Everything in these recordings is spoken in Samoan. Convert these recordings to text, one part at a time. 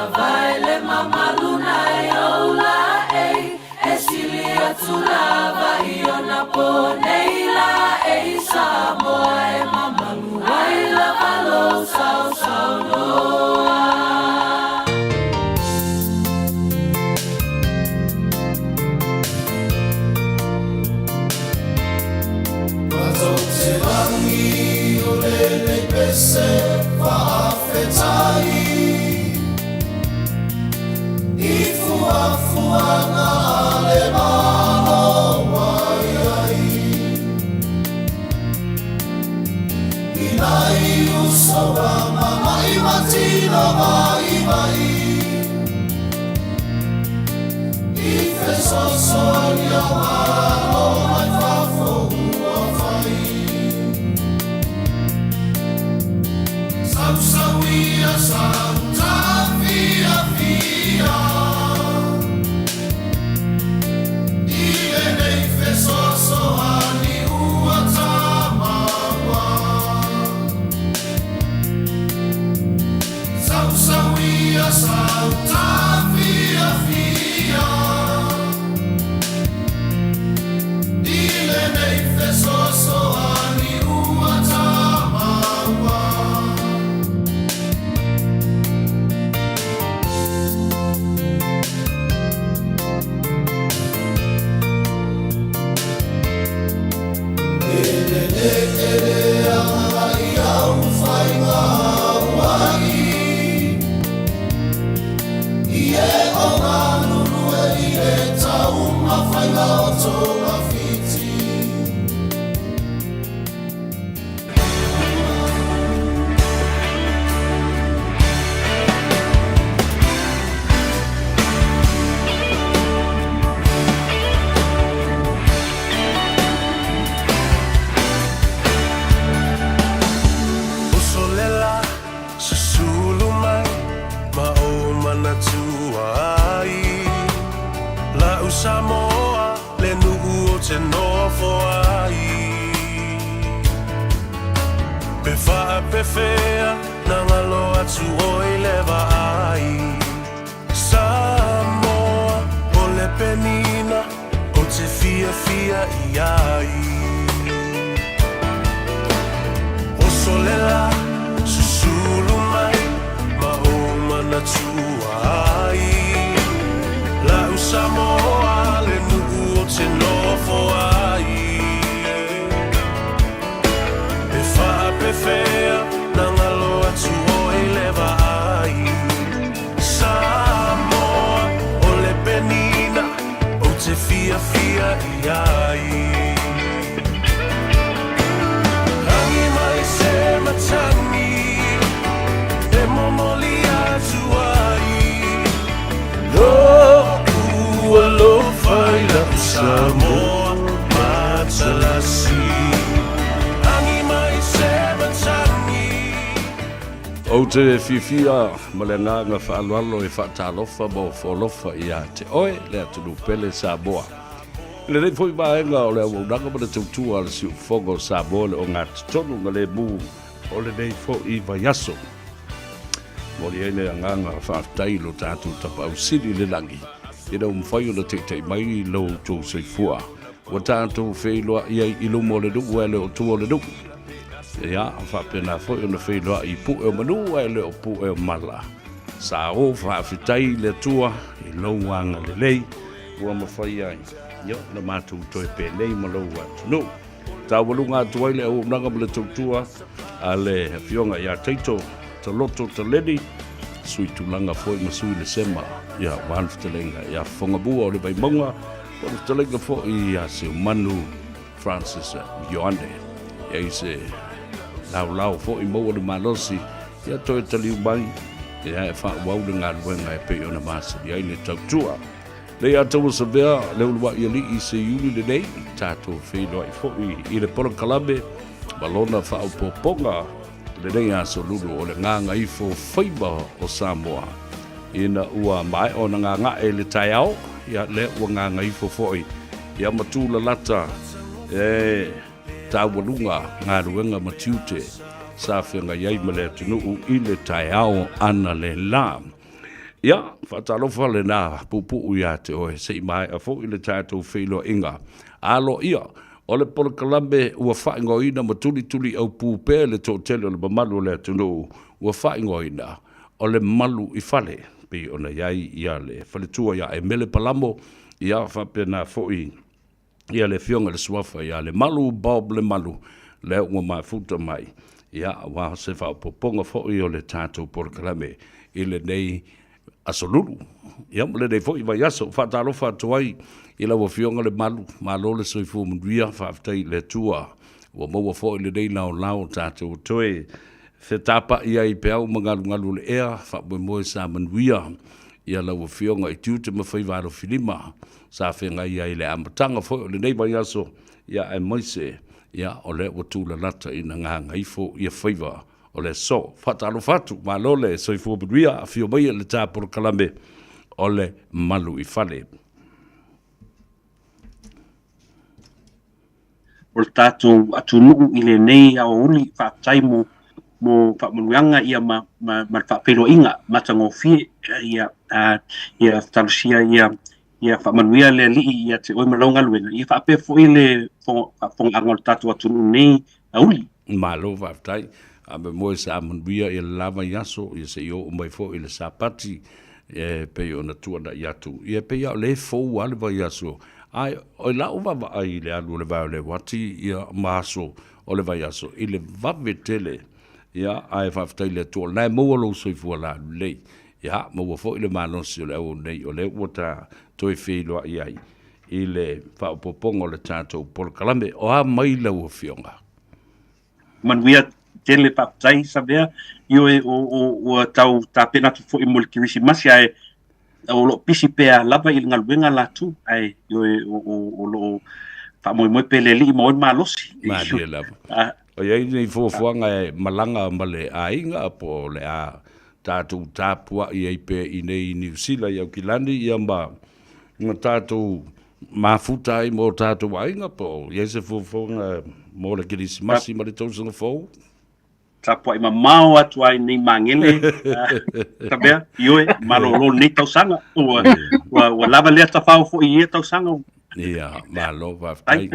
mavae le mamalu nai ou laei E sili atu lava i ona po nei laei Samoa e mamalu ai lava lou sausaunoa. Matou te rangi o lenei pese faafetai I fuafuaga a le Malo ua i ai I nai uso a mamai ma tino vaivai I fesoasoani a Malo mai fafo ua fai Sausauia sauta fiafia I lenei fesoasoani ua tamaua Sausauia sauta fiafia I lenei fesoasoani ua tamaua. E lele e leaga i au faiga auai I e o galulue i le taumafaiga o togafiti. Uso le la, susulu mai ma ou manatua ai La'u Samoa le nuu ou te nofo ai Pe faapefea na galo atu oi le vaai Samoa o le penina ou te fiafia i ai Oso le la, susulu mai ma ou manatua ai La'u Samoa le nuu ou te nofo ai Pe faapefea na galo atu oi le vaai Samoa o le penina ou te fiafia i ai Rangi mai se matagi e momoli atu ai Lo'u alofa i la'u Samoa matalasi Agi mai se matagi. Ou te fiafia ma le agaga faaaloalo e faatalofa ma ofoalofa ia te oe le atunuu pele Samoa. I lenei foi vaega o le auaunaga ma le tautua a le Siufofoga o Samoa le ogatotonu na lemu o lenei foi vaiaso. Momoli ai le agaga faafetai i lo tatou Tapaau Sili i le lagi ina ua mafai ona taitai mai lo outou soifua. Ua tatou feiloai ai i luma o le nuu ae le o tua o le nuu. Ia, faapena foi ona feiloai i pue o manu ae le o pue o mala. Sa o faafetai i le Atua i lou agalelei ua mafai ai ia ona matou toe penei ma lou atunuu. Taualuga atu ai le auaunaga ma le tautua a le Afioga ia Taito Taloto Taleni, sui tulaga foi ma sui lesema ia aua le fetalaiga ia Fofogamua o le Vaimauga, o le fetalaiga foi ia Seumanu Francis Ioane. E ai se laolao foi maua le malosi ia toe taliu mai ia e faaauau le galuega e pei ona masani ai le tautua. Lei a taua savea le uluai alii i se Iuli lenei, tatou feiloai foi i le polokalame ma lona faaopoopoga lenei aso lulu o le gagaifo faiva o Samoa. Ina ua maea ona gagae le taeao, ia lea ua gagaifo foi ia ma tūlalata e taualuga galuega ma tiute sa feagai ai ma le atunuu i le taeao analeila. Ia, faatalofa lenā puupuu iā te oe, se i maea foi le tatou feiloaiga aloaia o le polokalame ua faaigoaina ma tulituliaupū pea i le toatele o le mamalu o le atunuu ua faaigoaina o le Malu i Fale, pei ona i ai ia le faletua ia Emele Palamo, ia faapena foi ia le afioga i le Suafa ia Lemalu Bob Lemalu, lea ua mafuta mai, ia aua se faaopoopoga foi o le tatou polokalame i lenei Aso Lulu, ia ma lenei foi vaiaso. Faatalofa atu ai i lau Afioga Lemalu, malo le soifua manuia, faafetai i le Atua ua maua foi lenei laolao tatou toe fetapai ai i peau ma galugalu o le ea, faamoemoe sa manuia ia lau Afioga i tiute ma faiva alofilima sa feagai ai i le amataga foi o lenei vaiaso, ia aemaise ia o lea ua tulalata ina gagaifo ia faiva o le aso. Faatalofa atu, malo le soifua manuia, afio maia i le ta polokalame o le Malu i Fale. O le tatou atunuu i lenei aoauli, faafetai mo mo faamanuiaga ia ma ma ma le faafeiloaiga matagofie ia ia talosia ia ia faamanuia le Alii ia te oe ma lau galuega ia faapea foi le faafofogaaga o le tatou atunuu nei auli. Malo faafetai. Faamoemoe sa manuia ia le la vaiaso ia se i oo mai foi i le Sapati e pei ona tuanai atu. Ia pei lava o lea e fou lava le vaiaso. Ae o lau vaavaai i le alu o le vae o le uati ia ma aso o le vaiaso i le vave tele. Ia ae faafetai i le Atua o lena e maua lou soifua lalelei. Ia maua foi le malosi o le auauna nei o lea ua ta toe feiloai ai i le faaopoopoga o le tatou polokalame. O a mai lau Afioga? Manuia tele faafetai Savea. Ioe, o, o, ua tau tapena atu foi mo le Kerisimasi ae o lo o pisi pea lava i le galuega latou, ae ioe, o, o, o lo o faamoemoe pea le Alii ma oe le malosi. Malie lava. O i ai nei fuafuaga e malaga ma le aiga po o le a tatou tapuai ai pea i inei i Niu Sila i Aukilani ia ma ma tatou mafuta ai mo tatou aiga po o i ai se fuafuaga mo le Kerisimasi ma le tausaga fou? Tapuai mamao atu ai nei Magele, Tavea, ioe, malolo lenei tausaga, ua, ua, ua lava lea tafao foi i ia tausaga. Ia, malo faafetai.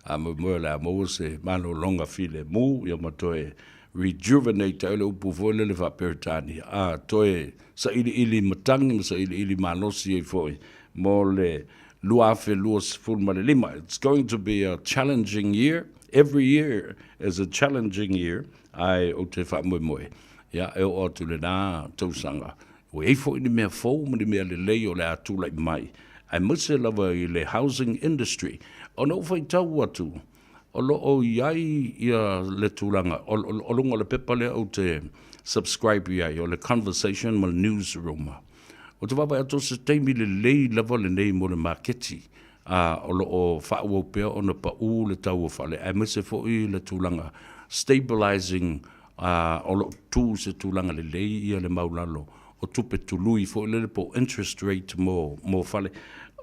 Faamoemoe o le a maua se malologa filemu ia ma toe rejuvenate ai le upu foi lele faa-Peretania, a toe sailiili matagi ma sailiili malosi ai foi mo le 2025. It's going to be a challenging year. Every year is a challenging year, ae ou te faamoemoe, ia, e oo atu i lena tausaga, ua i ai foi ni mea fou ma ni mea lelei o le a tulai mai, aemaise lava i le housing industry. Ona ou faitau atu, o lo o i ai ia le tulaga, o, o luga o le pepa lea ou te subscribe i ai, o le Conversation ma le Newsroom. Ou te vaavaai atu o se taimi lelei lava lenei mo le maketi, a o lo o faaauau pea ona pau le tau o fale, aemaise foi le tulaga stabilizing, a o lo o tu i se tulaga lelei ia le maulalo o tupe tului foi lele po o interest rate mo, mo fale.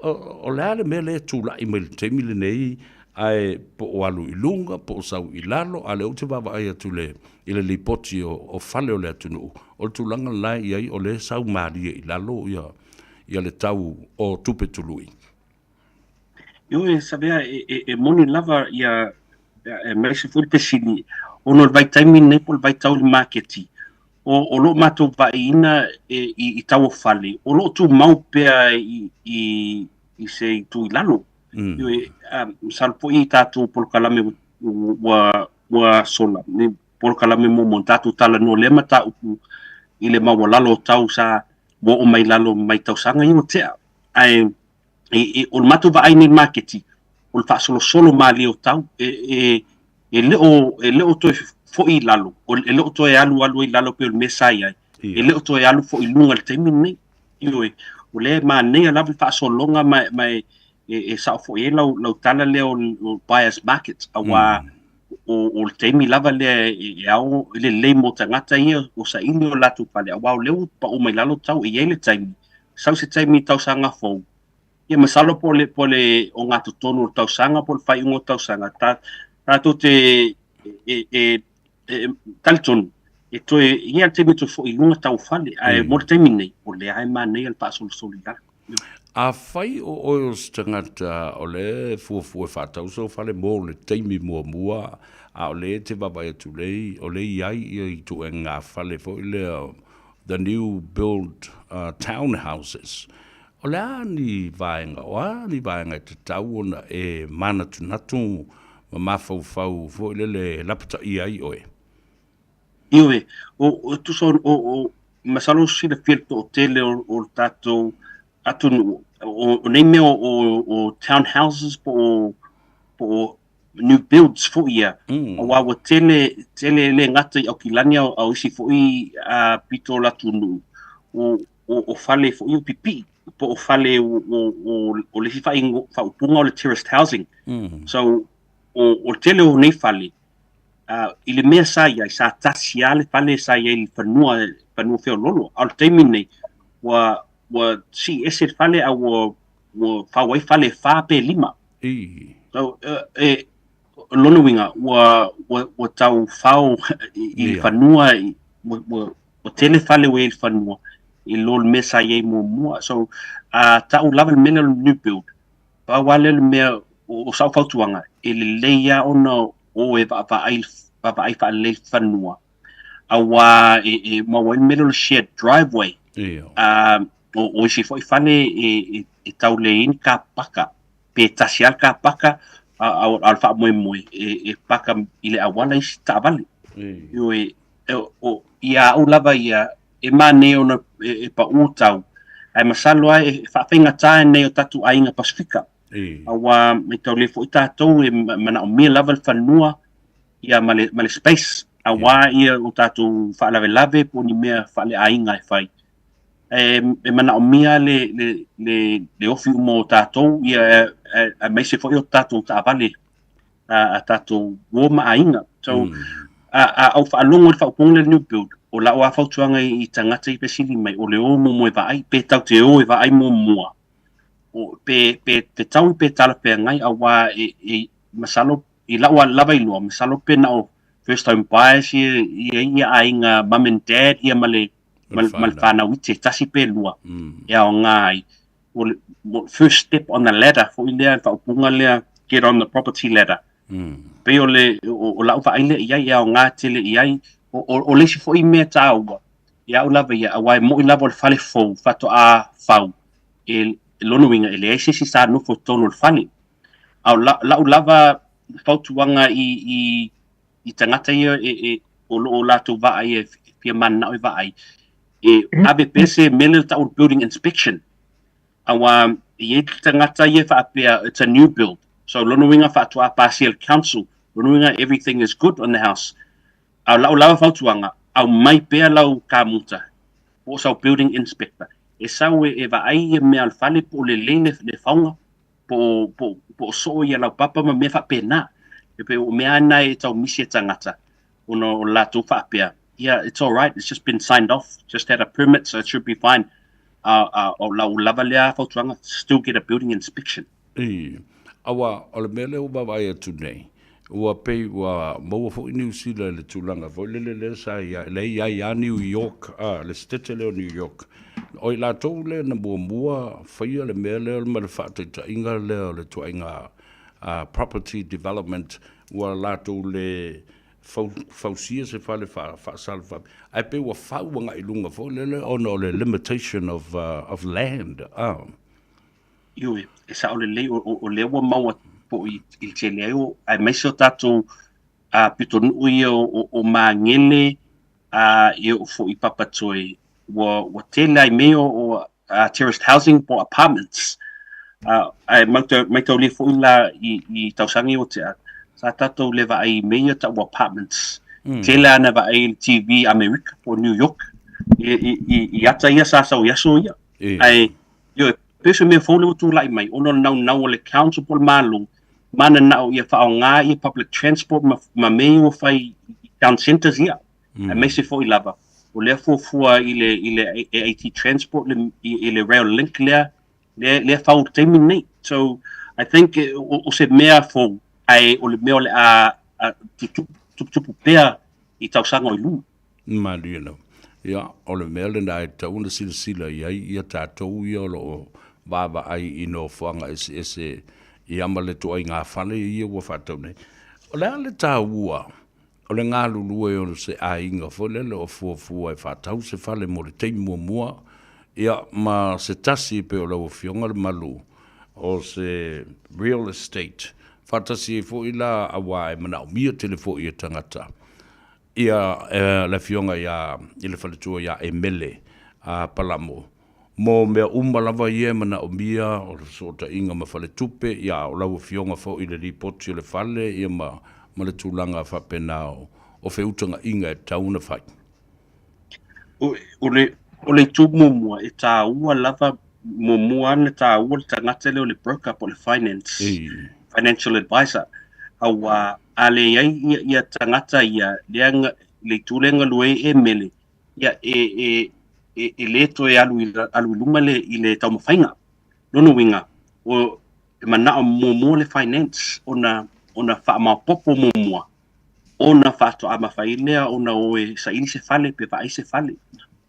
O, o le a le mea lea e tulai mai i le taimi lenei, ae po o alu i luga, po o sau i lalo, a o lea ou te vaavaai atu i le, i le lipoti o, o fale o le atunuu, o le tulaga lena e i ai, o lea e sau malie i lalo ia, ia le tau o tupe tului. Ioe, Savea, e, e, e moni lava ia, aemaise foi le fesili, ona o le vaitaimi lenei po o le vaitau i le maketi, o, o lo o matou vaaiina e, i, i tau o fale, o lo o tumau pea i, i, i se itu i lalo. Mm. Ioe, masalo foi i tatou polokalame ua, ua sola, ni polokalame muamua, tatou talanoa lea mataupu i le maualalo o tau sa ua oo mai lalo mai tausaga ia ua tea. Ae e, e, o le matou vaai nei i le maketi, o le faasolosolo malie o tau, e, e, e le o, e le o toe foi i lalo, e le o toe alualu ai i lalo pei o le mea sa i ai, e le o toe alu foi i luga i le taimi lenei. Ioe, o lea e manaia lava le faasologa ma, ma e, e, e sao foi ai lau, lau tala lea o, o buyer's market, auā mm. o, o le taimi lava lea e, e ao e lelei mo tagata ia o saili o latou fale, auā o lea ua pau mai lalo tau, e i ai le taimi, sau se taimi i tausaga fou, ia masalo po o le, po o le ogatotonu o le tausaga po o le faaiuga o le tausaga, ta, tatou te e, e, e, talitonu, E toe i ai le taimi e toe foi i luga tau fale, ae mo le taimi nei, o lea lava e manaia le faasolosolo i lalo. Afai o oe o se tagata o lea e fuafua e faatau sou fale mo le taimi muamua, a o lea e te vaavaai atu lea, o lea e i ai ia ituaiga fale foi lea, the new build town houses, o le a ni vaega, o a ni vaega e tatau ona e manatunatu ma mafaufau foi lele e lapataia ai oe? Ioe, o, tusa o, o, o masalo silafia le toatele o, o le tatou atunuu, o, o nei mea o, o, o town houses po o, po o new builds foi ia, mm. aua ua tele, tele le gata i Aukilani a, a o isi foi a pito o le atunuu, o, o, o fale foi o pipii, po o fale o, o, o, o le isi faaupuga o le terraced housing. Mm. So, o, o le tele o nei fale, uh, i le mea sa i ai, sa tasi lava le fale sa i ai i le fanua, fanua feololo. A o le taimi nei, ua, ua sii ese le fale a ua, ua fau ai fale e whā pe lima. I. So, uh, e, lona uiga, ua, ua, ua tau fao i, i le fanua, i, ua, ua, ua tele fale ua i ai i le fanua, i lo le mea sa i ai muamua. So, uh, ta'u lava le mea lea o le new build, Pau lava lea o le mea, o sau fautuaga, e lelei lava ona o e vaavaai, vaavaai faalelei le fanua, aua e, e maua ai le mea lea o le shared driveway. Ia. Uh, o, o isi foi fale e, e, e tau leai ai ni kapaka, pe tasi lava le kapaka, a, a, a o le faamoemoe e, e paka i le auala isi taavale. Ioe, e, o, ia au lava ia, e manaia ona e, e paʻū tau, ae masalo lava e faafaigata nei o tatou aiga Pasifika. Aua maitaulia foi tatou e manaomia lava le fanua ia ma le, ma le space aua ia o tatou faalavelave po o ni mea faaleaiga e fai. E, e manaomia le, le, le, le ofi uma o tatou ia aemaise foi o tatou taavale a, a tatou uo ma aiga. So, mm. a, a au faalogo i le faaupuga lea new build, o lau a fautuaga i, i tagata i fesili mai, o le o muamua e vaai, pe tau te o e vaai muamua, o, pe, pe fetaui pe talafeagai, auā e, e, masalo, i lau lava iloa, masalo pe na o first home buyers ia, ia, ia aiga mum and dad ia ma le, ma, ma le whanau iti, tasi pe lua, mm. e aoga ai. O le first step on the ladder foi lea, le faaupuga lea, get on the property ladder. Mm. Pei o le, o, o lau vaai lea i ai, e aoga tele i ai, o, o, o le isi foi mea tāua, i au lava ia, aua e mo'i lava o le fale fou, faatoa fau, e, e lona uiga, e leai se isi sa nofo i totonu o le fale. A o la, lau lava fautuaga i, i, i tagata ia e, e, o lo o latou vaai e fia mananao e vaai, e ave pea se mea lea e tau o le building inspection. Aua e i ai tagata ia e faapea it's a new build. So lona uiga faatoa pasia e le council, lona uiga everything is good on the house. A o lau lava fautuaga, aumai pea lau kamuta po o sau building inspector e sau e, e vaai ia mea o le fale po o lelei le, le faoga po o, po, po o soo ia laupapa ma mea faapena. E pei o mea na e tau misi e tagata ona o latou faapea, yeah, it's all right, it's just been signed off, just had a permit, so it should be fine. O lau lava lea fautuaga, still get a building inspection. I, aua o le mea lea ua vaavaai atu nei, ua pei ua maua foi Niu Sila i le tulaga foi lele lea sa i ai, lea e i ai lava New York, a, le setete lea o New York. O i latou lea na muamua faia le mea lea ma le faataitaiga lea o le ituaiga property development, ua latou le fausia se fale faasalafami, ae pei ua fau agai i luga foi lele ona o le limitation of, of land. A. Ioe, e sao lelei, o, o, o lea ua maua po i, i le tele ai o, aemaise o tatou a, pitonuu ia o, o, o Magele, a, e oo foi i Papatoe, ua, ua tele ai mea o, o a, terraced housing po apartments. A, ae maitaulia foi la i, i tausaga ia ua tea, sa tatou le vaai i mea ia tau apartments. Mm. Tele ana vaai i le TV Amerika po New York, i, i, i, i ata ia sa sau i aso ia. Ae, ioe, pei o se mea fou lea ua tulai mai, ona o le naunau o le council po o le Malo, mananao ia faaaoga ia public transport ma, ma mea ia ua fai i town centres ia, mm. aemaise foi lava, o lea fuafua i le, i le AAT transport, le, i, i le rail link lea, lea, lea fau i le taimi lenei. So, I think eh, o, o se mea fou, ae o le mea o le a, a tutupu, tuputupu pea i tausaga o i luma. Malie lava. Ia, o le mea lena e tatau ona silasila i ai ia tatou ia o lo o vaavaai i nofoaga eseese ia ma le ituaiga fale ia ua faatau nei. O le a le taua o le galulue o se aiga foi lele o fuafua e faatau se fale mo le taimi muamua, ia ma se tasi e pei o lau Afioga le malu o se real estate faatasi ai foi la aua e manaomia tele foi e tagata ia le Afioga ia i le faletua ia Emele Palamo mo mea uma lava ia e manaomia o le fesootaiga ma faletupe, ia o lau Afioga foi i le lipoti o le fale ia ma ma le tulaga faapena o o feutagaiga e tatau ona fai. O, o le, o le itu muamua e tāua lava, muamua lava ona tāua le tagata lea o le broker po o le finance, Ei. financial advisor. Aua a leai ia, ia tagata ia, lea na, le itu lea e galue ai e mele, ia, e, e, e, e lē toe alu i, alu i luma le, i le taumafaiga. Lona uiga, o, e manao muamua le finance ona, ona faamaopoopo muamua, ona faatoa mafai ai lea ona o e saili se fale pe vaai se fale,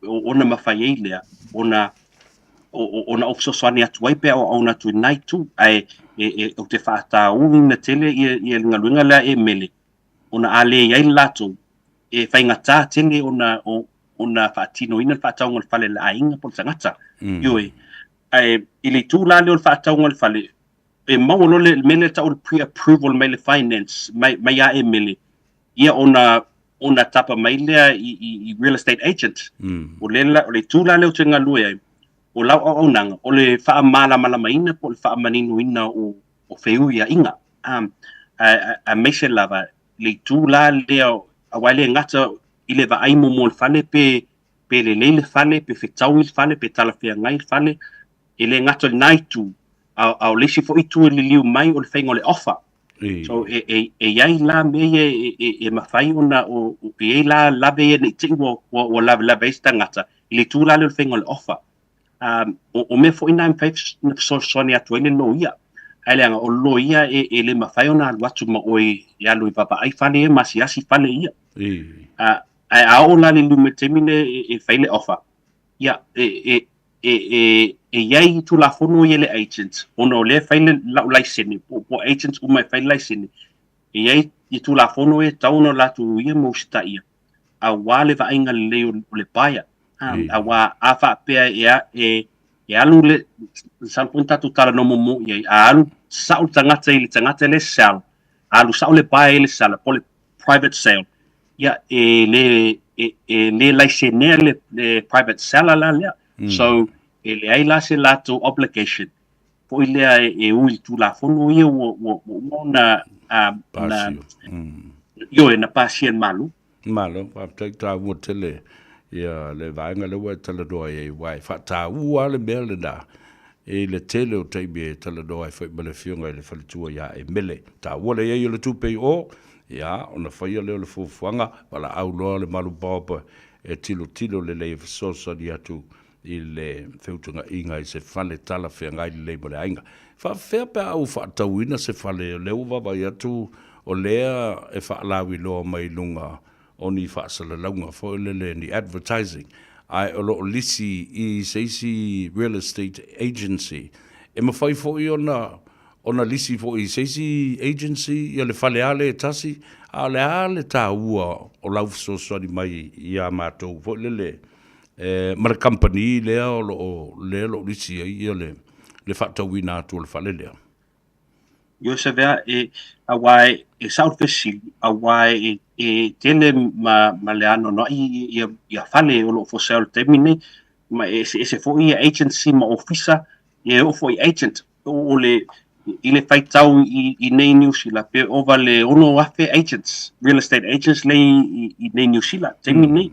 ona mafai ai lea ona ona ou fesoasoani atu ai pe auauna atu i lena itu. Ae e, e, ou te faatauina tele ia, ia le galuega lea e mele, ona a leai le latou, e faigata tele ona, o, ona faatinoina le faatauga o le fale a le aiga po o le tagata. Mm. Ioe. Ae i le itu la lea o le faatauga o le fale, e maua loa le mea lea e tau o le pre-approval mai le finance, mai, mai ia Emele, ia ona, ona tapa mai lea i, i, i real estate agent. Mm. O le, o le itu la lea ou te galue ai, o lau auaunaga, o le faamalamalamaina po o le faamaninoina o, o feuiaiga. Um, aemaise lava le itu la lea, aua e le gata i le vaai muamua o le fale pe, pe lelei le fale, pe fetaui le fale, pe talafeagai le fale, e le gata i lena itu, a, a o le isi foi itu e liliu mai o le faiga o le offer. E. So e, e, e i ai la mea ia e, e, e mafai ona, o, o, e i ai la lave ia ne i te i ua, ua, ua lavelave ai se tagata, i le itu la lea o le faiga o le offer. Um, o, o mea foi na e mafai ona fesoasoani atu ai le loia. Ae leaga o le loia e, e le mafai ona alu atu ma oe e alu e vaavaai fale ia ma asiasi fale ia. E. Uh, ae a oo la i le luma i le taimi lea e, e fai le offer, ia, e, e, e, e, e i ai Tulafono ia le agent, ona o lea e fai le, lau laisene, po, po agents uma e fai le laisene, e i ai i Tulafono e tatau ona latou uia ma usitaia, aua le vaaiga lelei o, o le buyer. Um, aua a faapea e, e, e alu le, masalo foi na tatou talanoa muamua i ai, a alu sao le tagata i le tagata lea e sell, alu sao le buyer i le seller, po o le private sale, ia, e le, e, e le laisenea le, le private seller la lea. Mm. So, e leai la se latou obligation foi lea e, e ui i le Tulafono ia ua, ua, ua uma ona, um, na, mm. ioe, na pasia e le Malo. Malo, faafetai taua tele ia le vaega lea ua e talanoa i ai, aua e faataua lava le mea lena i le tele o taimi e talanoa ai foi ma le Afioga i le Faletua ia Emele. Taua le i ai o le tupe i o, ia, ona faia lea o le fuafuaga, valaau loa le Malu Bob e tilotilo lelei e fesoasoani atu i le feutagaiga i se fale talafeagai lelei mo le aiga. Faapefea pe a ou faatauina se fale, o lea ua vaavaai atu o lea e faalauiloa mai luga o ni faasalalauga foi lele, ni advertising, ae o lo o lisi i se isi real estate agency. E mafai foi ona ona lisi foi i se isi agency ia le fale lava lea e tasi, a o le a le taua o lau fesoasoani mai iā matou foi lele e, ma le kamupani lea o lo o, lea o lo o lisi ai ia le, le faatauina atu o le fale lea? Iosevea, e, aua e, e sao le fesili, aua e, e tele ma, ma le anoanoai ia, ia fale o lo o for sale i le taimi nei, ma e eseese foi ia agency ma ofisa, ia e oo foi i agent, o le, i le faitau i, i nei Niu Sila, pe ova le 6,000 agents, real estate agents lea i, i nei Niu Sila, taimi nei.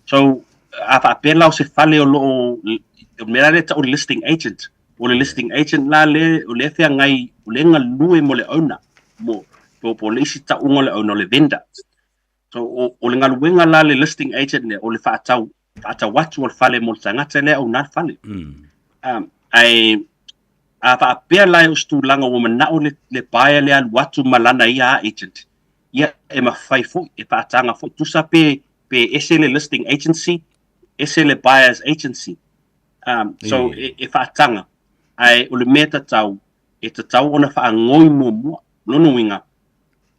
So, a faapea la o se fale o lo o, o le mea la lea e tau o le listing agent, O le listing agent la le, o lea feagai, o lea galue mo le owner, mo, po, po o le isi tauga o le owner, o le vendor. So, o, o le galuega la le listing agent lea, o le faatau, faatau atu o le fale mo le tagata lea e ouna le fale. Um, ae, a faapea la e o se tulaga ua manao le, le buyer lea alu atu ma lana ia agent, ia e mafai foi, e faataga foi, tusa pe. pe ese le listing agency, ese le buyer's agency. Um, so e, e whaatanga, ae o le mea tatau, e tatau ona whaangoi muamua, lona uiga,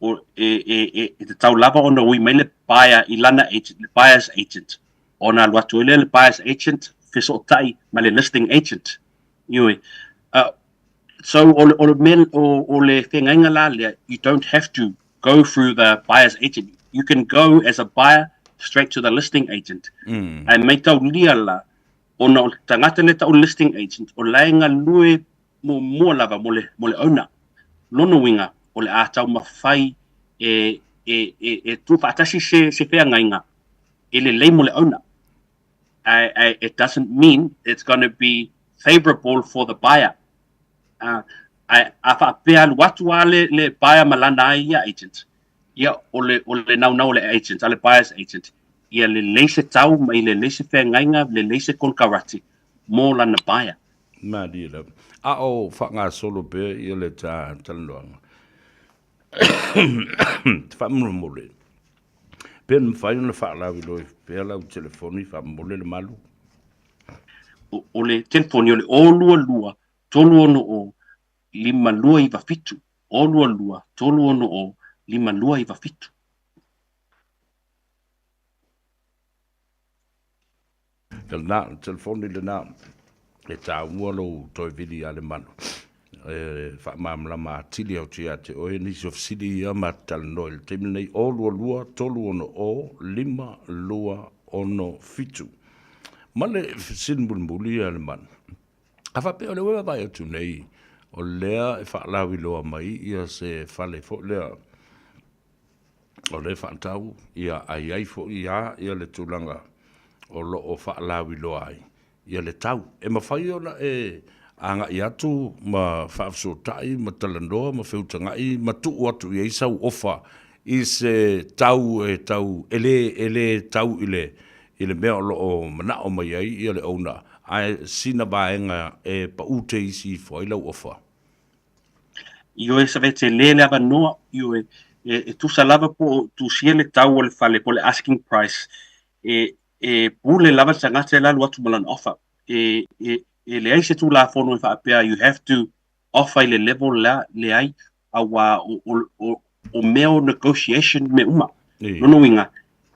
o, e, e, e, e tatau lava ona ui mai le buyer i lana agent, le buyer's agent. Ona alu atu ai lea le buyer's agent, fesootai ma le listing agent. Ioe. Uh, so o le, o le, mea, o, o le whengaiga la lea, you don't have to go through the buyer's agent. You can go as a buyer straight to the listing agent. Ae maitaulia la, ona o le tagata lea tau listing agent, o la e galue muamua lava mo le, mo le owner. Lona uiga, o le a taumafai e, e, e, e tuufaatasi se, se feagaiga e lelei mo le owner. Ae, ae it doesn't mean it's going to be favourable for the buyer. Uh, ae a faapea alu atu a le, le buyer ma lana ai ia agent, ia o le, o le naunau o le agent, a le buyer's agent, ia lelei se tau ma i lelei se feagaiga, lelei se konekarate mo lana buyer. Malie lava. A o faagasolo pea ia le ta talanoaga. Te faamolemole. Pe na mafai ona faalauiloa pea lau telefoni faamolemole le malu. O, o le telefoni o le 022 360 5297. 022 360 5297. Ia lena, o le telefoni lena e taua lou toe vili ia Lemanu e faamalamalama atili atu ia te oe nisi o fesili ia ma te talanoa i le taimi lenei 0 2 2 3 6 0 5 2 6 7. Ma le fesili mulimuli ia Lemanu, a faapea o lea ua e vaavaai atu nei o lea e faalauiloa mai ia se fale foi lea o lea e faatau, ia, a i ai foi lava ia le tulaga o lo o faalauiloa ai ia le tau. E mafai ona e agai atu ma faafesootai ma talanoa ma feutaga'i ma tuu atu i ai sau ofa i se tau e tau e le e le tau i le i le mea o lo o mana'o mai ai ia le owner, ae sina vaega e pa'u te isi ifo ai lau ofa. Ioe Savete le le avanoa, ioe, e, e tusa lava po o tusia le tau o le fale po o le asking price, e, e pule lava le tagata e la alu atu ma lana offer. E, e, e leai se tulafono e faapea you have to offer i le level lea, leai, auā o, o, o, o mea o negotiation mea uma. Lona uiga,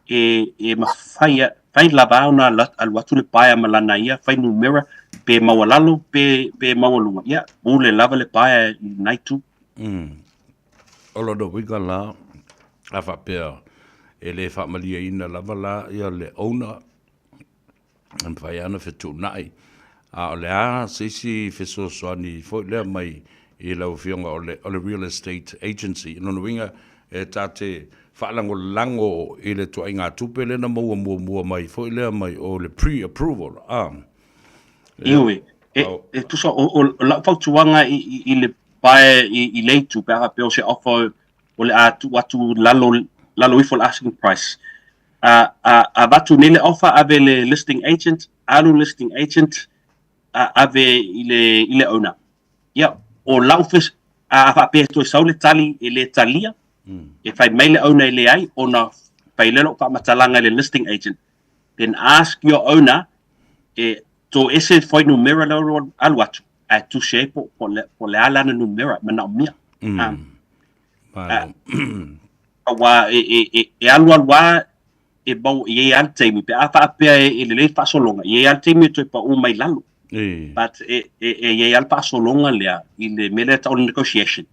e, e mafai, fai lava ona alu atu le buyer ma lana ia fuainumera, pe maualalo, pe, pe maualuga. Ia, pule lava le buyer i lena itu. Mm. O lona uiga la, a faapea e le faamalieina lava la ia le owner, e mafai lava ona fetuunai. A o le a se isi fesoasoani foi lea mai i lau Afioga o le, o le Real Estate Agency. O lona uiga, e ta te faalagolago i le tuaiga tupe lea na maua muamua mai foi lea mai o le pre-approval. A. Ioe, e, e tusa, o, o, o lau fautuaga i, i, i le buyer i, i le itu, pe a faapea o se offer o le a tuu atu lalo, lalo ifo le asking price. A, a, avatu nei le offer, ave le listing agent, alu listing agent, a, ave i le, i le owner. Ia, o lau fes, a, a faapea e toe sau le tali e le talia, e fai mai le owner e leai, ona fai lea lou faamatalaga i le listing agent. Then ask your owner e toese fuainumera lea o alu atu, ae tusi ai po, po, le, po le a lana numera e manaomia. Malo. Auā e, e, e, e alualu lava e mau i ai lava le taimi, pe a faapea e, e lelei le faasologa, e i ai lava le taimi e toe pau mai lalo. But e, e, e i ai lava le faasologa lea i le mea lea e tau o le negotiation.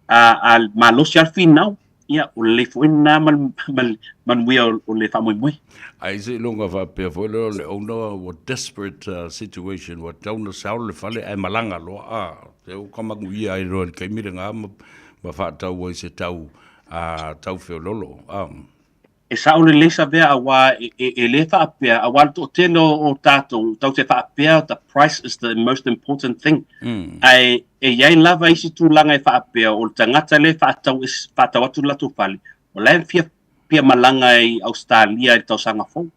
A, a malosi lava le finau, ia, o lelei foi lena ma le, ma le manuia o, o le faamoemoe. Ai seiloga faapea foi lea o le owner ua desperate situation ua tatau ona sell le fale ae malaga loa a ua ka manuia ai loa i le taimi lena ma, ma faatau ai se tau a tau feololo a. E sao lelei Savea auā e, e, e le faapea, auā le toatele o, o tātou, tau te faapea the price is the most important thing. Ae e i ai lava isi tulaga e faapea o le tagata lea e faatau, faatau atu le latou fale, o la e fia, fia malaga i Ausetalia i le tausaga fou.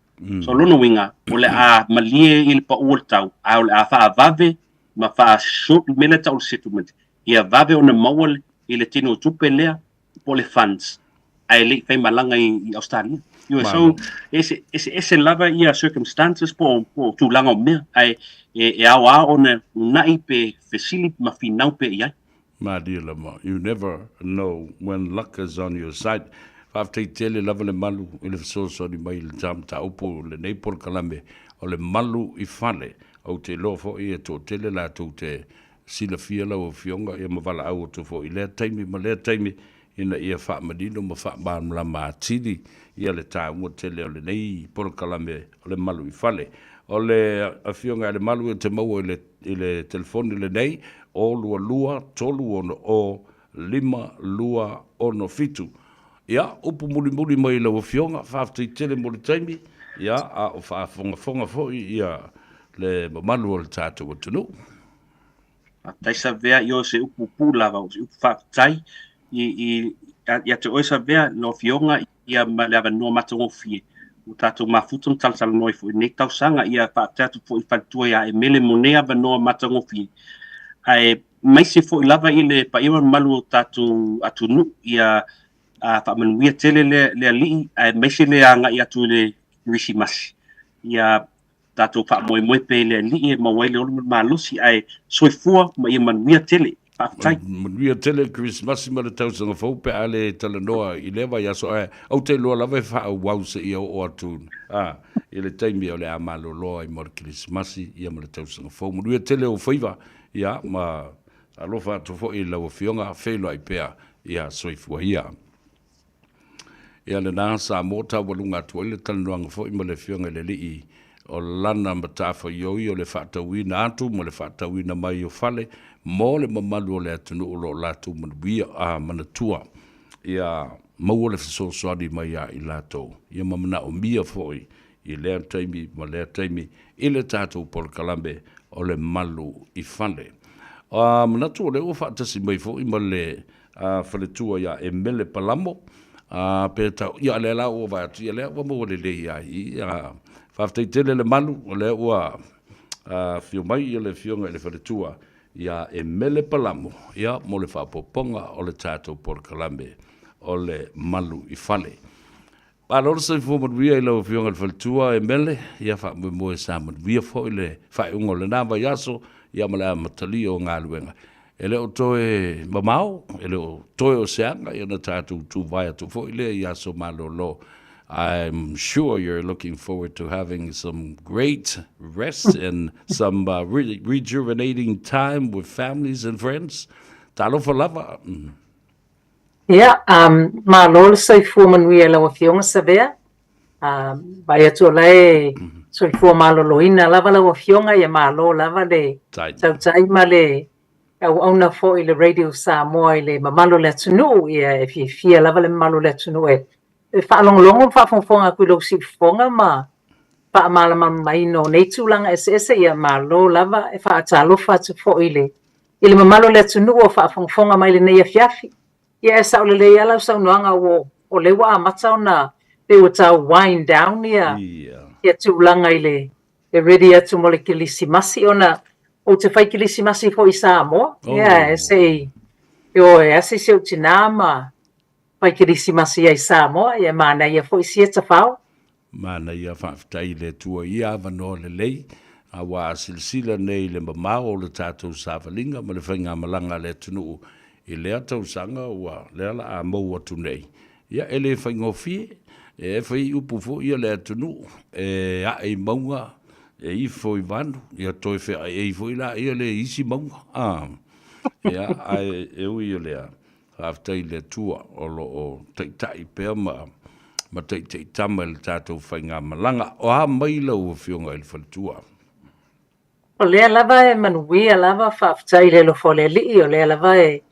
So lona uiga, o le a malie i le pau o le tau, ae o le a faavave ma faa-short le mea lea e tau o le settlement, ia vave ona maua i le tino o tupe lea po o le funds ae le i fai malaga i, i Australia. Ioe, so e ese, ese, ese lava ia circumstances po o, po o tulaga o mea, ae e, e aoao ona una'i pe fesili ma finau pea i ai. Malie lava, you never know when luck is on your side. Faafetai tele lava le malu i le fesoasoani mai i le ta mataupu o lenei polokalame o le malu i fale. Ou te iloa foi e toatele latou te silafia lau Afioga ia ma valaau atu foi i lea taimi ma lea taimi ina ia faamanino ma faamalamalama atili ia le taua tele o lenei polokalame o le Malu i Fale. O le Afioga ia Lemalu e te maua i le i le telefoni lenei, 0 2 3 6 0 5 2 6 7. Ia, upu mulimuli mai i lau Afioga, faafetai tele mo le taimi, ia, a o faafogafoga foi ia le mamalu o le tatou atunuu. Faafetai Savea, ioe se upu pupuu lava, o se upu faafetai i, i, ia te oe Savea, lau Afioga, ia ma le avanoa matagofie ua tatou mafuta ma talatalanoa ai foi i lenei tausaga. Ia faafetai atu foi i faletua ia Emele mo nei avanoa matagofie. Ae maise foi lava i le paia ma le mamalu o tatou atunuu, ia faamanuia tele le, le Alii, aemaise le agai atu i le Kerisimasi. Ia tatou faamoemoe pea i le Alii e maua ai le ola ma le malosi, ae soifua ma ia manuia tele. Faafetai. Manuia tele le Kerisimasi ma le tausaga fou pe a le talanoa i lea vaiaso, ae ou te iloa lava e faaauau seia oo atu a, i le taimi o le a malolo ai mo le Kerisimasi ia ma le tausaga fou. Manuia tele ou faiva, ia, ma alofa atu foi i lau Afioga, feiloai pea, ia soifua ia. Ia lena Samoa taualuga atu ai le talanoaga foi ma le Afioga i le Alii o lana matafaioi o le faatauina atu ma le faatauina mai o fale mo le mamalu o le atunuu o lo o latou manuia a manatua ia maua le fesoasoani mai ia i latou ia ma manaomia foi i lea taimi ma lea taimi i le tatou polokalame o le Malu i Fale. A manatu o lea ua faatasi mai foi ma le faletua ia Emele Palamo, a pe tau, ia lea la ua vaai atu, ia lea ua maua lelei ai i, a, faafetai tele le malu, o lea ua afio mai ia le afioga i le faletua ia Emele Palamo, ia mo le faaopoopoga o le tatou polokalame o le Malu i Fale. Malo le soifua manuia i lau Afioga i le Faletua e Mele, ia faamoemoe sa manuia foi le faaiuga o lena vaiaso, ia ma le amatalia o galuega. E le o toe mamao, e le o toe o se aga, ia ona tatou tuvae atu foi lea i aso malolo. I'm sure you're looking forward to having some great rest and some uh, re rejuvenating time with families and friends. Talofa lava. Mm. Ia, um, malo le soifua manuia i lau Afioga Savea. Um, vaai atu o la e soifua maloloina lava lau Afioga, ia malo lava le tautai ma le auauna foi i le Radio Samoa i le mamalu o le atunuu. Ia e fiafia lava le mamalu o le atunuu e e faalogologo ma faafogafoga atu i lou siufofoga ma faamalamalamaina o nei tulaga eseese. Ia malo lava, e faatalofa atu foi i le I le mamalu o le atunuu o faafogafoga mai lenei afiafi, ia e sao lelei lava lau saunoaga ua o lea ua amata ona pei ua tau wind down ia ia tulaga i le e ready atu mo le Kerisimasi ona ou te fai Kerisimasi foi i Samoa. Oh. Ia e se i ioe asi si ou tinā ma fai Kerisimasi ai i Samoa, ia e manaia foi sia tafao. Manaia faafetai i le Atua i ia avanoa lelei, aua a silasila nei i le mamao o le tatou savaliga ma le faigamalaga a le atunuu i lea tausaga ua lea la a mou atu nei, ia e le faigofie, e fai upu foi ia le atunuu, e ae i mauga, e ifo i vanu, ia toe feaei foi laia le isi mauga, a, ia, ae e ui o lea, Faafetai i le Atua o lo o taitai pea ma ma taitaitama i le tatou faigamalaga. O a mai lau Afioga i le Faletua? O lea lava e manuia lava, faafetai i le alofa o le Alii, o lea lava e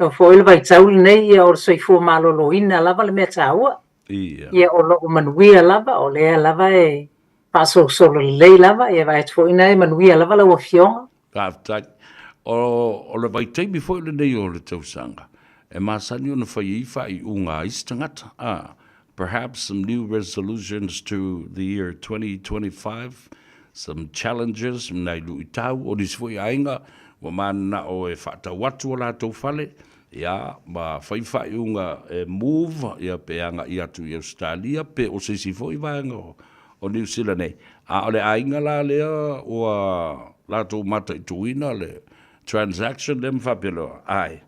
oo foi le vaitau lenei, ia o le soifua maloloina lava le mea taua. Ia. Ia o lo o manuia lava, o lea lava e faasolosolo lelei lava, ia vaai atu foi ina e manuia lava lau Afioga. Faafetai. O, o le vaitaimi foi lenei o le tausaga, e masani ona fai ai faaiuga a isi tagata, a, perhaps some new resolutions to the year 2025, some challenges, nai luitau, o nisi foi aiga ua mananao e faatau atu o latou fale, Ia, ma fai faaiuga e move, ia, pe agai atu i Ausetalia pe o se isi foi vaega o Niu Sila nei. A o le aiga la lea ua latou mataituina le transaction lea ma faapea loa, Ae,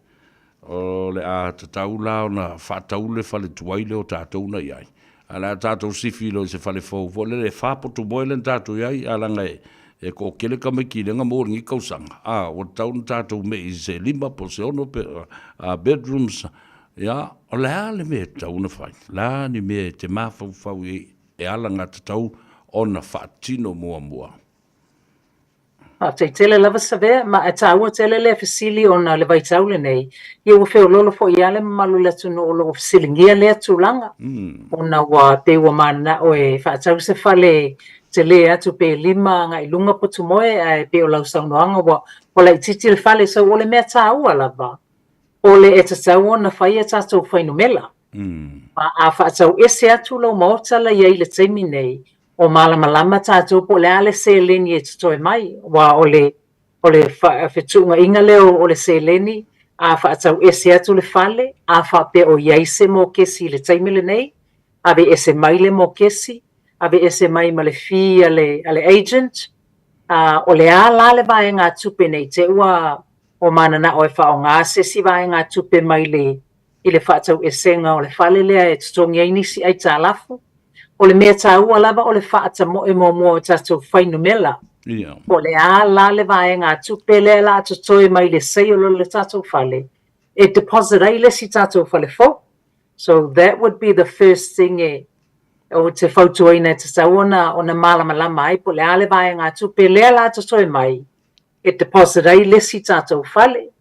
o le a tatau la ona faatau le fale tuai lea o tatou na i ai, ae o le a tatou sifi loa i se fale fou foi lele e fa potumoe lea na tatou i ai, ae leaga e toatele tamaiti lea na maua i lenei tausaga, a, ua tatau ona tatou mei i se lima po o se ono pe, a, bedrooms, ia, o le a le mea e tatau ona fai? O le a ni mea e te mafaufau i ai e alagatatau ona faatino muamua? Faafetai tele lava Savea, ma e taua tele lea fesili ona o le vaitau lenei, ia ua feoloolo foi lava le mamalu o le atunuu o lo o fesiligia lea tulaga, ona ua pei ua mananao e faatau se fale tele atu pe lima agai i luga potumoe, ae pei o lau saunoaga ua laitiiti le fale. So o le mea taua lava, o le e tatau ona fai a tatou fuainumera. Ma a faatau ese atu lou maota la i ai i le taimi nei, o malamalama tatou po o le a le seleni e totoe mai, aua o le o le fetuunaiga lea o le seleni, a faatau ese atu le fale, a faapea o i ai se mokesi i le taimi lenei, ave ese mai le mokesi, ave ese mai ma le fee a le a le agent, a o le a la le vaegatupe ne i te i ua ua mananao e faaaoga se isi vaegatupe mai le i le faatauesega o le fale lea e totogi ai nisi aitalafu. O le mea taua lava o le faatamoe muamua o tatou fuainumera. Po o le a la le vaegatupe lea o le a totoe mai le sale o le tatou fale e deposit ai le isi tatou fale fou. So that would be the first thing e ou te fautuaina e tatau ona ona malamalama ai po o le a le vaegatupe lea o le a totoe mai e deposit ai le isi tatou fale.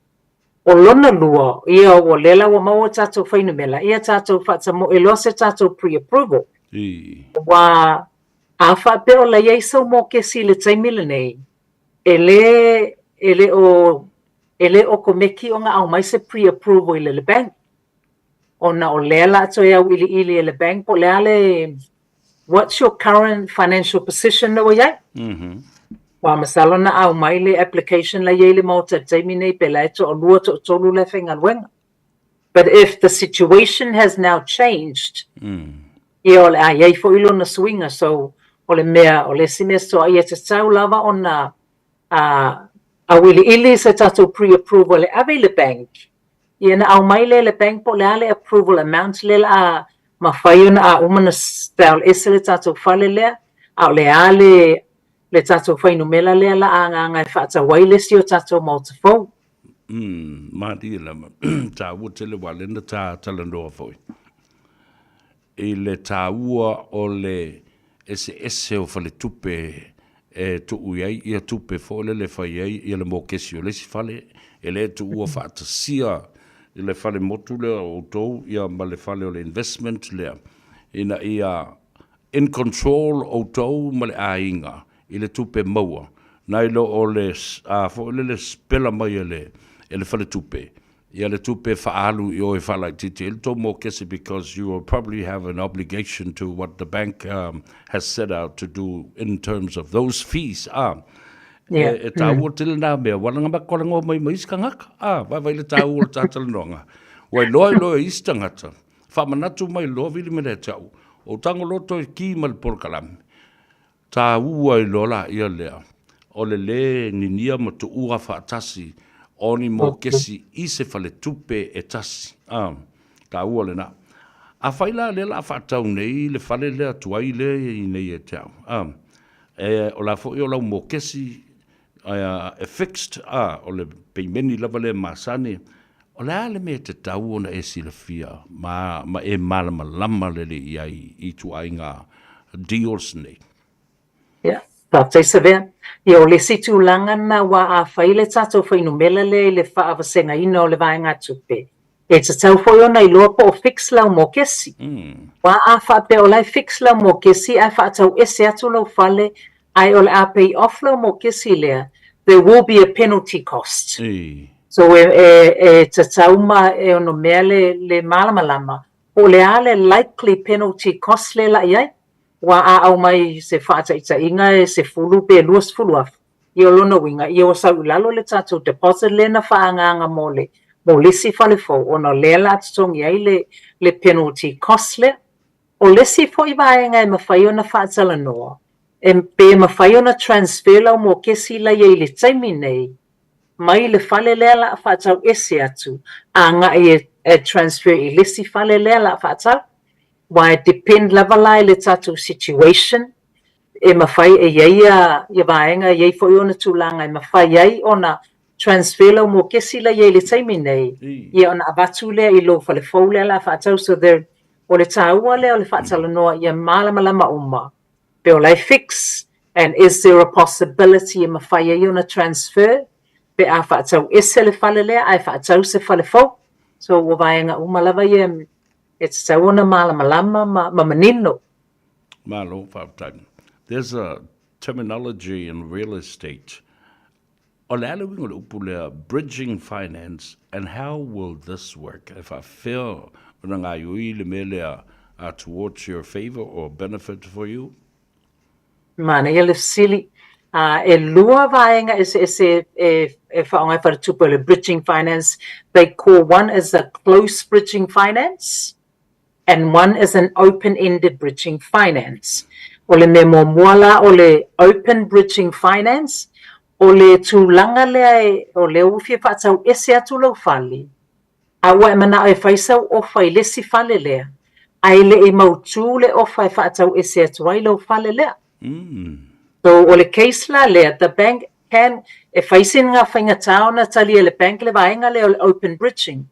O lona lua, ia o lea la ua maua tatou fuainumera, ia tatou faatamoe loa se tatou pre-approval. Aua a faapea o la i ai sau mokesi i le taimi lenei, e le, e le o, e le okomeki ona aumai se pre-approval i le bank, ona o lea o le a toe auiliili e le bank po o le a le What's your current financial position lea ua i ai? Aua masalo na aumai le application la e i ai le Maota i le taimi nei pe la e toalua toatolu la e faigaluega. But if the situation has now changed, ia o le a i ai foi lona suiga. So o le mea, o le isi mea soa, ia tatau lava ona auiliili se tatou pre-approval e ave i le bank Ia ona aumai lea e le bank po o le a le approval amount lea o le a mafai ona a uma ona sell ese le tatou fale lea, a o le a le le tatou fuainumera lea o le a agaaga e faatau ai le isi o tatou maota fou. Umm, malie lava. Taua tele aua lea na ta talanoa foi i le taua o le eseese o faletupe e tuu i ai ia tupe foi lele e fai ai ia le mokesi o le isi fale, e le tuua faatasia i le fale motu lea o outou ia ma le fale o le investment lea, ina ia in control outou ma le aiga i le tupe maua, nai lo o le a foi lele sipela mai e le faletupe Ia le tupe faaalu i o e faalaitiiti ai le tou mokesi because you will probably have an obligation to what the bank has set out to do in terms of those fees a e taua tele na mea ua langa talanoa mai ma isi tagata a vaivai le taua o le ta talanoaga ua iloa iloa e isi tagata faamanatu mai loa vili me le te au o tago loa toe ki ma le polokalame Taua ai loa laia lea, o le lē ninia ma tuua faatasi o ni mokesi i se faletupe e tasi. A, taua lena. Afai la lea la a faatau nei le fale lea tuai lea e i nei e te au, a, e, o la foi o lau mokesi e fixed, a, o le peimeni lava lea e masani, o le a le mea e tatau ona e silafia ma, ma e malamalama lelei i ai i ituaiga deals nei? Ia, faafetai Savea. Ia, o le isi tulaga lena aua a fai le tatou fuainumera lea i le faavasegaina o le vaegatupe, e tatau foi ona iloa po o fix lau mokesi. Aua a faapea o la e fix lau mokesi ae faatau ese atu lou fale ae o le a pay off lau mokesi lea, there will be a penalty cost. So e, e, e tatau ma e ono mea le, le malamalama po o le a le likely penalty cost lea la i ai. Aua a aumai se faataitaiga e 10 pe 20 afe, ia o lona uiga, ia ua sau i lalo le tatou deposit lea na faaagaaga mo le mo le isi fale fou ona o lea o le a totogi ai le le penalty cost lea. O le isi foi vaega e mafai ona faatalanoa, e pe mafai ona transfer lau mokesi la i ai i le taimi nei mai le fale lea la a faatau ese atu agai e e transfer i le isi fale lea la a faatau. Aua e depend lava la i le tatou situation e mafai e i ai ia vaega e i ai foi ona tulaga e mafai ai ona transfer lau mokesi la i ai i le taimi nei, ia ona avatu lea i lou fale fou lea o le a faatau. So there, o le taua lea o le faatalanoa ia malamalama uma pe o la e fix and is there a possibility e mafai ai ona transfer pe a faatau ese le fale lea ae faatau se fale fou. So ua vaega uma lava ia e tatau ona malamalama ma, ma manino. Malo, faafetai. There's a terminology in real estate. O le a le uiga o le upu lea bridging finance and how will this work? E faafefea ona gaoioi le mea lea towards your favour or benefit for you? Manaia le fesili. E lua vaega eseese e e faaaoga ai faletupe o le bridging finance. They call one is a close bridging finance and one is an open-ended bridging finance. O le mea muamua la o le open bridging finance, o le tulaga lea e, o lea ua fia faatau ese atu lou fale, a ua e manao e fai sau ofa i le isi fale lea, ae le i mautu le ofa e faatau ese atu ai lou fale lea. So o le case la lea, the bank can, e fai sina faigata ona talia e le bank le vaega lea o le open bridging.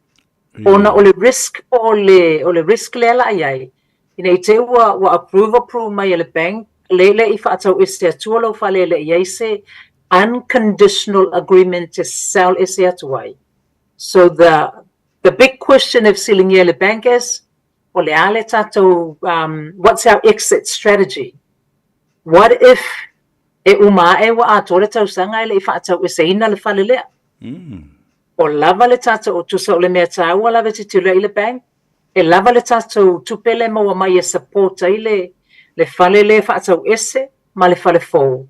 Ona o le risk po o le, o le risk lea la i ai, ina i te i ua, ua approve, approve mai e le bank, le le i faatau ese atua lou fale e le i ai se unconditional agreement to sell ese atu ai. So the, the big question e fesiligia e le bank is, o le a le tatou, um, what's our exit strategy? What if e uma ae ua atoa le tausaga e le i faatau eseina le fale lea? O lava le tatou, tusa o le mea taua lava e tilotilo ai le bank, e lava le tatou tupe lea e maua mai e support ai le, le fale lea e faatau ese ma le fale fou.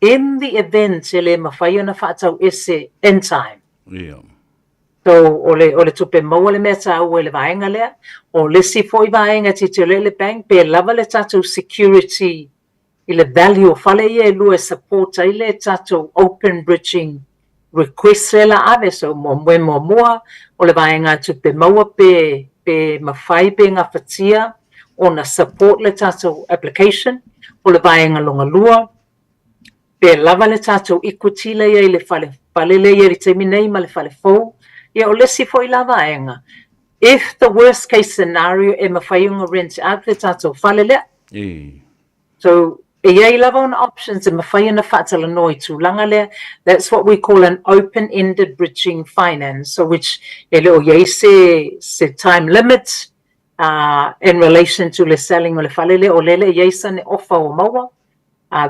In the event e le mafai ona faatau ese in time. Ia. So, o le, o le tupe maua le mea taua i le vaega lea. O le isi foi vaega e tilotilo ai le bank, pe lava le tatou security i le value o fale ia e lua e support ai le tatou open bridging request lea la ave. So muamua e muamua o le vaega tupe maua pe pe mafai pe gafatia ona support le tatou application. O le vaega longa lua, pe lava le tatou equity lea i ai i le fale fale lea i ai i le taimi nei ma le fale fou. Ia o le isi foi la vaega, if the worst case scenario e mafai ona rent out le tatou fale lea. So, e i ai lava ona options e mafai ona faatalanoa i tulaga lea. That's what we call an open-ended bridging finance, so which e le o i ai se, se time limit in relation to le selling o le fale lea, o lea e le i ai sane offer ua maua.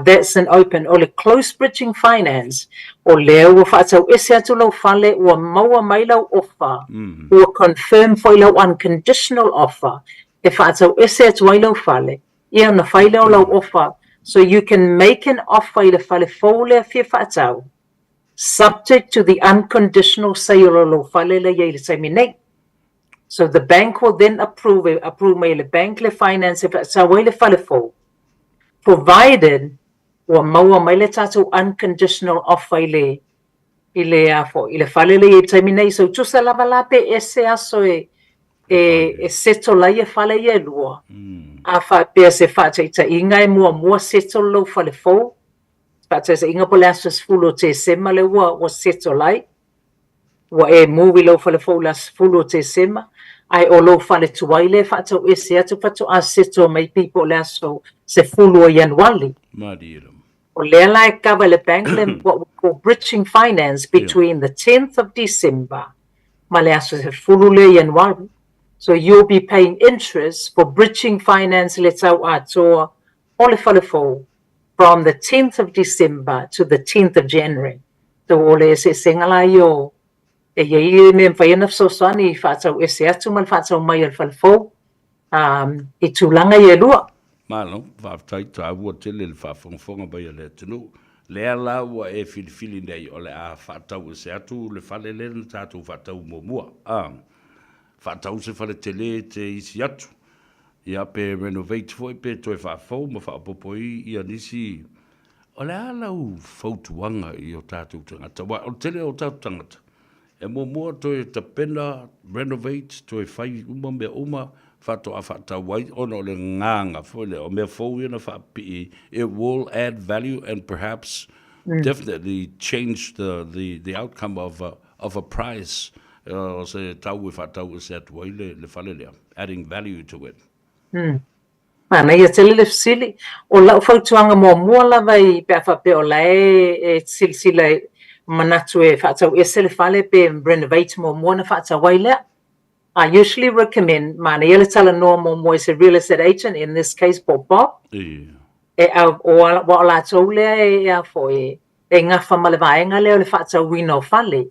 That's an open. O le close bridging finance, o lea ua faatau ese atu lou fale, ua maua mai lau offer, ua confirm foi lau unconditional offer, e faatau ese atu ai lau fale, ia ona fai lea o lau offer. So you can make an offer i le fale fou lea fia faatau, subject to the unconditional sale o lou fale lea i ai i le taimi nei. So the bank will then approve, e approve mai e le bank le finance e faatau ai le fale fou, provided ua maua mai le tatou unconditional offer i le i le a foi i le fale lea i ai i le taimi nei. So tusa lava la pe ese aso e e e settle ai ia fale ia e lua. A faapea se faataitaiga e muamua settle lou fale fou, faataitaiga po o le aso 10 o Tesema lea ua ua settle ai, ua e move i lou fale fou i le aso 10 o Tesema, ae o lou fale tuai lea e faatau ese atu faatoa settle mai pei po o le aso 10 o Ianuali. Malie lava. O lea la e cover e le bank le what we call bridging finance between the 10th of December ma le aso 10 lea Ianuari. So you'll be paying interest for bridging finance le tau atoa o le fale fou from the 10th of December to the 10th of January. So o le eseesega la ia o e i ai le mea e mafai ona fesoasoani i faatau ese atu ma le faatau mai o le fale fou um, i tulaga ia e lua. Malo, faafetai, taua tele le faafogafoga mai a le atunuu. Lea la ua e filifili nei o le a faatau ese atu le fale lea na tatou faatau muamua, a faatau se fale tele te isi atu, ia pe renovate foi pe toe faafou ma faaopoopo ai ia nisi. O le a lau fautuaga i o tatou tagata? Aua o le tele o tatou tagata E muamua toe tapena, renovate, toe fai uma mea uma faatoa faatau ai ona o le agaga foi lea o mea fou ia na faapipii, it will add value and perhaps definitely change the the the outcome of a of a price o se tau e faatau ese atu ai le le fale lea, adding value to it. Manaia tele le fesili. O lau fautuaga muamua lava i pe a faapea o la e e silasila e manatu e faatau ese le fale pe renovate muamua ona faatau ai lea. I usually recommend, manaia le talanoa muamua i se real estate agent, in this case po o Bob, e aua o latou lea e a foi e gafa ma le vaega lea o le faatauina o fale.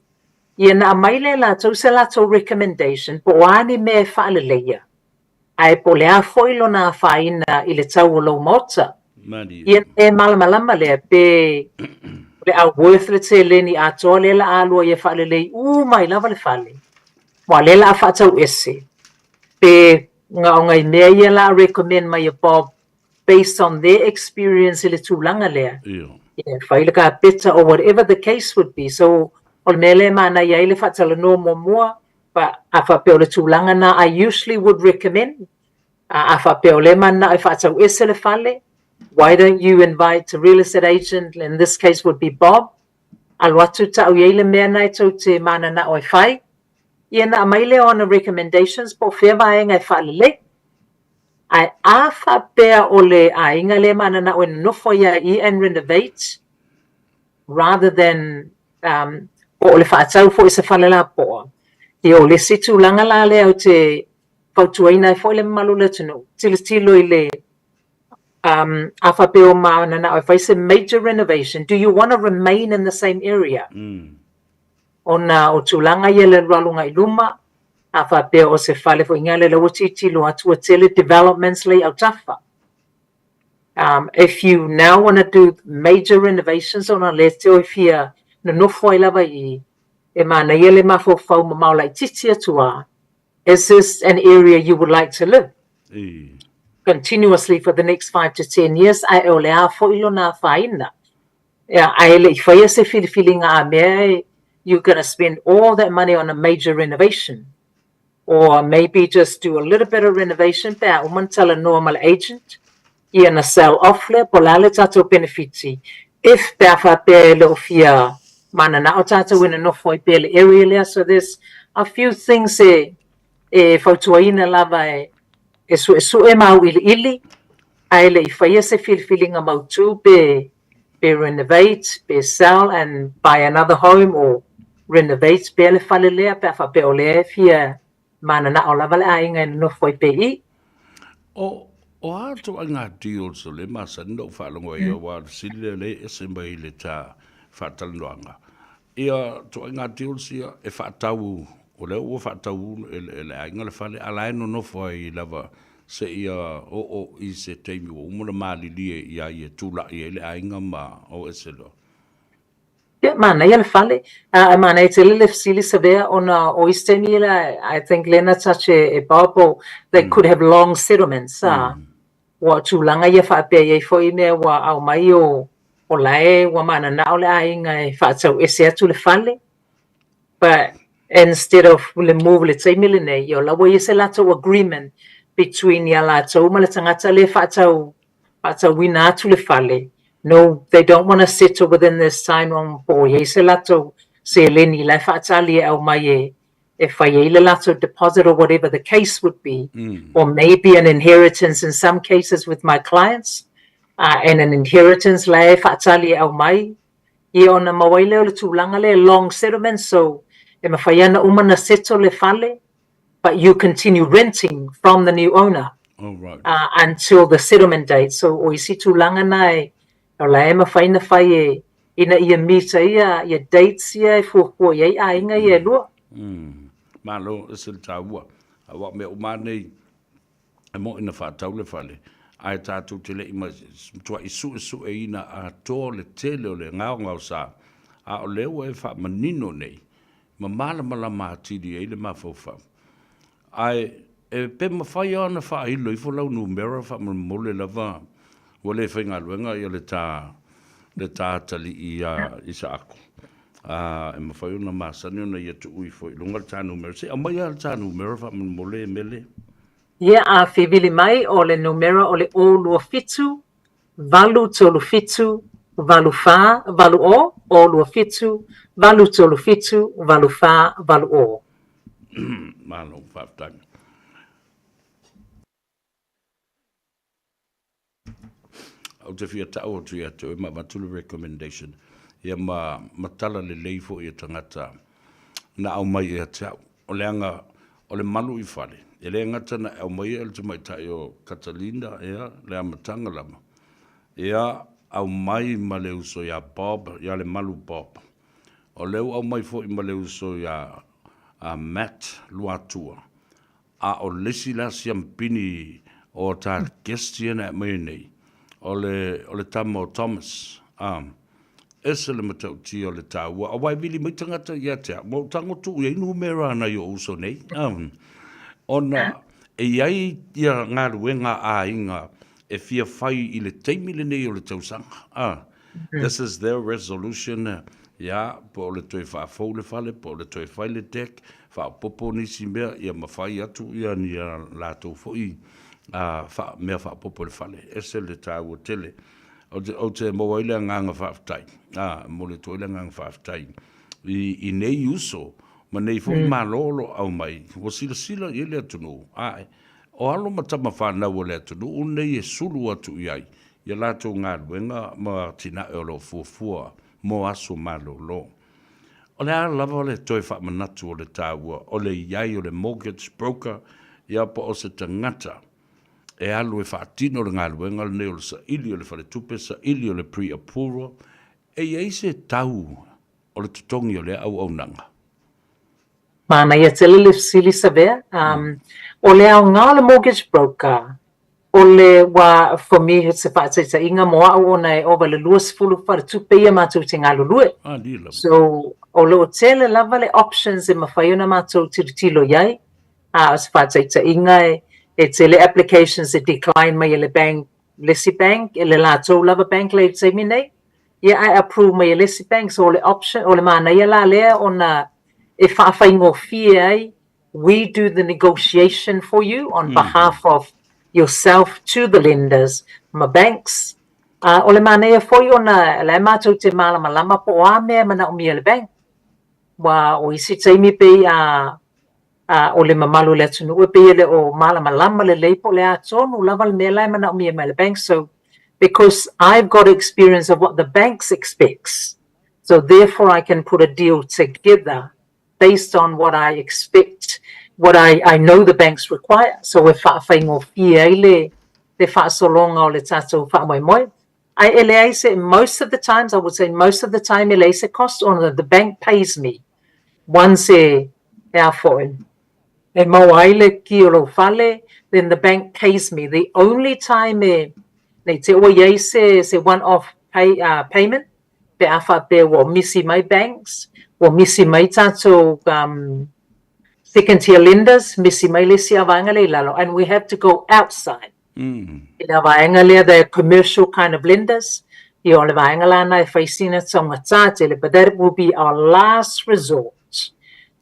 Ia na aumai lea e latou se latou recommendation po o a ni mea e faaleleia. Ae po o le a foi lona afaina i le tau o lou maota. Ia e malamalama lea pe o le a worth le seleni atoa lea la a alua ia faalelei uma ai lava le fale, aua lea la a faatau ese, pe na o nai mea ia la a recommend mai e Bob based on their experience i le tulaga lea, ia fai le kapeta or whatever the case would be. So o le mea lea e manaia ai le faatalanoa muamua, But a faapea o le tulaga na, I usually would recommend, a faapea o lea e mananao e faatau ese le fale, why don't you invite a real estate agent, in this case would be Bob, alu atu tau i ai le mea na e tou te mananao e fai, ia ona aumai lea o ana recommendations po o fea vaega e faalelei. Ae a faapea o le aiga lea e mananao e nonofo ai lava i i and renovate, rather than um, po o le faatau foi i se fale lapoa. Ia o le isi tulaga la lea ou te fautuaina ai foi le mamalu o le atunuu, tilotilo i le um, a faapea o mananao e fai se major renovation, do you want to remain in the same area? Ona o tulaga ia le alualu agai i luma, a faapea o se fale foi lea la ua tilotilo atu ua tele developments la i autafa. Um, if you now want to do major renovations ona lea te oi fia nonofo ai lava i i, e manaia le mafaufau mamao laitiiti atu a, is this an area you would like to live? Continuously for the next 5 to 10 years, ae o le a foi lona afaina. Ia, ae le i faia se filifiliga a mea e, you're gonna spend all that money on a major renovation. Or maybe just do a little bit of renovation pe a uma ona talanoa ma le agent, ia ona sell off lea po o le a le tatou penefiti if pe a faapea e le o fia mananao tatou e nonofo ai pea i le area lea. So there's a few things e e fautuaina lava e e suesue ma auiliili ae le i faia se filifiliga mautu pe pe renovate, pe sell and buy another home or renovate pea le fale lea pe a faapea o lea e fia mananao lava le aiga e nonofo ai pea i i. O, o a ituaiga deals o lea e masani ona ou faalogo ai, aua o le fesili lea o lea e ese mai le ta faatalanoaga. Ia ituaiga deals ia e faatau, o lea ua faatau e le aiga le fale, a o la e nonofo ai lava seia oo i se taimi ua uma ona malilie i a ia e tulai ai le aiga ma o ese loa. Ia, manaia le fale. A, e manaia tele le fesili Savea ona o isi taimi la, I think lea na touch e, e Bob, o they could have long settlements, a, ua tulaga ia faapea i ai foi mea ua aumai o, o la e ua mananao le aiga e faatau ese atu le fale, but instead of le move i le taimi lenei, ia o la ua i ai se latou agreement between ia latou ma le tagata lea e faatau, faatauina atu le fale, no, they don't want to settle within this time on po o i ai se latou seleni la e faatali e aumai e, e fai ai le latou deposit or whatever the case would be, or maybe an inheritance in some cases with my clients, and an inheritance la e faatali e aumai, ia ona maua ai lea o le tulaga lea long settlement, so e mafai lava ona uma ona settle le fale, but you continue renting from the new owner Oh, right. until the settlement date. So o isi tulaga na e, o la e mafai ona fai e, ina ia meet ai ia, ia dates ia e fuafua i ai aiga ia e lua. Malo, e se le taua. Aua o mea uma lava nei, e moni na faatau le fale. Ae tatou te le i matuai suesueina atoa le tele o le gaogaosa, a o lea ua e faamanino nei, ma malamalama atili ai le mafaufau. Ae e pe mafai lava ona faailo ifo lau numera faamolemole lava ua le faigaluega ia le ta le ta atalii ia Isaako. A e mafai ona masani ona ia tuu ifo i luga le ta numera. Se i aumai lava le ta numera faamolemole e Mele. Ia a fevili mai o le numera o le 027 837 84 80, 027 837 84 80. Malo faafetai. Ou te fia tau atu ia te oe ma avatu le recommendation ia ma, ma tala lelei foi e tagata na aumai ia te au. O le aga o le malu i fale, e le gata na e aumaia e le tamaitai o Catalina ia le amataga lava, ia aumai ma le uso ia Bob, ia le malu Bob. O lea ua aumai foi ma le uso ia Matt Luatua, A o le isi la siampini o ta guest ia na e aumaia nei, o le, o le tama o Thomas, a, ese le matautia o le taua, aua e vili mai tagata ia te au, ma ou tago tuu i ai numera a nai ou uso nei, a, ona e i ai ia galuega a aiga e fia fai i le taimi lenei o le tausaga, a, This is their resolution, ia, po o le toe faafou le fale, po o le toe fai le deck, faaopoopo nisi mea, ia ma fai atu ia ni a latou foi uh, mea faaopoopo i le fale. Ese le taua tele. Ou te, ou te maua ai le agaga faafetai, ah, momoli atu ai le agaga faafetai i, i nei uso ma nei foi malo o lo o aumai, ua silasila i ai le atunuu, ae, o alo ma tama fanau a le atunuu nei e sulu atu i ai, i a latou galuega ma atinae o lo o fuafua mo aso malolo. O le a lava le toe faamanatu o le taua o le i ai o le mortgage broker ia po o se tagata e alu e faatino le galuega lenei o le saili o le faletupe, saili o le pre-approval, e i ai se tau o le totogi o lea auaunaga? Manaia tele le fesili Savea. O le aoga o le mortgage broker, o le wā for me se faataitaiga mo au ona e ova i le 20 faletupe ia matou te galulue. So o lo o tele lava le options e mafai ona matou tilotilo i ai. A o se faataitaiga e, e tele applications e decline mai e le bank, le isi bank, e le latou lava bank lea i le taimi nei. Ia ae approve mai e le isi bank. So o le option, o le manaia la lea ona e faafaigofie ai, we do the negotiation for you on behalf of yourself to the lenders ma banks. Uh, o le manaia foi ona la e matou te malamalama po o a mea e manaomia e le bank. Ua o isi taimi pei a a o le mamalu o le atunuu e pei e le o malamalama lelei po o le a tonu lava le mea la e manaomia mai le bank. So, because I've got experience of what the banks expects, so therefore I can put a deal together based on what I expect, what I, I know the banks require. So e faafaigofie ai le, le faasologa o le tatou faamoemoe. Ae e leai se, most of the times, I would say most of the time e leai se cost ona the bank pays me once e, e a foi, e maua ai le ki o lou fale, then the bank pays me. The only time e, nei te ua i ai se, se one off pay, uh, payment, pe a faapea ua misi mai banks, ua misi mai tatou um, second tier lenders, misi mai le isi vaega lea i lalo, and we have to go outside. I le vaega lea, the commercial kind of lenders, ia o le vaega la na e fai sina taugata tele, but that will be our last resort.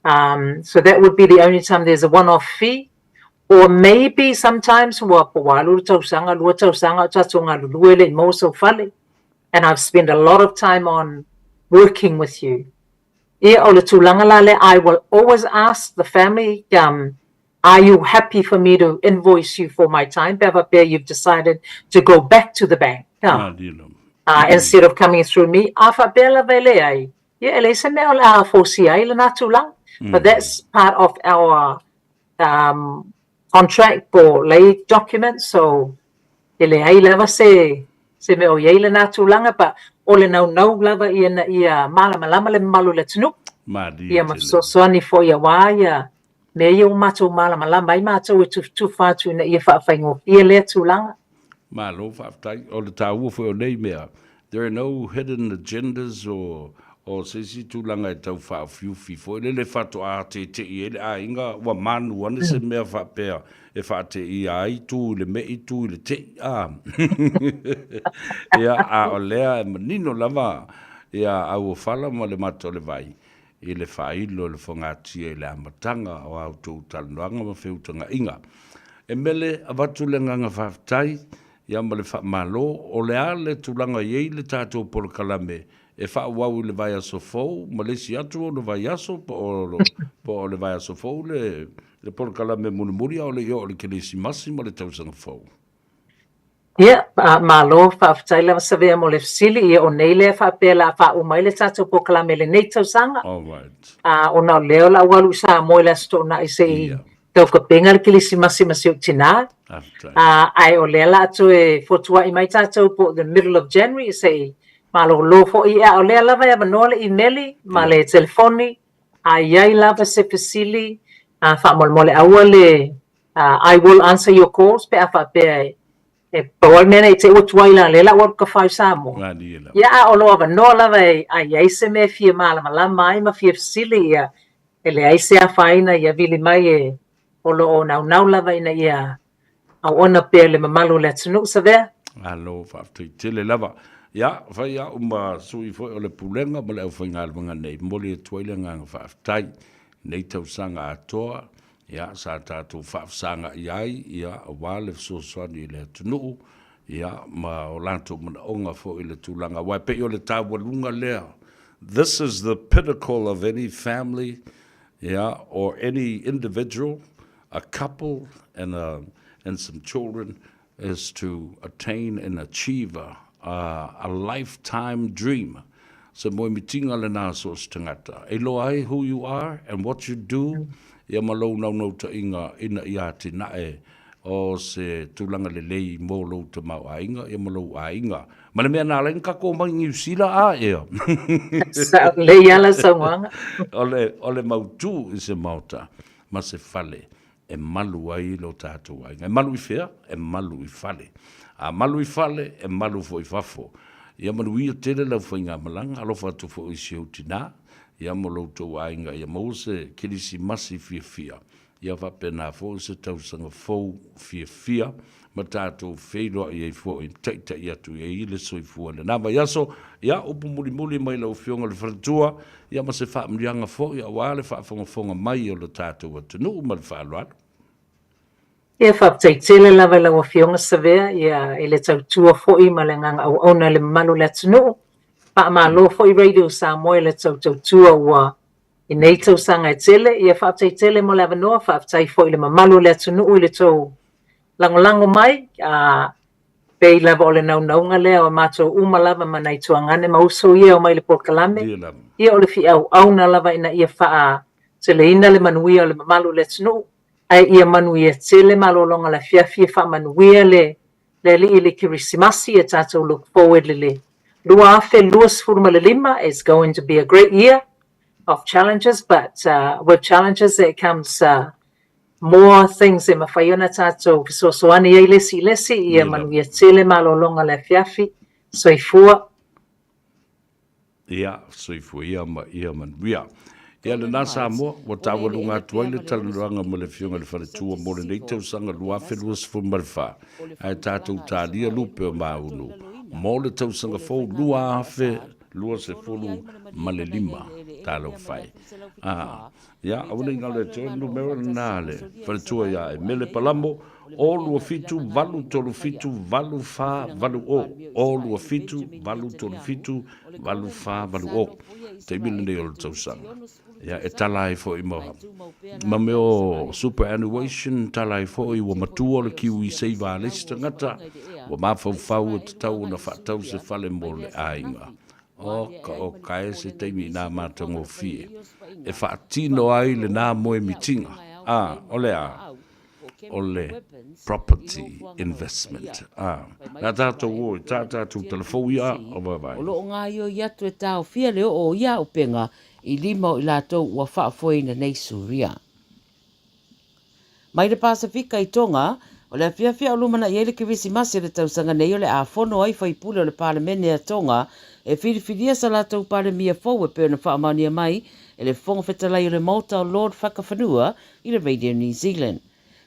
Um, so that would be the only time there's a one-off fee, or maybe sometimes ua po ua alu le tausaga, lua tausaga o tatou galulue le i maua sou fale, and I've spent a lot of time on working with you. Ia o le tulaga la lea, I will always ask the family, um, are you happy for me to invoice you for my time? Pe a faapea you've decided to go back to the bank. Ah, uh, instead of coming through me, a faapea lava e leai, ia e leai se mea o le a fausia ai lena tulaga. But that's part of our um, contract po lay document, so e leai lava se, se mea o i ai lena tulaga, but o le naunau lava ia na ia malamalama le mamalu o le atunuu. Ia ma fesoasoani foi aua ia mea ia ua matou malamalama ai matou e tufatufa atu ina ia faafaigofie lea tulaga. Malo faafetai. O le taua foi o nei mea, there are no hidden agendas or o se isi tulaga e tau faaofiufi foi lele faatoa tete'i ai le aiga ua manu ane se mea faapea e faateia ai tu i le me'i tu i le te'i a. Ia a o lea e manino lava ia auofala ma le mata o le vai i le faailo e le fogatia i le amataga o a outou talanoaga ma feutagaiga. E mele avatu le agaga faafetai ia ma le faamalo, o le a le tulaga i ai le tatou polokalame e faaauau i le vaiaso fou ma le isi atu ona vaiaso po o po o le vaiaso fou le le polokalame mulimuli a o le i oo i le Kerisimasi ma le tausaga fou. Ia, malo, faafetai lava Savea mo le fesili. Ia, o nei lea faapea o le a faauma ai le tatou polokalame i lenei tausaga. Alright. A, ona o lea o le a ou alu i Samoa i le Aso Toonai se i Ia. taukapena le Kerisimasi ma si ou tinā. Faafetai. A, ae o lea o le a toe fotuai mai tatou po o the middle of January se i malolo foi. A o lea lava e avanoa le imeli ma Ia. le telefoni. A i ai lava se fesili, a, faamolemole aua le I will answer your calls pe a faapea e e pau lava le mea nei te i ua tuai la lea la ua alu kafa i Samoa. Malie lava. Ia a o lo avanoa lava e a i ai se mea e fia malamalama ai ma fia fesili ia e leai se afaina ia vili mai e o lo o naunau lava ina ia auauna pea le mamalu o le atunuu Savea. Malo faafetai tele lava. Ia, fai au ma sui foi o le Pulega ma le aufaigaluega nei, momoli atu ai le agaga faafetai i nei tausaga atoa Ia, sa tatou faafesaga'i ai, ia, aua le fesoasoani i le atunuu, ia, ma o latou manaoga foi i le tulaga, aua e pei o le taualuga lea, this is the pinnacle of any family, ia, or any individual, a couple and a, and some children, is to attain and achieve a, a lifetime dream. Se moemitiga lena a so o se tagata. E iloa ai who you are and what you do, ia ma lou naunautaiga ina ia atinae o se tulaga lelei mo lou tamaoaiga ia ma lou aiga. Ma le mea na ala ai na tatou omai i Niu Sila a ea. Sao lelei lava lau saunoaga. O le, o le mautu i se maota ma se fale e malu ai lo tatou aiga. E malu i fea? E malu i fale. A malu i fale, e malu foi i fafo. Ia manuia tele lau faigamalaga, alofa atu foi i si ou tinā, ia ma lo outou aiga ia maua se Kerisimasi fiafia, ia faapena foi se tausaga fou fiafia ma tatou feiloai ai foi, taitai atu i ai le soifua i lena vaiaso. Ia, upu mulimuli mai lau Afioga i le Faletua, ia ma se faamanuiaga foi aua le faafogafoga mai o lo tatou atunuu ma le faaaloalo. Ia, faafetai tele lava i lau Afioga Savea, ia, i le tautua foi ma le agaga auauna i le mamalu o le atunuu. Faamalo foi Radio Samoa i le tou tautua ua i nei tausaga e tele. Ia, faafetai tele mo le avanoa, faafetai foi i le mamalu o le atunuu i le tou lagolago mai, a pei lava o le naunauga lea o matou uma lava ma nai tuagane ma uso ia e omai i le polokalame, ia o le fiauauna lava ina ia faateleina le manuia o le mamalu o le atunuu, ae ia manuia tele malologa o le afiafi e faamanuia le le Alii i le Kerisimasi, e tatou look forward i le 2025, it's going to be a great year of challenges, but with challenges it comes more things e mafai ona tatou fesoasoani ai le isi i le isi, ia manuia tele malologa o le afiafi. Soifua. Ia, soifua ia ma ia manuia. Ia lena Samoa, ua taualuga atu ai le talanoaga ma le Afioga i le Faletua mo lenei tausaga 2024, ae tatou talia lupe o Maunu mo le tausaga fou 2025. Talofa e. A, Ia, aua ne i galo e toe numera lena a le faletua ia Emele Palamo, o 27 837 8480, o 27 837 8480. Taimi lenei o le tausaga. Ia, e tala ai foi ma, ma mea o superannuation, tala ai foi ua matua le kiwi seiva a le isi tagata, ua mafaufau e tatau ona faatau se fale mo le aiga. Oka, oka e se taimi inā matagofie e faatino ai lenā moemitiga, a, o le a? O le property investment, a. Na tātou o i tā tātou talafou ia, o vaevae. O lo o gaioi atu e taofia le oo o ia upenga i lima o i latou ua faafoeina nei Suria. Mai le Pasefika i Tonga, O le afiafi a o lumanai ai le Kerisimasi o le tausaga nei o le a fono ai faipule o le Palemene a Tonga e filifilia sa latou Palemia fou e pei ona faamaonia mai e le Fofoga Fetalai o le Maota o Lord Fakafanua i le Radio New Zealand.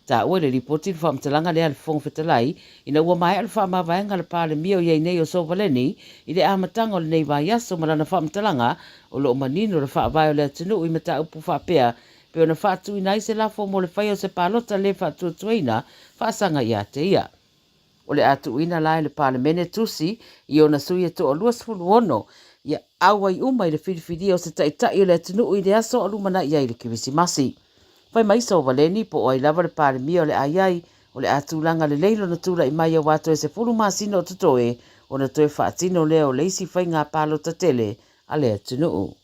Taua i le lipoti le faamatalaga lea a le Fofoga Fetalai ina ua maea le faamavaega a le Palemia o i ai nei o Sovaleni i le amataga o lenei vaiaso ma lana faamatalaga o lo o manino le faavae o le atunuu i mataupu faapea pei ona faatuina ai se lafo mo le faia o se palota le faatuatuaina faasaga ia te ia. O le a tuuina la e le Palemene tusi i ona sui e toa 26 ia auai uma i le filifilia o se taitai o le atunuu i le aso a lumanai ai le Kerisimasi. Fai mai Sovaleni po o ai lava le Palemia o le a i ai, o le a tulaga lelei lona tulai mai aua toe 10 masina o totoe ona toe faatino lea o le isi faiga palota tele a le atunuu.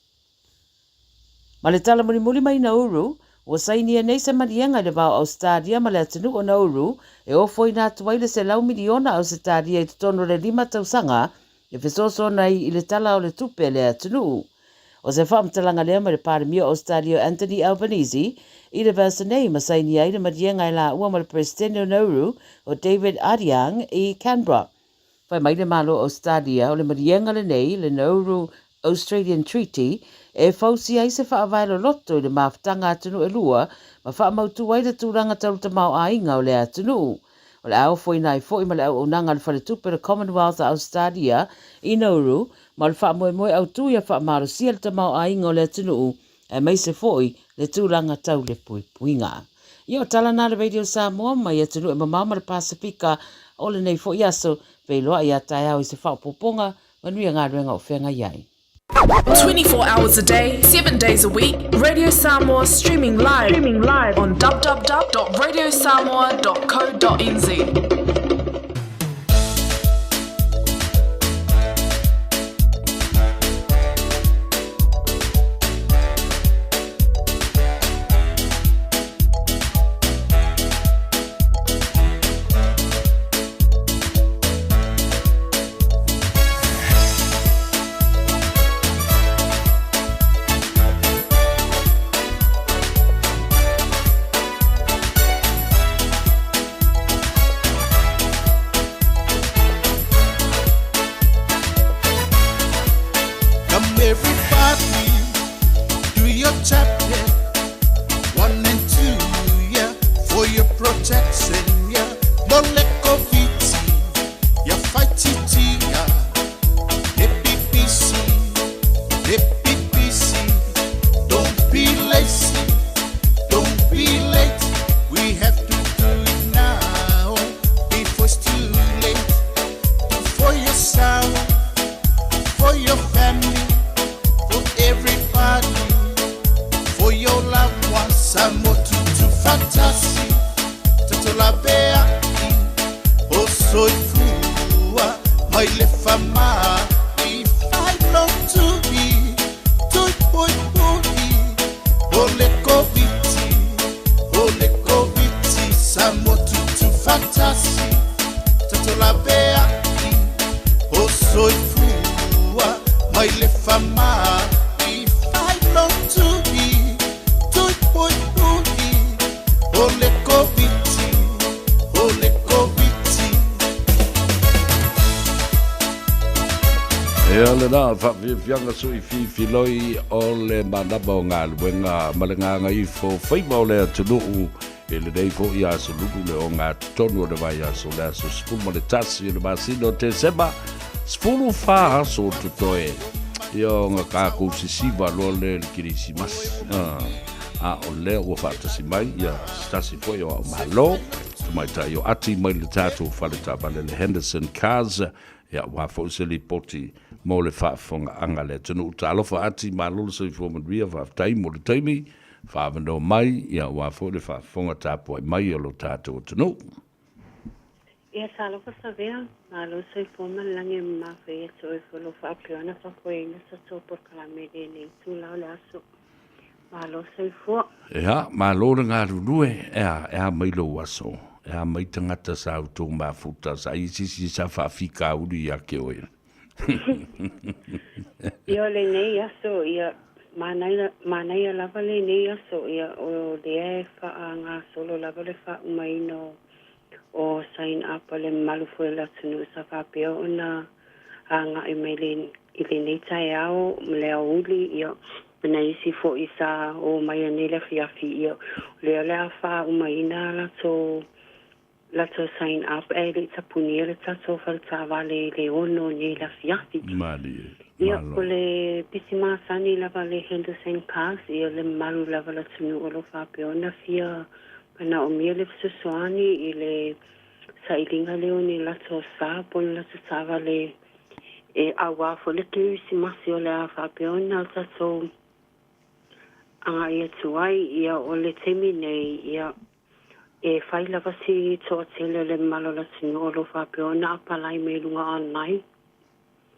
Ma le tala mulimuli mai Nauru, ua sainia nei se maliega i le va o Ausetalia ma le atunuu o Nauru e ofoina atu ai le 100 miliona Ausetalia i totonu o le lima tausaga e fesoasoani ai i le Tala o le Tupe a le atunuu. O se faamatalaga lea mai le Palemia o Ausetalia o Anthony Albanese i le vaiaso nei ma sainia ai le maliega e laua ma le Peresetene o Nauru o David Adeang i Canberra. Fai mai le Malo o Ausetalia o le maliega lenei, le Nauru Australian Treaty, e fausia ai se faavae loloto i le mafutaga atunuu e lua ma faamautu ai le tulaga tau le tamaoaiga o lea atunuu. O le a ofoina ai foi ma le auaunaga a le Faletupe o le Commonwealth a Ausetalia i Nauru ma o le faamoemoe autu ia faamalosia le tamaoaiga o le atunuu aemaise foi le tulaga tau le puipuiga. Ia o tala na a le Radio Samoa mai atunuu e mamao ma le Pasefika o lenei foi aso, feiloai a taeao i se faaopoopoga, manuia galuega o feagai ai. 24 hours a day, 7 days a week, Radio Samoa streaming live, streaming live on www.radiosamoa.co.nz. Come everybody, do your tap, yeah. One and two, yeah, for your protection, yeah. Moleko viti, yeah, fight yeah. APPC, APPC, don't be lazy, don't be late. We have to do it now before it's too late. Do for yourself, for your family, for everybody, for your loved ones. Samotutu fantasy, tatolavea o soifua mai le famai failotui tuipuipui o le Koviti o le Koviti Samotutu fatasi tatolaveai o soifua mai le famai failotui tuipuipui o le Koviti o le Koviti. Ea lena faafiafiaga sui fifiloi o le manava o galuega ma le gagaifo faiva o le atunuu i lenei foi aso lulu le ogatotonu o le vaiaso le aso 11 o le masina o Tesema 14 aso o totoe ia ona tatou sisiva loa lea i le Kerisimasi. A o lea ua faatasi mai ia se tasi foi o au malo tamaitai o Ati mai le tatou fale taavale le Henderson Cars ia aua foi se lipoti mo le faafofogaaga a le atunuu. Talofa Ati, malo le soifua manuia, faafetai mo le taimi faaavanoa mai ia aua foi le faafofoga tapuai mai a lo tatou atunuu. Ia talofa Savea, malo soifua ma le lagi e mamafa ia te oe foi o lo o faapea ona faafoeina sa tou polokalame i lenei itula o le aso. Malo soifua. Ea, malo le galulue, ea, e a mai lou aso, e a mai tagata sa outou mafuta, sa i ai se isi sa faafitauli ia te oe. Ia o lenei aso, ia, manaia, manaia lava lenei aso, ia, o lea e faagasolo lava le faaumaina o. O sign up a le mamalu foi o le atunuu sa faapea ona agai mai i lenei taeao ma le aoauli, ia, ma nai isi foi sa o mai anei le afiafi, ia, o lea o le a faaumaina a latou latou sign up ae le i tapunia le tatou faletaavale i le 6 nei le afiafi. Malie. Ia, Malo. o le pisi masani lava a le Henderson Cars, ia, le mamalu lava o le atunuu o lo o faapea ona fia manaomia le fesoasoani i le sailiga lea o ni latou sa po o ni latou taavale e auā foi le Kerisimasi o le a faapea ona tatou agai atu ai. Ia, o le taimi nei, ia, e fai lava si toatele o le mamalu o le atunuu o lo o faapea ona apalai mai i luga online.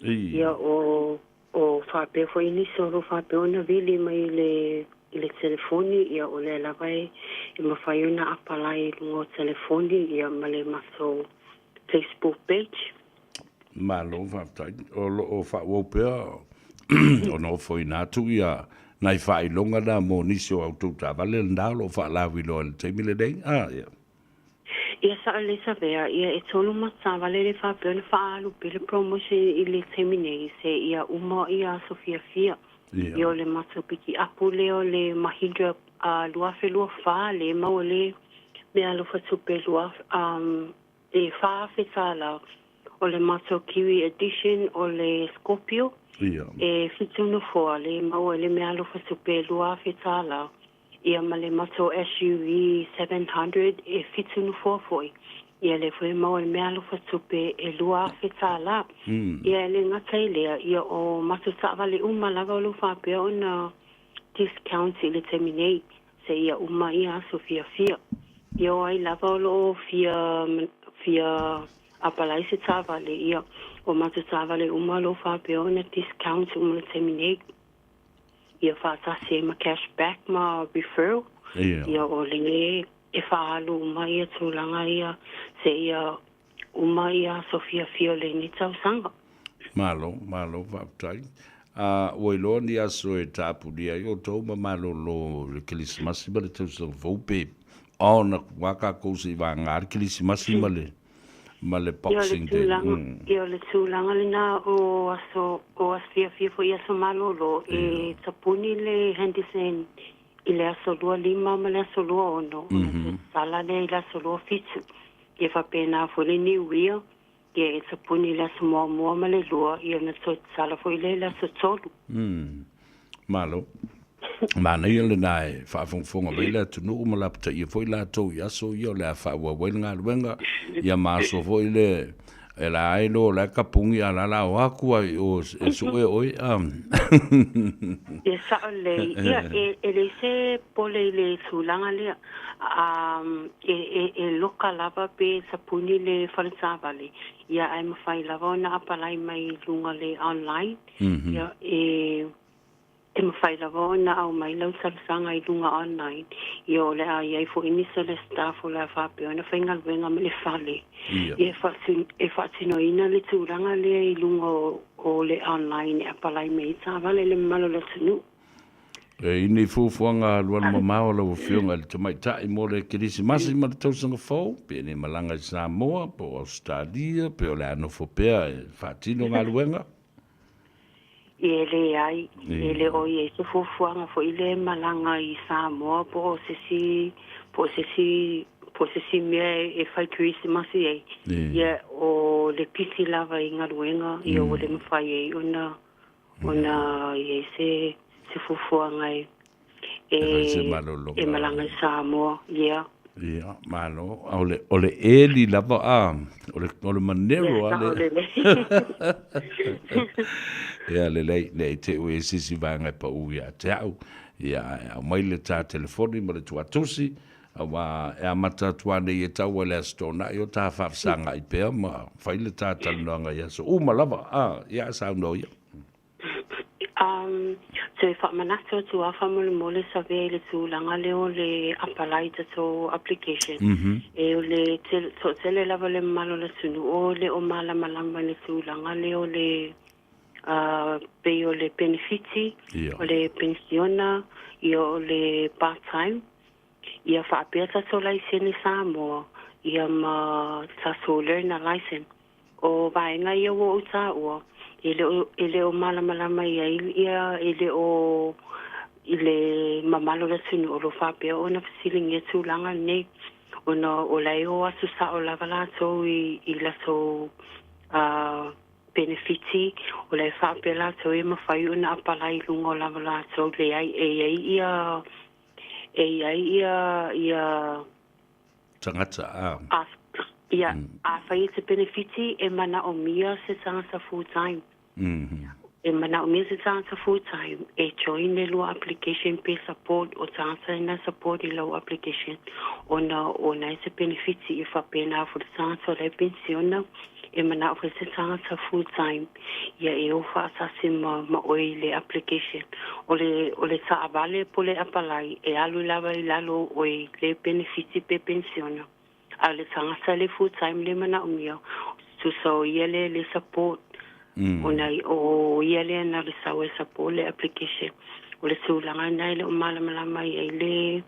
Ia, o o faapea foi nisi o lo o faapea ona vili mai i le i le telefoni, ia, o lea lava e e mafai ona apalai i luga o telefoni, ia, ma le matou Facebook page. Malo faafetai. O lo o faaauau pea ona ofoina atu ia nai faailoga na mo nisi o a outou taavale lena o lo o faalauiloa i le taimi lenei. A, ia. Ia sao lelei Savea, ia e tolu ma taavale le faapea ona faaalu pea le promotion i le taimi nei se ia uma ia aso fiafia. Ia o le matou pikiapu lea o le Mahindra 2024 le maua le meaalofa tupe lua e 4,000 tala o le matou Kiwi Edition o le Scorpio e fitu nofoa le maua i le meaalofa tupe 2,000 tala ia ma le matou SUV 700 e fitu nofoa foi ia lea foi e maua i le meaalofa tupe e 2,000 tala. Ia e le gata i lea, ia o matou taavale uma lava o lo o faapea ona discount i le taimi nei seia uma ia aso fiafia. Ia o ai lava o lo o fia fia apalai se taavale, ia o matou taavale uma o lo o faapea ona discount uma i le taimi nei. Ia faatasi ai ma cash back ma referral. Ia o le e faaalu uma ia tulaga ia seia uma ia aso fiafia o lenei tausaga. Malo, malo faafetai. A ua iloa ni aso e tapunia ai outou ma malolo i le Kerisimasi ma le tausaga fou pe ona ua tatou se i vagana le Kerisimasi ma le ma le Ia o le Boxing Day. tulaga, ia o le tulaga lena o aso o aso fiafia foi i aso malolo e tapuni le Henderson i le aso 25 ma le aso 26 ona toe tatala lea i le aso 27. Ia faapena foi le New Year, ia e tapuni i le aso muamua ma le lua, ia ona toe tatala foi lea i le aso tolu. Malo. Manaia lena e faafogafoga mai le atunuu ma lapataia foi latou i aso ia o le a faaauau ai le galuega, ia ma aso foi le e la ai lo la ka pungi a la la o aku ai o e sue oi a. Ia sao lelei. Ia e e leai se pole i le tulaga lea. E e e loka lava pe tapuni le fale taavale, ia ae mafai lava ona apalai mai i luga le online. Ia e E mafai lava ona aumai lau talosaga i luga online, ia o le a i ai foi nisi o le staff o le a faapea ona faigaluega ma le fale ia e faatinoina le tulaga lea i luga o le online e apalai mai ai taavale i le mamalu o le atunuu. E i nei fuafuaga alualumamao a lau Afioga i le Tamaitai mo le Kerisimasi ma le Tausaga Fou, pe nei malaga i Samoa po o Ausetalia, pe o le a nofo pea e faatino galuega? E leai, e le o i ai se fuafuaga foi lea e malaga i Samoa po o se isi, po o se isi, po o se isi mea e fai Kerisimasi ai. Ia, o le pisi lava i galuega, ia ua le mafai ai ona, ona i ai se, se fuafuaga e, e malaga i Samoa, ia. Ia, malo. O le, o le eli lava a, o le, o le manero a le. Ia, lelei, nei te ue i sisi vaega e pau ia te au. Ia, e aumai le tā telefoni ma le tuatusi, auā e amata atu anei e tau ai le Aso Toonai o tā faafesagai pea ma fai le tā talanoaga i aso uma lava. A, ia, saunoa ia. Um, toe faamanatu atu lava faamolemole Savea i le tulaga lea o le apalai i tatou application. E o le toatele lava le mamalu o le atunuu o le o malamalama i le tulaga lea o le pei o le penefiti, o le penisiona, ia o le part time. Ia faapea tatou laisene Samoa, ia ma tatou learner license. O vaega ia ua ou taua, e le o, e le o malamalama i ai ia, e le o i le mamalu o le atunuu o lo o faapea ona fesiligia tulaga nei, ona o la e o atu sao lava latou i, i latou uh, penefiti, o la e faapea latou e mafai ona apalai i luga o lava latou, leai, e i ai ia, e i ai ia, ia Tagata, a. A, ia, afai e te penefiti, e manaomia se tagata full time. E manaomia se tagata full time e join le lua application pe support o tagata ina support i lau application ona o na e te penefiti e faapena foi le tagata o la e penisiona e manao foi se tagata full time ia e o faatasi ma, ma oe i le application. O le, o le taavale po le apalai e alu lava i lalo o oe le penefiti pe penisiona. A o le tagata le full time le manaomia, tusa o ia lea le support ona o ia lea na o le sau e support le application. O le tulaga lena e le o malamalama i ai le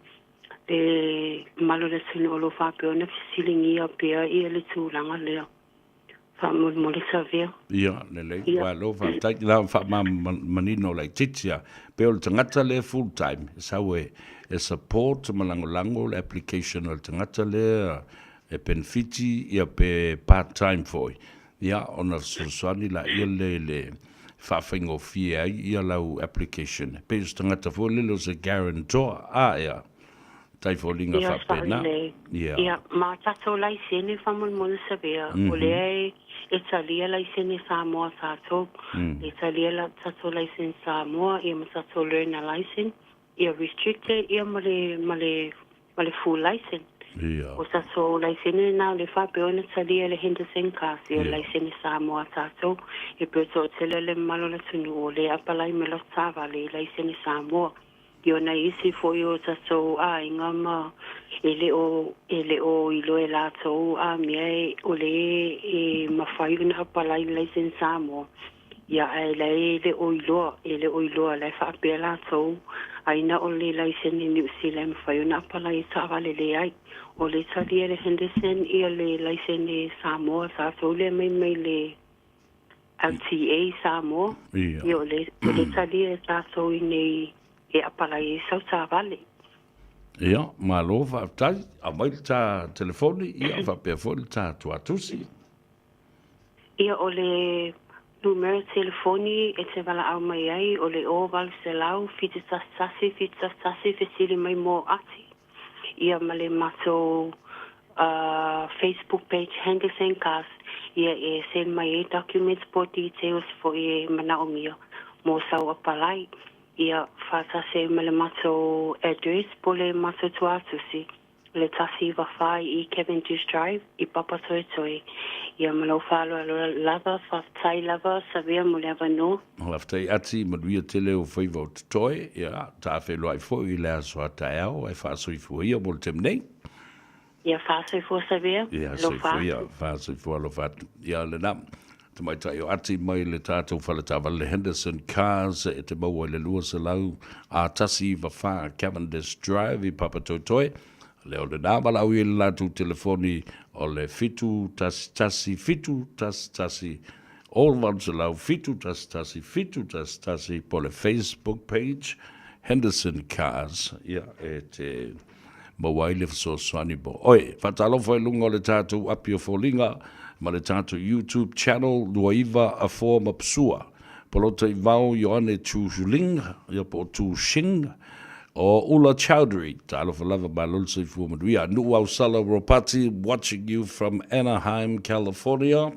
le mamalu o le atunuu o lo o faapea ona fesiligia pea ia le tulaga lea. Faamolemole Savea. Ia, lelei. Ia. Malo, faafetai. Na ona faamamanino laitiiti lava. Pei o le tagata lea full time, e sau e, e support ma lagolago le application a le tagata lea e penefiti ia pe part time foi. Ia, ona fesoasoani laia lea i le faafaigofie ai ia lau application. E pei o se tagata foi lele o se guarantor, a ea? Tai foliga Ia, faapena. saolelei. Ia. Ia, ma tatou laisene faamolemole Savea, o lea e, e talia laisene Samoa a tatou. E talia la tatou laisene Samoa, ia ma tatou learner license, ia restricted, ia ma le, ma le, ma le full license. Ia. O tatou laisene lena o lea e faapea ona talia e le Henderson Cars, ia laisene Samoa a tatou. E pei o toatele o le mamalu o le atunuu o lea e apalai mai latou taavale i laisene Samoa. I ona isi foi o tatou aiga ma e le o, e le o iloa e latou a mea e, o le e mafai ona apalai le laisene Samoa, ia ae la e le o iloa, e le o iloa, la e faapea latou, ai na o le laisene Niu Sila e mafai ona apalai e taavale leai. O le talia e le Henderson ia le laisene Samoa tatou lea mai mai le LTA Samoa, ia o le, o le talia e tatou i nei e apalai ai sau taavale. Ia, malo faafetai. Aumai le ta telefoni, ia faapea foi le ta tuatusi. Ia, o le numera telefoni e te valaau mai ai, o le 0800 711 711 fesili mai mo Ati. Ia ma le matou Facebook page Henderson Cars ia e send mai ai documents po details foi e manaomia mo sau apalai. Ia faatasi ai ma le matou address po le matou tuatusi le 194 i Cavendish Drive i Papatoetoe. Ia ma lou faaaloalo lava, faafetai lava Savea mo le avanoa. Faafetai Ati, manuia tele ou faiva o totoe, ia ta feiloai foi i le aso a taeao ae faasoifua ia mo le taimi nei. Ia faasoifua Savea, Ia alofa soifua ia, atu. faasoifua alofa atu. Ia lena, tamaitai o Ati mai le tatou fale taavale le Henderson Cars e te maua i le 200 a 194 Cavendish Drive i Papatoetoe. Lea o lena valaau i le latou telefoni o le 711 711 800 711 711 po o le Facebook page Henderson Cars ia e te maua ai le fesoasoani mo oe. Faatalofa i luga o le tatou api o foliga ma le tatou YouTube channel 29 Afoa ma Pasua. Polota i Vao Ioane Tu Ling, ia po o Tu Shing, o Ula Chowdhury. Talofa lava malo le soifua manuia. Nu'uau Sala Ropati watching you from Anaheim, California.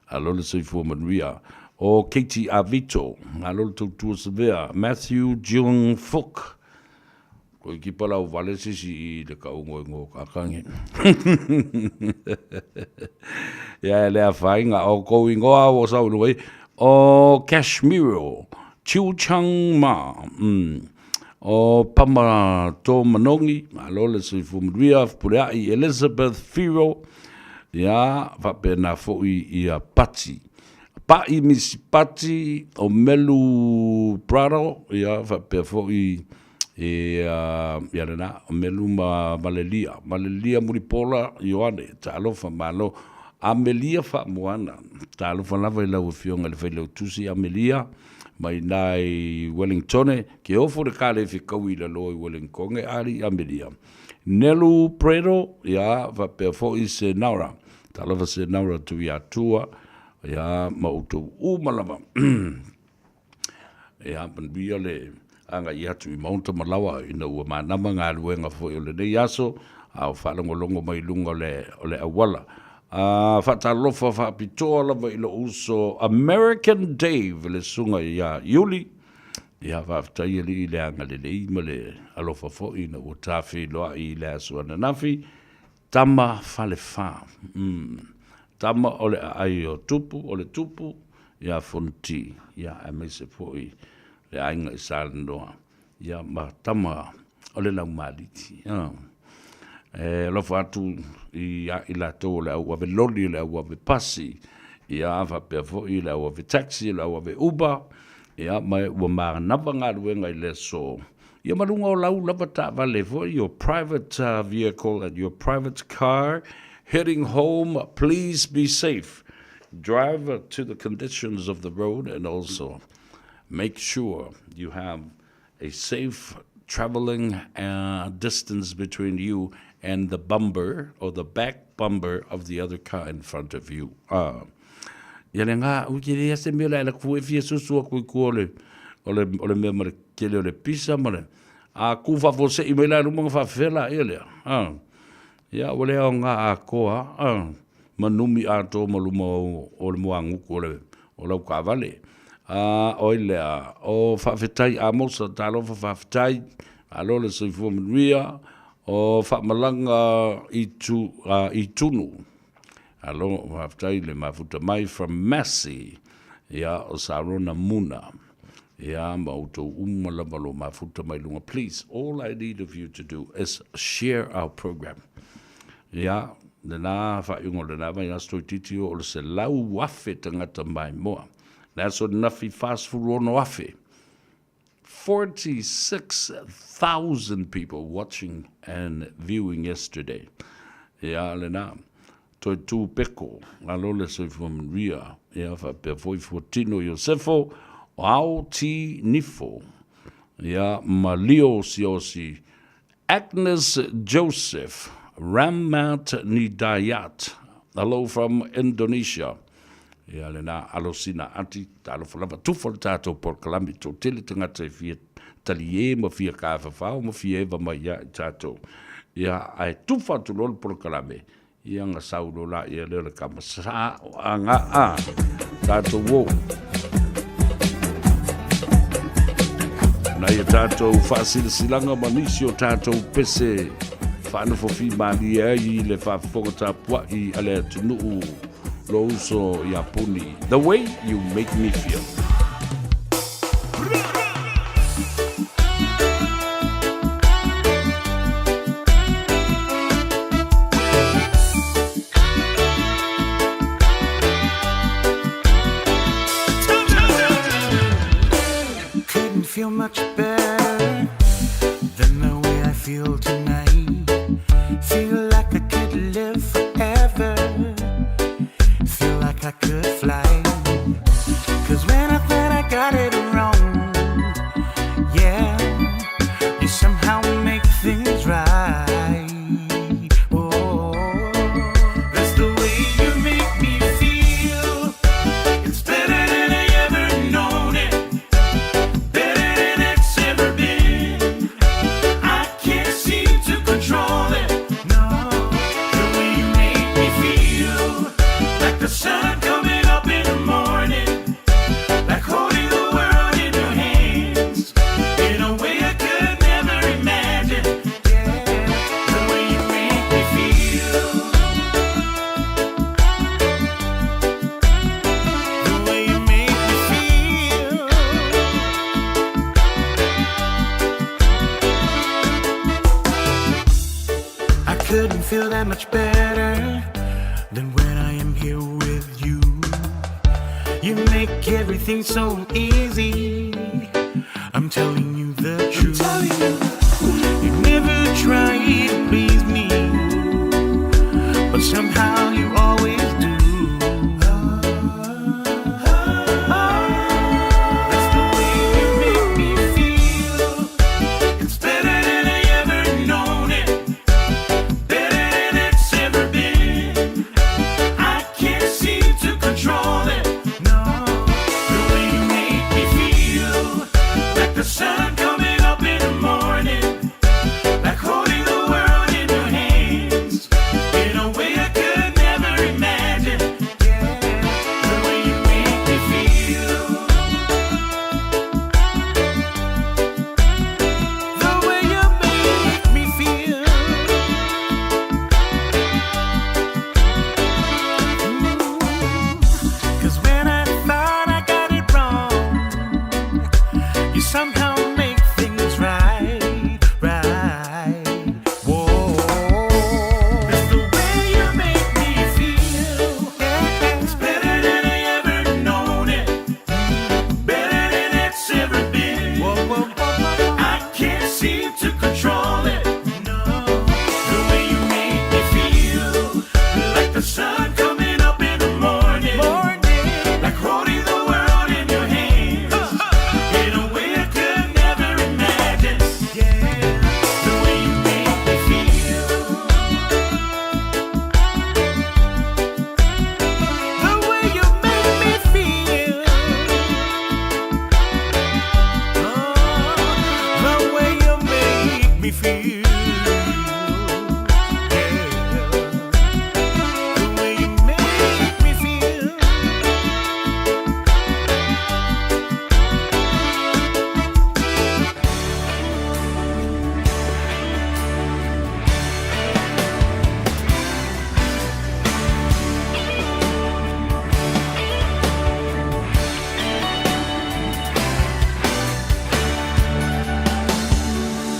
Alo le soifua manuia. O Katie Avito, malo le tautua savea. Matthew Jung Fook, Koe ki palau vale sisi i le ka ungo ingo kakangi. Ia e le afainga o kou ingoa o sau lui o Kashmiro Chiu Chang Ma. O Pama To Manongi, malo le soifua manuia, Pulea'i Elizabeth Firo, ia faapena foi ia Pati. Pa'i Misi Pati, o Melu Prado, ia faapea foi. Ia, ia lena, o Melu ma Malelia, Malelia Mulipola Ioane, talofa malo. Amelia Faamoana, talofa lava i lau Afioga i le Failautusi Amelia, mai ina i Wellingtone, ke ofo le kale fekaui i lalo i Wellingtone, ali Amelia. Nelu Predo, ia, faapea foi se Naura, talofa se Naura Tuiatua, ia, ma outou uma lava. Ia, manuia le agai atu i maota ma lawa ina ua manava galuega foi o lenei aso, a o faalogologo mai i luga o le, o le auala. A faatalofa faapitoa lava i lou uso American Dave le susuga ia Iuli. Ia, faafetai alii i le agalelei ma le alofa foi ina ua tafeiloai i le aso ananafi. Tama falefa. Mm. Tama o le aai o Tupu, o le Tupu, ia Fonoti, ia aemaise foi le aiga i Salanoa, ia ma tama o le Laumaliti. Ah. E alofa atu ia i latou o le au ave loli, o le au ave pasi, ia faapea foi le au ave taxi, le au ave Uber, ia ma ua manava galuega i le aso. Ia ma luga o lau lava taavale foi, your private vehicle and your private car, heading home, please be safe. Drive to the conditions of the road and also make sure you have a safe traveling distance between you and the bumper or the back bumper of the other car in front of you. Ia le ngā, ui ke lea se mea la e la ku e fia susu aku i kua o le, o le, o le mea ma le tele o le pisa ma le, a ku faafuasei mai la i luma ona faafefea laia lea. A, ia ua le aoga atoa, a, ma numi atoa ma luma o, o le moagutu o le, o lau taavale. A, oi lea, o faafetai Amosa, talofa faafetai, malo le soifua manuia, o faamalaga i tu, a, i Tunu. Alo, faafetai le mafuta mai from Massey, ia, o Sarona Muna. Ia, ma outou uma lava lo mafuta mai luga. Please, all I need of you to do is share our program. Ia, lena faaiuga o lena vaiaso toeitiiti o le 100,000 tagata maimoa. Le aso nafi 46,000. 46,000 people watching and viewing yesterday. Ia, lena. Toe tū peko, alo le soifua manuia. Ia, faapea foi Fuatino Iosefo, o Ao Ti Nifo. Ia, ma Leo Siosi, Agnes Joseph, Rahmat Nidayat, hello from Indonesia. Ia lena alo sina ati, talofa lava, tufa le tātou polokalame, toatele tagata e fia taliē ma fia kāwhawhao ma fia eva mai ia i tātou. Ia, ae tufa atu loa le polokalame, Ia nga saulo la ia leo le kama sa o a nga a tātou o. Na ia tātou whaasilasilaga ma nisi o tātou pese whaanofo whimalie ai i le whaafofoga tapua'i a le atunuu lo uso ia Puni. The way you make me feel. Couldn't feel much better than the way I feel tonight. Feel like I could live forever. Feel like I could fly. Cause when I thought I got it wrong, yeah, you somehow make things right. Oh, that's the way you make me feel. It's better than I ever known it, better than it's ever been. I can't seem to control it. No, the way you make me feel, like the sun coming up in the morning, like holding the world in your hands, in a way I could never imagine. Yeah, the way you make me feel, the way you make me feel. I couldn't feel that much better than when I am here with you. You make everything so easy. I'm telling you the truth. me feel. Yeah. The way you make me feel.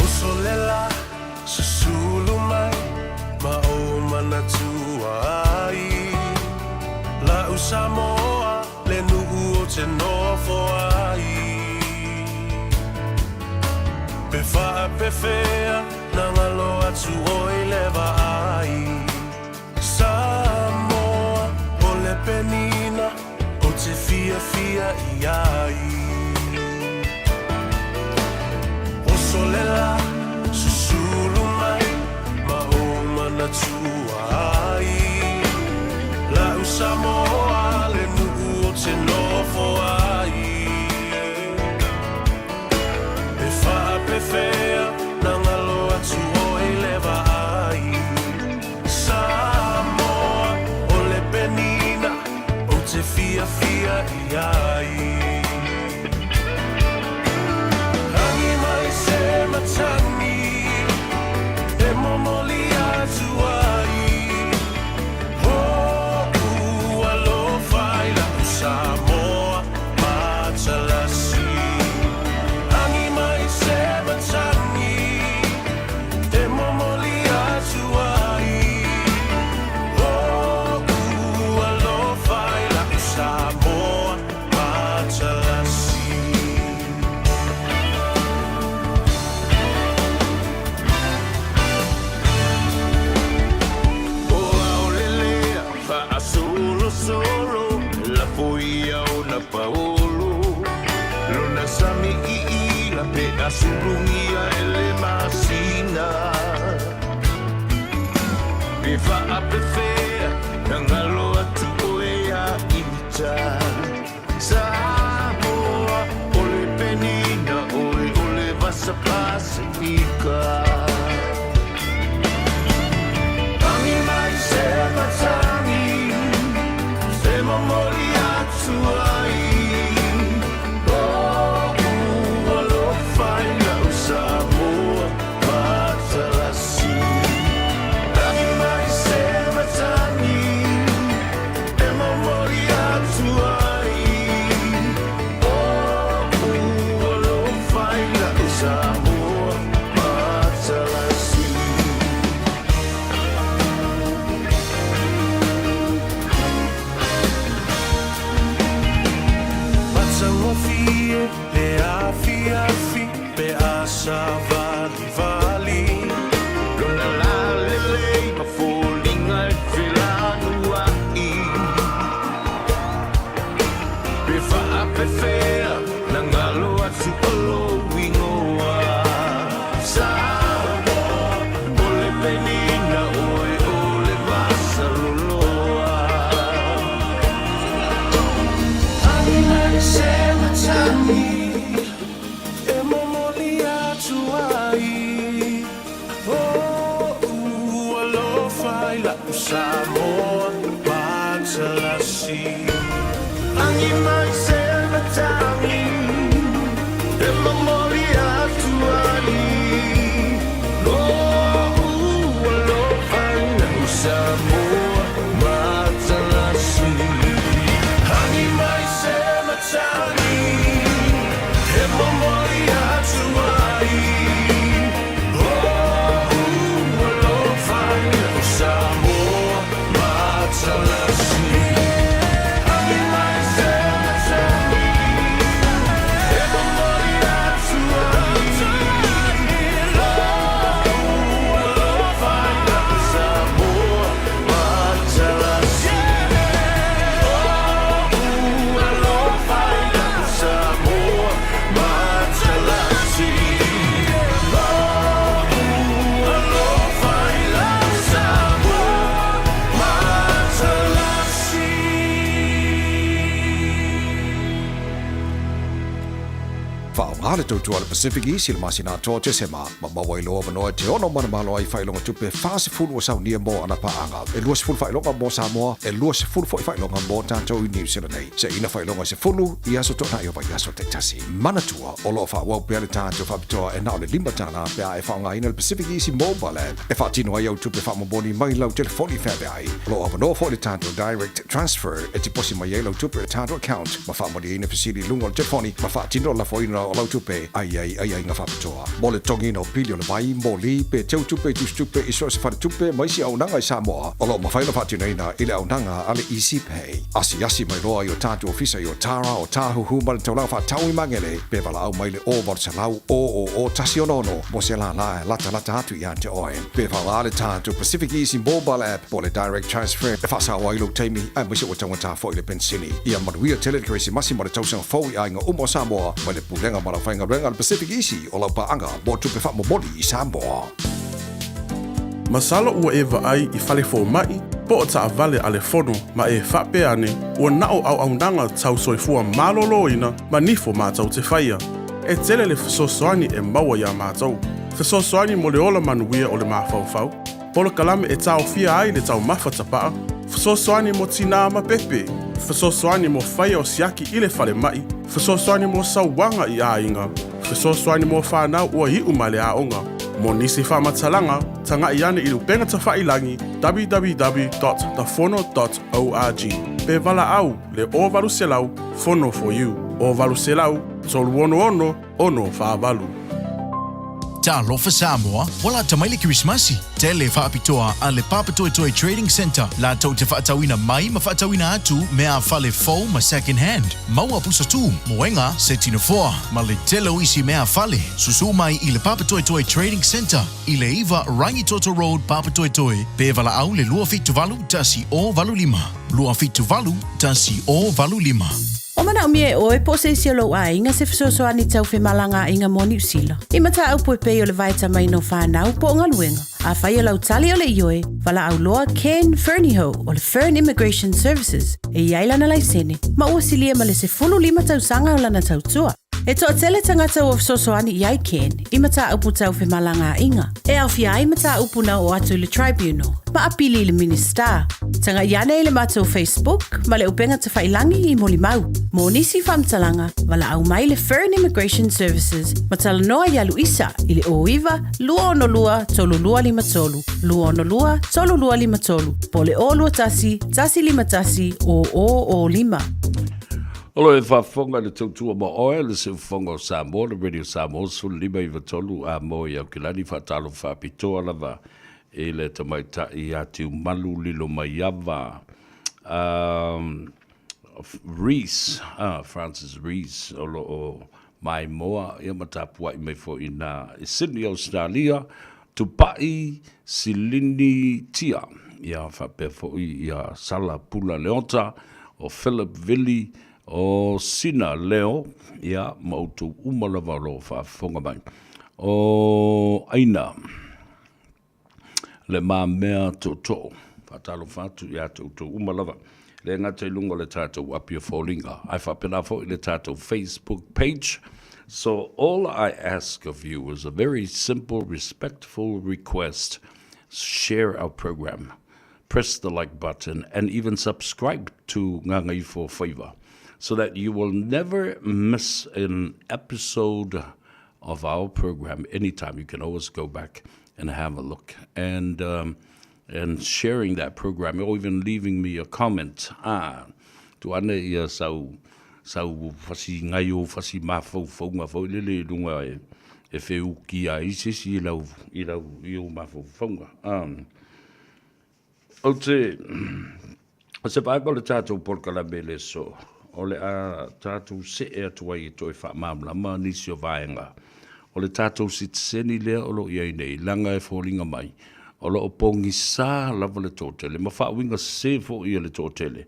Uso le la, susulu mai ma ou manatua ai. La'u Samoa le nuu ou te nofo ai. Pe faapefea na galo atu oe i le vaai. Samoa o le penina ou te fiafia i ai. Oso le la, susulu mai ma ou manatua ai. La'u Samoa le nuu ou te nofo ai. Pe faapefea na galo atu oe i le vaai. Samoa o le penina ou te fiafia i ai. Agi mai se matagi e momoli atu ai. O'u alofa i la'u Samoa matalasi. Agi mai se matagi e momoli atu ai. O'u alofa i la'u Samoa matalasi. O aolele faasolosolo lafo ia ona paolo lona sami iila pe asulugia e le masina pe faapefea na galo atu oe ia ita Samoa o le penina oe o le vasa Pasifika. Agi mai se matagi e momoli atu ai. O'u alofa i la'u Samoa matalasi. Agi mai se matagi e momoli atu ai. O'u alofa i la'u Samoa matalasi. Matagofie le afiafi pe a savalivali. Lona lalelei ma foliga e felanua'i pe faapefea na galo atu o lou igoa. Samoa o le penina oe o le vasaloloa. Agi mai se matagi e momoli atu ai. O'u alofa i la'u Samoa matalasi. Agi mai se matagi e momoli atu ai. O'u alofa i la'u Samoa matalasi. Agi mai se matagi e momoli atu ai. O'u alofa i la'u Samoa matalasi. Agi mai se matagi. Faaaoga le tautua a le Pacific Easy i le masina atoa o Tesema ma maua ai lou avanoa e te ono manumalo ai i faailoga tupe 40 ua saunia mo ana paaga. E 20 faailoga mo Samoa, e 20 foi faailoga mo tatou i Niu Sila nei. Seiina faailoga e 10 i aso toonai o vaiaso taitasi. Manatua, o lo o faaauau pea le tatou faapitoa e na o le $5 pe a e faaaogaina le Pacific Easy Mobile App e faatino ai au tupe faamomoli mai lau telefoni feaveai. O lo o avanoa foi le tatou Direct Transfer e tiposi mai ai lau tupe i le tatou account ma faamalieina fesili i luga o le telefoni ma faatino le lafoina o lau tupe a i ai aiaiga faapitoa. Mo le totogiina o pili o le vai, moli, pe teutupe i tusitupe i so o se faletupe ma isi auaunaga i Samoa, o lo o mafai ona faatinoina i le auaunaga a le Easy Pay. Asiasi mai loa i o tatou ofisa i Otara, Otāhuhu ma le taulaga faatau i Magele, pe valaau mai i le 0800 000 166 mo se lālā e latalata atu ia te oe. Pe faaaoga le tatou Pacific Easy Mobile App po o le Direct Transfer e faasao ai lou taimi aemaise ua taugata foi le penisini. Ia manuia tele le Kerisimasi ma le tausaga fou i aiga uma o Samoa mai le Pulega ma le Aufaigaluega a le Pacific Easy o lau paaga mo tupe faamomoli i Samoa. Masalo ua e vaai i fale fomai po o taavale a le Fono ma e faapea ane ua na o auaunaga tau soifua maloloina ma nifo matou te faia. E tele le fesoasoani e maua iā matou. Fesoasoani mo le ola manuia o le mafaufau, polokalame e taofia ai le taumafa tapaa, fesoasoani mo tinā ma pepe, fesoasoani mo faia o siaki i le falemai, fesoasoani mo sauaga i aiga, fesoasoani mo whanau ua iu mai le aoga. Mo nisi faamatalaga, taga'i ane i le upega tafailangi www.thefono.org pe valaau le 0800 Fono for You, 0800 366 648. Talofa Samoa, ua lata mai le Kerisimasi. Tele faapitoa a le Papatoetoe Trading Centre latou te faatauina mai ma faatauina atu mea fale fou ma second hand. Maua pusa tū, moega, seti nofoa, ma le tele o isi mea fale. Susū mai i le Papatoetoe Trading Centre i le 9 Rangitoto Road, Papatoetoe, pe valaau le 278 1085, 278 1085. Ua manaomia e ʻoe po o se isi o lou aiga se fesoasoani tau femalagaaiga mo Niu Sila. I mataupu e pei o le vaetamaina o whanau po o galuega. Afai o lau tali o le ioe, valaau loa Ken Fernihough o le Fern Immigration Services e i ai lana laisene ma ua silia ma le 15 tausaga o lana tautua. E toatele tagata ua fesoasoani i ai Ken i mataupu tau femalagaaiga, e aofia ai mataupu na oo atu i le Tribunal ma apili i le Minisita. Tagai ane i le matou Facebook ma le upega tafailangi i Molimau. Mo nisi faamatalaga, valaau mai le Fern Immigration Services ma talanoa iā Luisa i le 09 262 3253, 262 3253 po o le 021 151 0005. O lo e faafofoga i le tautua ma oe, le Siufofoga o Samoa, le Radio Samoa 15 93 a mo i Aukilani, faatalofa faapitoa lava i le tamaitai ia Tiumalu Lilomaiava um, Rees, ah, Francis Rees, o lo o maimoa ia ma tapuai mai foi na i Sydney, Australia, Tupai Silini Tia, ia faapea foi ia Sala Pula Leota, o Philip Vili, o Sina Leo, ia ma outou uma lava o lo o faafofoga mai. O Aina Le Mamea Tootoo, faatalofa atu ia te outou uma lava, e le gata i luga o le tatou api o foliga, ae faapena foi le tatou Facebook page. So all I ask of you is a very simple, respectful request. Share our program. Press the like button and even subscribe to Gagaifo Faiva so that you will never miss an episode of our program anytime. You can always go back and have a look. And um, and sharing that program or even leaving me a comment. Ah, tu ane ia sau sau fasi ngaio fasi mafaufauga foi lele i luga e e feuki ai se isi i lau i lau i ou mafaufauga. Um, ou te O se vaega o le tatou polokalame i le aso, o le a tatou see atu ai e toe faamalamalama nisi o vaega o le tatou sitiseni lea o lo o i ai nei, leaga e foliga mai o lo o pogisa lava le toatele ma faauiga sese foi e le toatele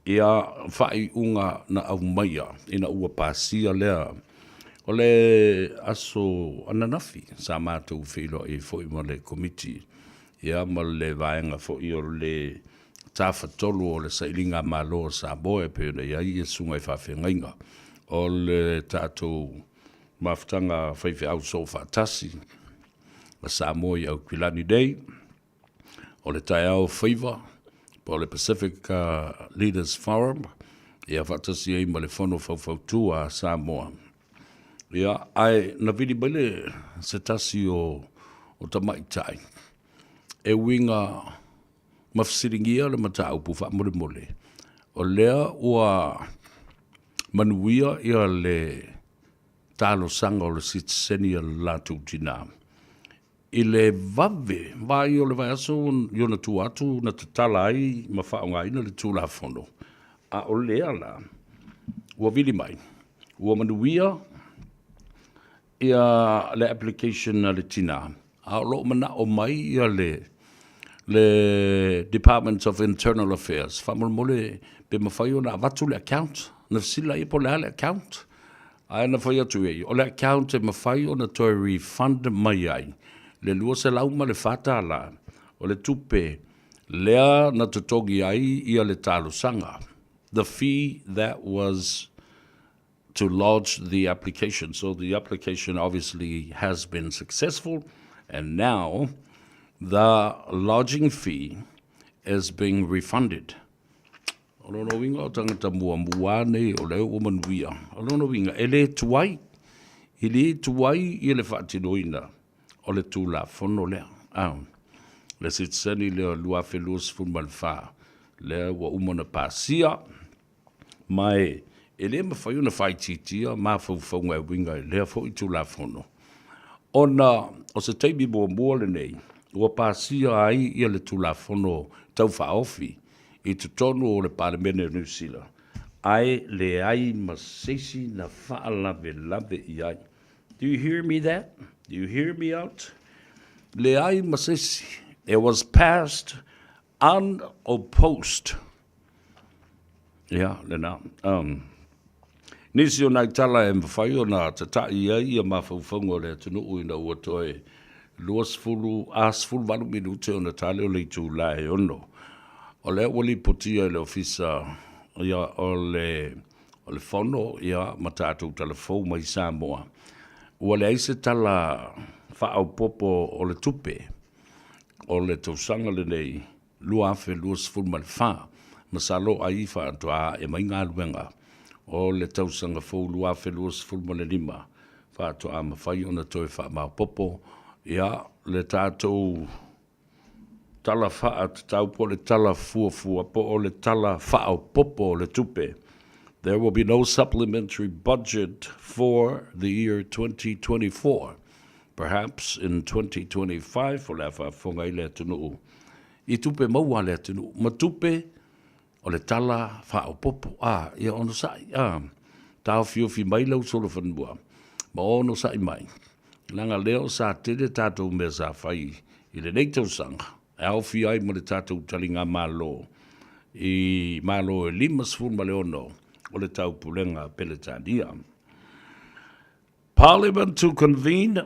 ia faaiuga na aumaia ina ua pasia lea o le aso ananafi sa matou feiloai ai foi ma le Komiti ia ma le vaega foi o le Tafatolu o le Sailiga Malo o Samoa e pei ona i ai ia susuga i faafeagaiga o le tatou. Mafutaga Faifeau Soofaatasi a Samoa i Aukilani nei, o le taeao faiva po o le Pacific Leaders Forum, ia faatasi ai ma le Fono Faufautua a Samoa. Ia, ae na vili mai le se tasi o, o tamaitai e uiga ma fesiligia le mataupu faamolemole, o lea ua manuia ia le talosaga o le sitiseni a le latou tinā i le vave vaai o le vaiaso i ona tua atu na tatala ai ma faaaogaina le Tulafono, a o lea la ua vili mai ua manuia ia le application a le tinā, a o lo o manao mai ia le le Department of Internal Affairs faamolemole pe mafai ona avatu le account. Na fesili laia po o le a le account, ae na fai atu i ai, o le account e mafai ona toe refund mai ai le $204 o le tupe lea na totogi ai ia le talosaga, the fee that was to lodge the application. So the application obviously has been successful and now the lodging fee is being refunded. O lona uiga o tagata muamua nei o lea ua manuia. O lona uiga e le tuai, e le tuai ia le faatinoina o le Tulafono lea. Ah, le sitiseni lea o 2024, lea ua uma ona pasia, ma e le mafai ona faaitiitia mafaufauga e uiga i lea foi Tulafono, ona o se taimi muamua lenei ua pasia ai ia le Tulafono Tau Faaofi i totonu o le Palemene o Niu Sila, ae leai ma se isi na faalavelave i ai. Do you hear me that? Do you hear me out? Leai ma se isi. It was passed unopposed. Ia, lena. Um, nisi o nai tala e mafai ona tata'i ai ia mafaufauga o le atunuu ina ua toe 20 a 18 minute ona tale o le itula e 6. O lea ua lipotia e le Ofisa ia, o le, o le Fono ia, ma tatou tala fou mai Samoa, ua leai se tala faaopoopo o le tupe o le tausaga lenei 2024, masalo ai faatoa ae mai galuega o le tausaga fou 2025 faatoa mafai ona toe faamaopoopo ia le tatou Tala Faatatau po o le Tala Fuafua po o le Tala Faaopoopo o le Tupe. There will be no supplementary budget for the year 2024. Perhaps in 2025 o le a faafofoga ai le atunuu i tupe maua a le atunuu ma tupe o le tala faaopoopo. A, ia onosai, a, taofiofi mai lau solofanua ma onosai mai, leaga lea o sa tele tatou mea sa fai i lenei tausaga e aofia ai ma le tatou taligamalo i Malo e 56 o le Taupulega a Peretania. Parliament to convene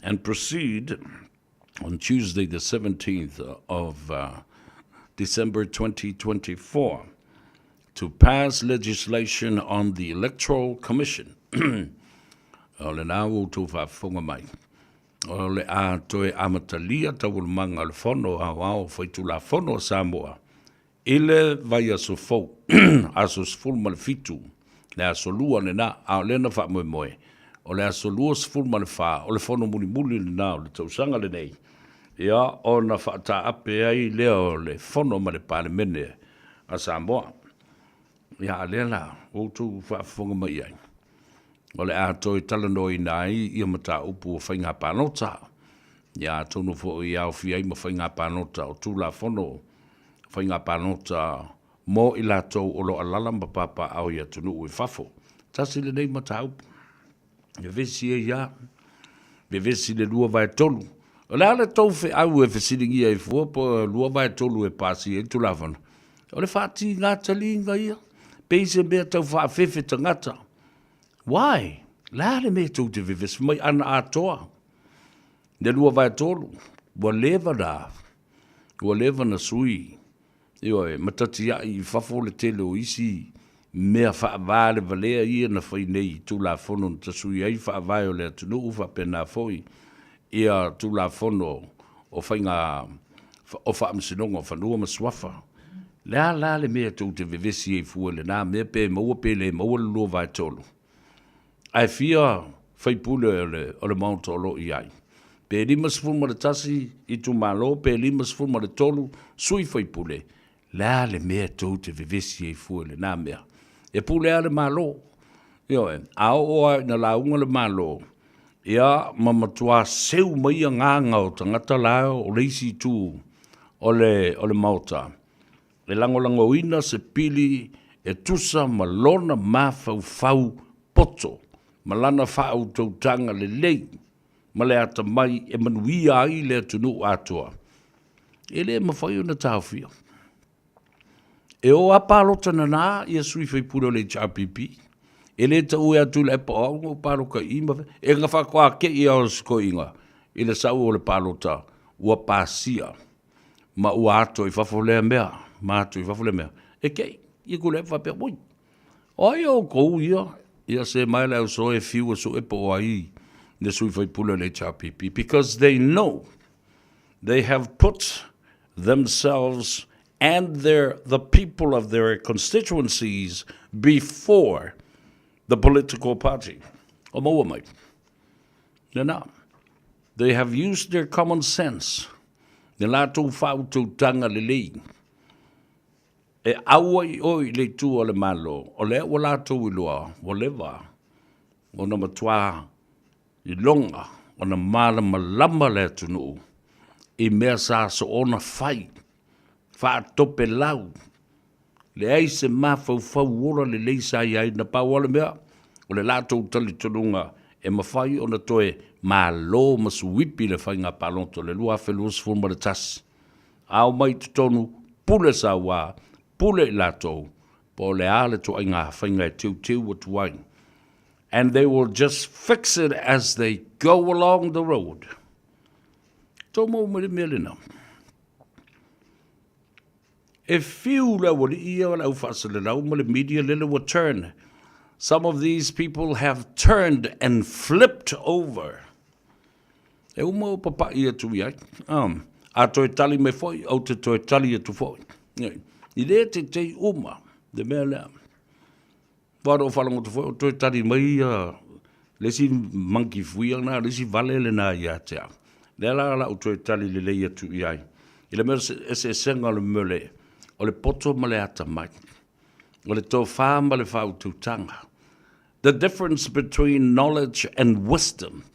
and proceed on Tuesday the 17th of uh, December 2024 to pass legislation on the Electoral Commission. O lena ua outou faafofoga mai. O le a toe amatalia taualumaga o le Fono Aoao Faitulafono a Samoa I le vaiaso fou, aso 17, le aso Lua lena, a o lea na faamoemoe, o le aso 24, o le fono mulimuli lena o le tausaga lenei, ia, ona faataape ai lea o le fono ma le Palemene a Samoa. Ia, a lea la, ua outou faafofoga mai i ai, o le a toe talanoaina ai ia mataupu o faiga palota, ia atonu foi e aofia ai ma faiga palota o Tulafono faiga palota mo i latou o lo o alaala ma papaaao i atunuu i fafo. Tasi lenei mataupu, vevesi ai lava, vevesi le 2/3. O le a le tou feau e fesiligia ai fua po o 2/3 e pasia ai le Tulafono? O le faatiga taliga ia, pei se mea tau faafefe tagata. Why? Le a le mea tou te vevesi mai ana atoa le 2/3, ua leva na Ua leva na sui, ioe, ma tatiai i fafo le tele o isi mea faavalevalea ia na fai nei i Tulafono na tasui ai Faavae o le atunuu faapena foi ia Tulafono o faiga o Faamasinoga o Fanua ma Suafa. Le a la le mea tou te vevesi ai fua i lena mea pe maua pe le maua le 2/3? Ae fia faipule o le, o le Maota o lo o i ai? Pe 51 itumalo pe 53 sui faipule, le a le mea tou te vevesi ai fua i lena mea? E pule lava le Malo. Ioe, a oo lava ina lauga le Malo, ia ma matua seu mai agaga o tagata la o le isi itu o le, o le Maota, e lagolagoina se pili e tusa ma lona mafaufau poto ma lana faautautaga lelei ma le atamai e manuia ai le atunuu atoa, e le mafai ona taofia. E o a palota nana ia sui faipule o le HRPP. E le taue atu i le epa o au na ou palota i i ma e na faatoa tei lava o si toeaina i le sau o le palota ua pasia ma ua ato i fafo lea mea, ma ato i fafo lea mea. E tei, ia Tuilaepa faapea, oi, o ai outou ia? Ia se mai le auso e fiu e sue po o ai le sui faipule o le HRPP because they know they have put themselves and their, the people of their constituencies before the political party. O maua mai. Lena. They have used their common sense, le latou faautautaga lelei, e auai oe i le itu o le Malo, o lea ua latou iloa, ua leva ona matua iloga ona malamalama le atunuu i mea sa soona fai, faatopelau, leai se mafaufau ola lelei sa i ai, na pau lava le mea, o le latou talitonuga e mafai ona toe malo ma suipi le faiga palota o le 2021. A omai i totonu, pule saua, pule i latou, po o le a le ituaiga faiga e teuteu atu ai. And they will just fix it as they go along the road. Tou maua mai le mea lena. E fiu le aualii ia o le au faaselelau ma le media lele ua turn. Some of these people have turned and flipped over. E uma o papai atu i ai. Um, a toe tali mai foi, ou te toe tali atu foi. I le te tei uma, le mea lea. Aua na ou faalogo atu foi o toe tali mai ia le isi monkey fuia lena, le isi vale lena ia te au. Lea la la ou toe tali lelei atu i ai. I le mea eseesega o le mea le, o le poto ma le atamai. O le tofa ma le faautautaga. The difference between knowledge and wisdom.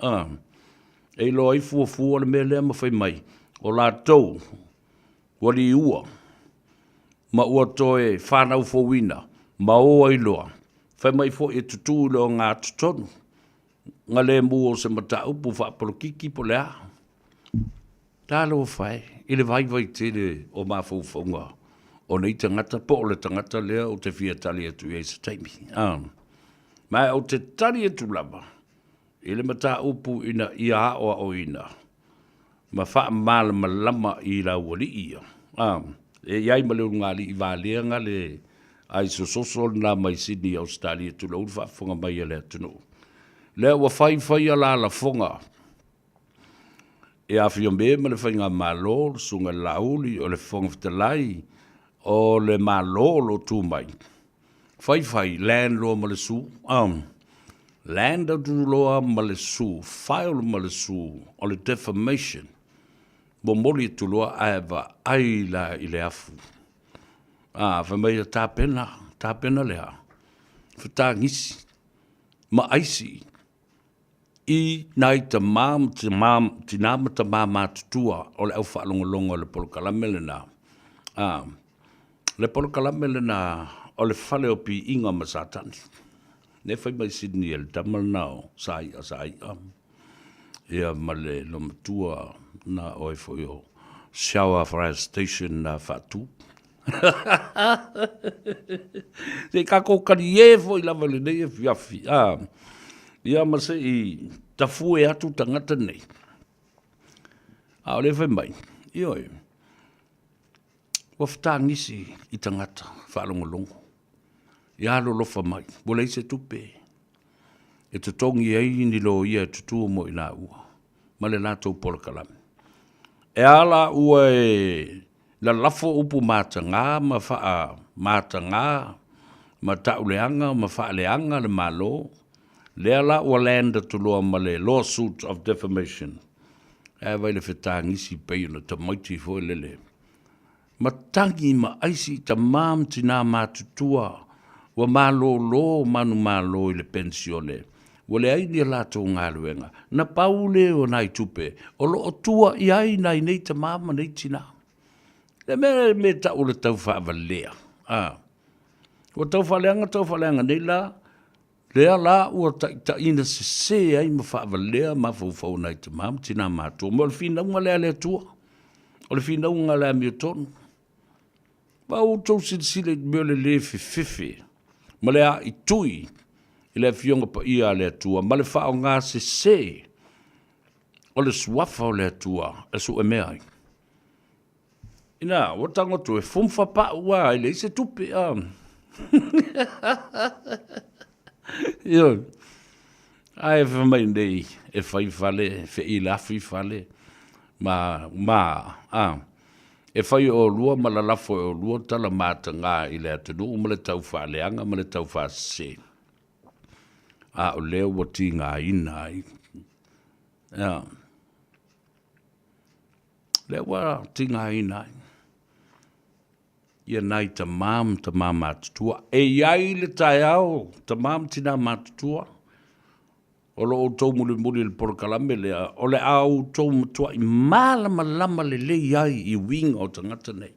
Ah, e iloa ai fuafua le mea lea ma fai mai, o latou, Ua liua, ma ua toe whanau fouina, ma o ai loa. Fai mai foi e tutū i le ogatotonu, nga le mu o se mataupu faapolokiki po le a. Talofa e, i le vaivai tele o mafaufauga o nei tagata po o le tagata lea ou te fia tali atu i ai se taimi. Ah. Ma ou te tali atu lava i le mataupu ina ia aoaoina ma faamalamalama i le aualii ia. A, e i ai ma le ulugalii valea nga le aisososo lena mai Sydney Ausetalia tulou le faafofoga mai a le atunuu. Lea ua fai fai a la lafoga e Afia Me ma le Faigamalo, le Susuga i le Laauli, o le Fofoga Fetalai o le Malo o lo o tu mai. Fai fai, land loa ma le su, um, land atu loa ma le su, file ma le su, o le defamation. Momoli atu loa ae vaai la i le afu. Ah, fai mai ia tapena, tapena le a? Fetagisi ma aisi i nai tamā ma timā, tinā ma tamā matutua o le au faalogologo i le polokalame lenā. A, le polokalame lenā o le fale o piiga ma Satani. Ne fai mai Sydney e le tama lenā o Sai'a Sai'a, ia ma le lomatua na oe foi o Shower Fire Station na faatu. Se i tatou talie foi lava i lenei afiafi, a, ia ma se i tafue atu tagata nei. A o lea fai mai, ioe, ua fetagisi i tagata faalogologo. Ia alolofa mai, ua leai se tupe e totogi ai ni loia e tutu mo i laua ma le latou polokalame. E a la ua e lalafo upu mataga ma faamataga ma tauleaga ma faaleaga le Malo, lea la ua land atu loa ma le lawsuit of defamation. Ae vaai le fetagisi pei ona tamaiti foi lele Matagi ma aisi i tamā ma tinā matutua ua malōlō manumalo i le penisione, ua leai ni a latou galuega, na pau lea o nai tupe o lo o tua i ai nai nei tamā ma nei tinā. Le mea le mea tau o le tau faavalea, a. Ua tau faaleaga tau faaleaga nei la, Lea la ua taitaiina sese ai ma faavalea mafaufau o nai tama ma tina matua. Ma o le finauga lea a le Atua, o le finauga a le amiotonu. Ma outou silasila i le mea o le lē fefefe ma le aaitui i le Afioga Paia a le Atua ma le faaaoga sese o le Suafa o le Atua e suemea ai. Ina, ua tago atu e fumfa pa'u a e leai se tupe a. Ioe. Ae fai mai nei e fai fale, e feila afi fale, ma, ma, a, e fai e olua ma lalafo e olua tala mataga i le atunuu ma le tau faaleaga ma le tau faasese. A o lea ua tigaina ai. Ia. Lea ua tigaina ai ia nai tamā ma tamā matutua. E i ai le taeao tamā ma tinā matutua o lo outou mulimuli i le polokalame lea, o le a outou matuai malamalama lelei ai i uiga o tagata nei,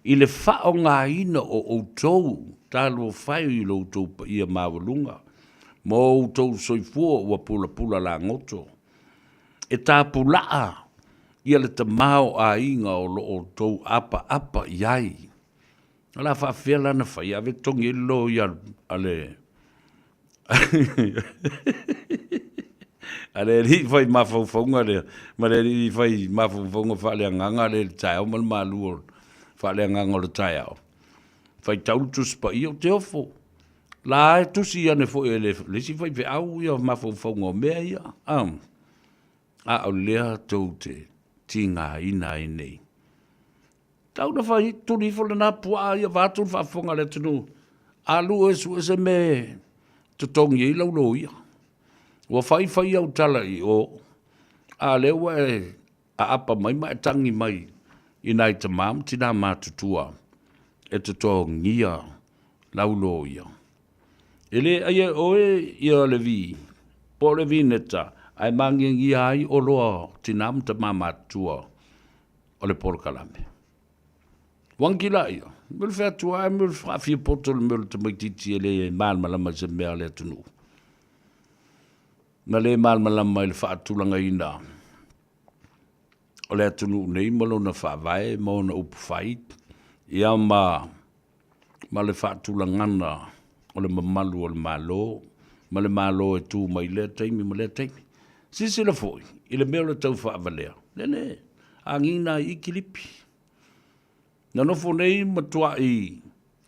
i le faaaogaina o outou talofa e i lo outou paia maualuga ma outou soifua ua pulapula lagoto. E tapulaa ia le tamaoaiga o lo o outou apaapa i ai. O le a faafefea la ona fai, ave totogi ai le loia a le a le alii fai mafaufauga lea, ma le alii fai mafaufauga faaleagaga lea i le taeao ma le malu o faaleagaga o le taeao. Faitau le Tusi Paia, ou te ofo. La e tusi ane foi e le isi faifeau ia mafaufauga o mea ia. A o lea tou te tigaina ai nei. Tau na fai, tuli ifo lena puaa ia vaeatu le faafofoga a le atunuu, alu oe e sue se mea e totogi ai lau loia. Ua fai fai au tala i o, a o lea ua e aapa mai ma e tagi mai i nai tamā ma tinā matutua e totogia lau loia. E le aia e oe ia le vi, po o le vineta, ae magiagia ai oloa tinā ma tamā matutua o le polokalame. Wangila ia, me le wheatua ae me le whaafia poto le mea o le tamaitiiti e le malamalama i se mea a le atunuu. Na le malamalama i le faatulagaina o le atunuu nei ma lona faavae ma ona upu fai, ia ma ma le faatulagana o le mamalu o le Malo ma le Malo e tu mai i lea taimi ma lea taimi. Silasila foi i le mea o le tau faavalea, lele, agiga ai i kilipi. Na nofo nei matuai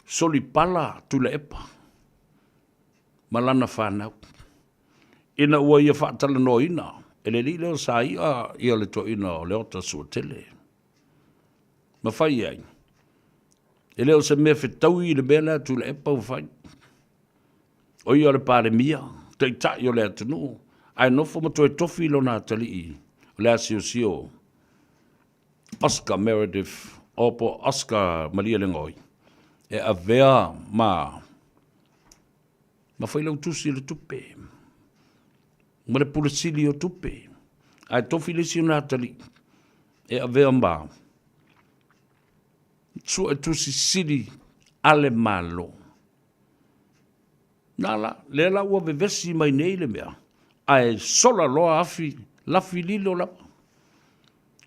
solipala Tuilaepa ma lana fanau ina ua ia faatalanoaina e le alii lea o Saia ia le toeaina o Leota Suatele. Ma fai ai, e le o se mea fetaui le mea lea a Tuilaepa ua fai. O ia o le Palemia, taitai o le atunuu, ae nofo ma toe tofi lona atalii o le asiosio Oscar Meredith o po Oscar Malielegaoi e avea ma ma failautusi o le tupe ma le pule sili o tupe, ae tofi le isi o na atalii e avea ma suetusi sili a le Malo. Na la, lea la ua vevesi mai nei le mea, ae sola loa afi, lafi lilo lava.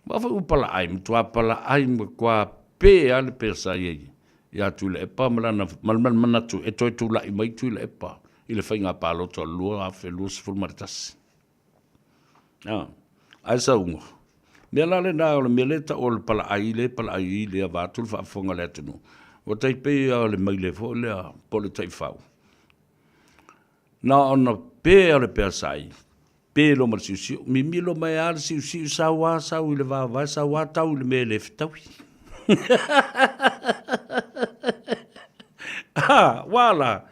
Aua foi ua palaai, matua palaai, matua pe lava le pea sa i ai ia Tuilaepa ma lana, ma le manatu e toe tulai mai Tuilaepa i le faiga palota o le 2021. A, ae sauga. Mea la lena o le mea lea e tau o le palaai lea e palaai ai lea vaeatu le faafofoga a le atunuu. Ua tai pei lava o le maile foi lea po o le taifau. Na ona pe o le peasai, pe loa ma le siusiu, mimilo mai lava le siusiu, sau lava sau i le vaovae, sau lava tau i le mea e le fetaui. Ua a la?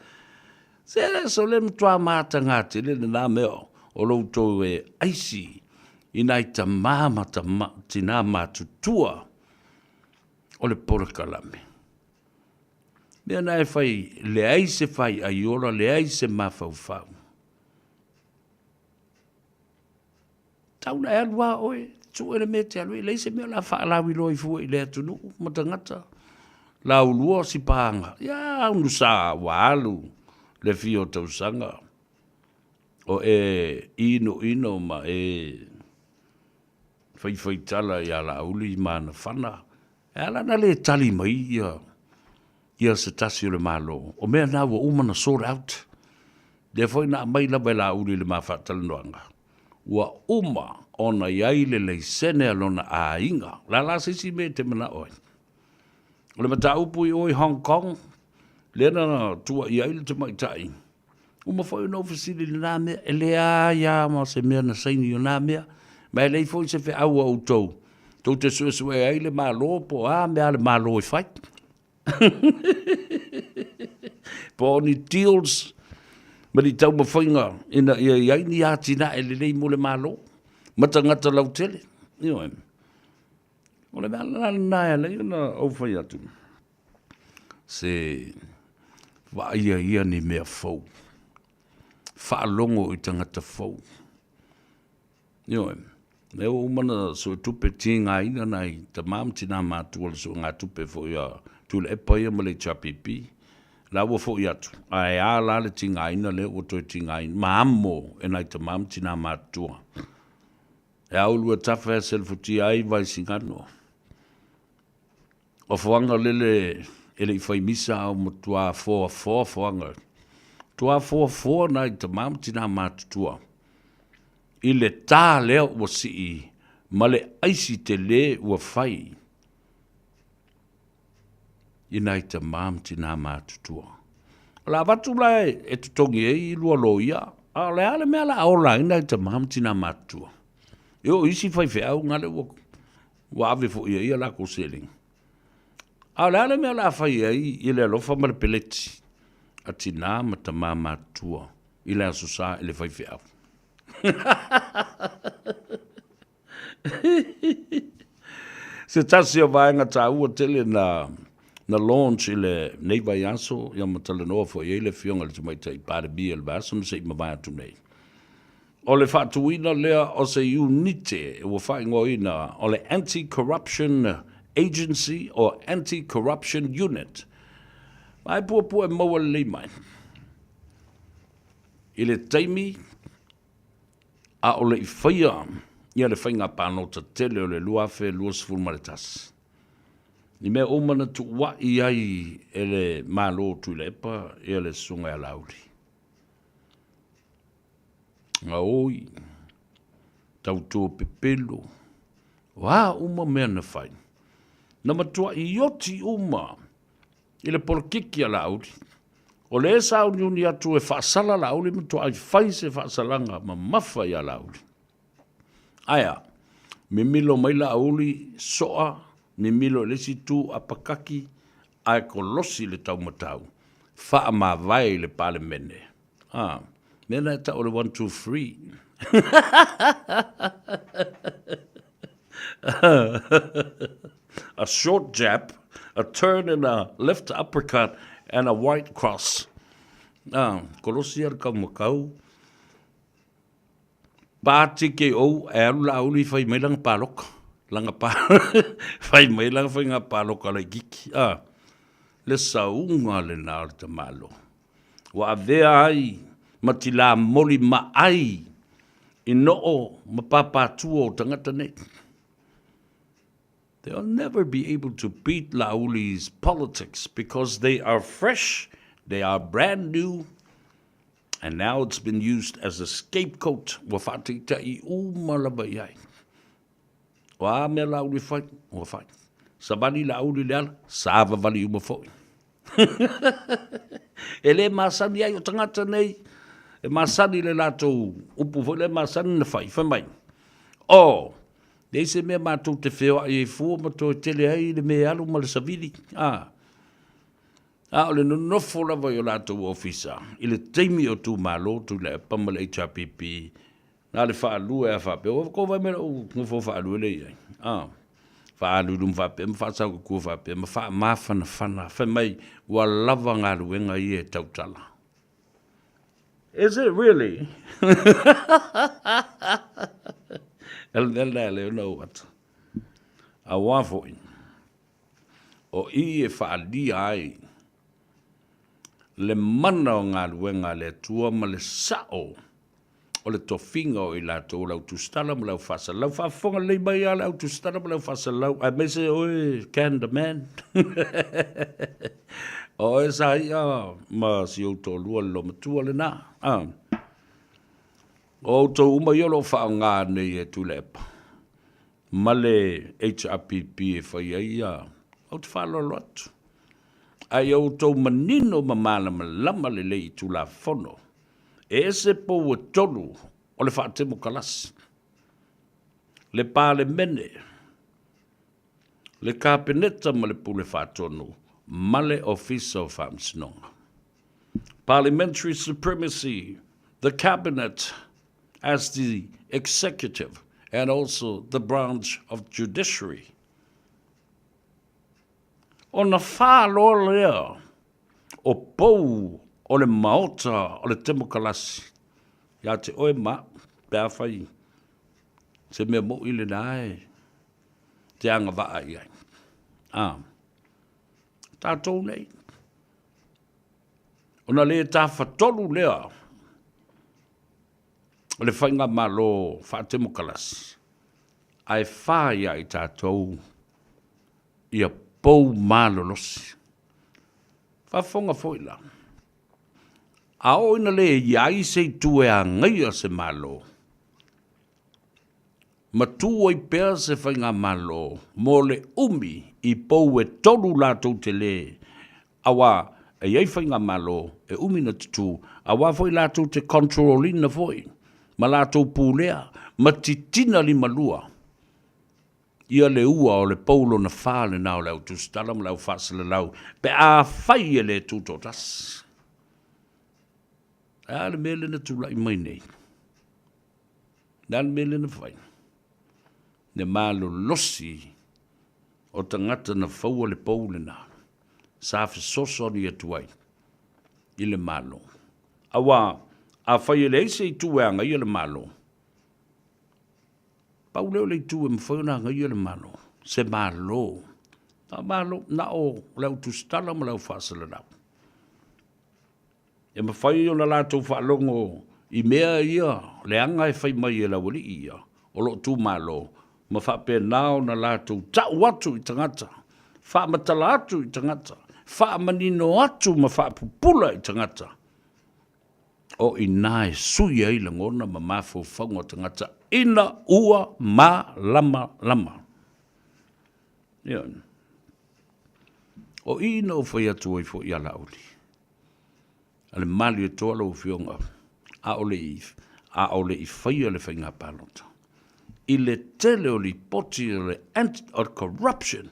Se so le matua mataga tele lena mea o lo outou e aisi i nai tama ma tina matutua o le polokalame. Mea na e fai, leai se fai aiola, leai se mafaufau. Tau na e alu lava oe, sue le mea e te alu ai, leai se mea o le a faalauiloa ai fua i le atunuu ma tagata. Laulua si pāga, ia unusa ua alu le fia o tausaga o e inoino ma e faifaitala ia Laauli ma ana fana. E ala ona le tali mai ia se tasi o le Malo, o mea na ua uma ona sort out. Lea foi na aumai lava e Laauli i le ma faatalanoaga, ua uma ona i ai le laisene a lona aiga. O le a la se isi mea e te manao ai? O le mataupu i o i Hong Kong, lea na tuuaia ai le tamaitai, uma foi ona ou fesili i lena mea, e leai lava ma se mea na saini o na mea, ma e leai foi se feau a outou, tou te suesue ai le Malo po o a mea a le Malo e fai. Po o ni deals ma ni taumafaiga ina ia i ai ni atinae lelei mo le Malo ma tagata lautele. Ioe. O le mea la lena e ala ai ona ou fai atu, se vaaia ia ni mea fou, faalogo i tagata fou. Ioe, lea ua uma ona suetupe tigaina nai tama ma tina matutua i le suegatupe foi a Tuilaepa ia ma le HRPP. La ua foi atu, ae a la le tigaina lea ua toe tigaina ma amo e nai tama ma tina matutua. E aulu e tafa e selefutia ai Vaisigano. O foaga lele e le i fai misa a o matua foafoa foaga. Matua foafoa nai tama ma tina matutua i le tā lea ua sii ma le aisi tele ua fai i nai tama ma tina matutua. O le a avatu la e totogi ai lua loia, a o le a le mea o le a ola ai nai tama ma tina matutua? E oo i isi faifeau gale ua Ua ave foi i ai a latou seleni. A o le a le mea o le a fai ai i le alofa ma le peleti a tina ma tama matutua i le Aso Sa i le faifeau? Se tasi o vaega taua tele na na launch i lenei vaiaso, ia ma talanoa foi i ai le Afioga i le Tamaitai Palemia i le vaiaso na se i mavae atu nei. O le faatuina lea o se iunite ua faaigoaina o le Anti-Corruption Agency or Anti-Corruption Unit. Ma e puapua e maua lelei mai i le taimi a o le i faia ia le faiga palota tele o le 2021. I mea uma na tuuai ai e le Malo o Tuilaepa ia le Susuga ia Laauli. Gaoi, tauto pepelo, o a uma mea na fai, na matuai oti uma i le polokiki a Laauli. O le e sauniuni atu e faasala Laauli, matuai fai se faasalaga mamafa ia Laauli. Ae a? Mimilo mai Laauli, soa, mimilo i le isi itu, apakaki, ae kolosi le taumatau, faamavae i le Palemene. A, mea na e tau o le one, two, three. A short jab, a turn and a left uppercut and a white cross. A, kolosi ia le kaumakau. Pa TKO e alu Laauli fai mai lana paloka. Lana pa fai mai lana faiga paloka laitiiti. A, le sauga lena o le tamaloa. Ua avea ai ma tilamoli maai i noo ma papatua o tagata nei. They'll never be able to beat Laauli's politics because they are fresh, they are brand new, and now it's been used as a scapegoat. Ua faataitai uma lava i ai. O a mea Laauli e fai? Ua fai. Savali Laauli i le ala, savavali uma foi. E le masani ai o tagata nei, e masani le latou upu foi lea masani na fai, fai mai, oh, leai se mea matou te feoai ai fua ma toe tele ai le mea e alu ma le savili, a. A o le nonofo lava i o latou ofisa i le taimi o tumalo Tuilaepa ma le HRPP, Na o le faalue lava faapea, ua tou vaai mai i lou nofoa faalue lea e i ai, a, faaalu i luma faapea ma faasau i tua faapea ma faamafanafana, fai mai ua lava galuega ia e tautala. Is it really? O le mea lena lea na ou ata. Aua foi, o i e faaalia ai le mana o galuega a le Atua ma le sao o le tofiga o i latou o le au tusitala ma le au faasalalau. Faafofoga lelei mai lava le au tusitala ma le au faasalalau, aemaise oe Ken the man. O oe sa ia ma si ou toalua le loomatua lena. Ah. O outou uma ia o lo o faaaoga nei e Tuilaepa ma le HRPP e fai ai ia, ou te faaaloalo atu. A ia outou manino ma malamalama lelei i Tulafono E ese pou e tolu o le faatemokalasi, le Palemene, le Kapeneta ma le Pule Faatonu ma le Ofisa o Faamasinoga. Parliamentary supremacy, the Cabinet as the executive and also the branch of judiciary. Ona whāloa lea o pou o le maota o le temokalasi ia te oe ma au, pe afai se mea moʻi lena e te agavaa i ai. A, tatou nei, ona le tafatolu lea o le faigamalo faatemokalasi, ae fa ia i tatou ia pou malolosi. Faafofoga foi la, a oo ina le i ai se itu e agaia se Malo, ma tu ai pea se faigamalo mo le umi i pou e tolu latou te le, aua e i ai faigamalo e umi na tutū, aua foi latou te control ina foi ma latou pulea ma titina limalua Ia le ua o le pou lona fa lena o le au tusitala ma le au faasalalau pe afai e le tutoatasi. E a le mea lea na tulai mai nei? Le a le mea lea na fai? Le malolosi o tagata na faua le pou lena sa fesoasoani atu ai i le Malo. Aua afai e leai se itu e agaia le Malo, Pau lea o le itu e mafai ona agaia le Malo, se Malo, na Malo, na o le au tusitala ma le au faasalalau. E mafai ona latou faalogo i mea ia leaga e fai mai e le aualii ia o lo o tu Malo ma faapena ona latou tau atu i tagata, faamatala atu i tagata, faamanino atu ma faapupula i tagata. O i ina e sui ai lagona ma mafaufauga o tagata ina ua malamalama. Ioe. O i na ou fai atu ai foi ia Laauli, a le Malietoa lau Afioga, a o le i faia le faiga palota, i le tele o lipoti o le anti-corruption,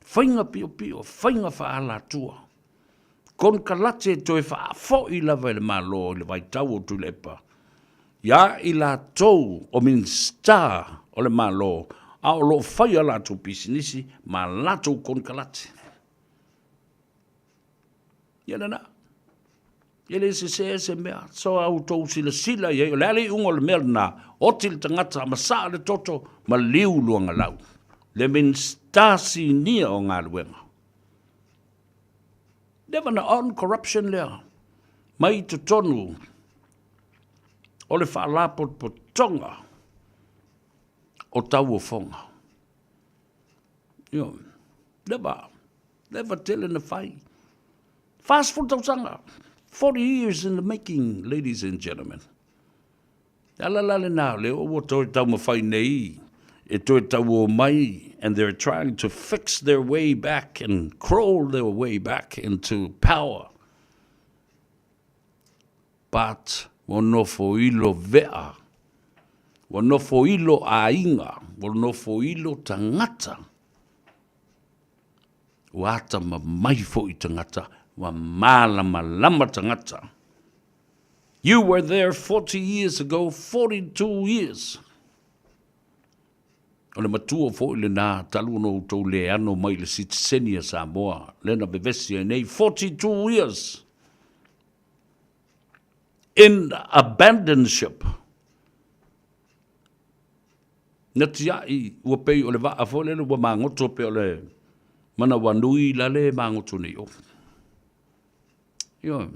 faiga piopio, faiga faaalatua, Konekarate e toe faafoi lava e le Malo i le vaitau o Tuilaepa ia i latou o Minisita o le Malo a o lo o fai a latou pisinisi ma a latou konekarate. Ia lena. E le sese se mea. So a outou silasila i ai, o le a le iuga o le mea lena, oti le tagata, masaa le toto, maliu luagalau. Le Minisita Sinia o Galuega. Leva na on corruption lea mai i totonu o le Faalapotopotoga o Tauofoga. Ioe. Leva, leva tele na fai. 40 tausaga, 40 years in the making, ladies and gentlemen. Le ala la lena o lea ua toe taumafai nei e toe tauo mai. and they're trying to fix their way back and crawl their way back into power. But ua nofo ilo vea, ua nofo ilo aiga, ua nofo ilo tagata. Ua atamamai foi tagata, ua malamalama tagata. You were there 40 years ago, 42 years. O le matua foi lena talu ona outou leano mai i le sitiseni a Samoa, lea na vevesi ai nei, 42 years in abandonship. Na tiai ua pei o le vaa foi lele ua magoto pei o le manawanui la le magoto nei o. Ioe.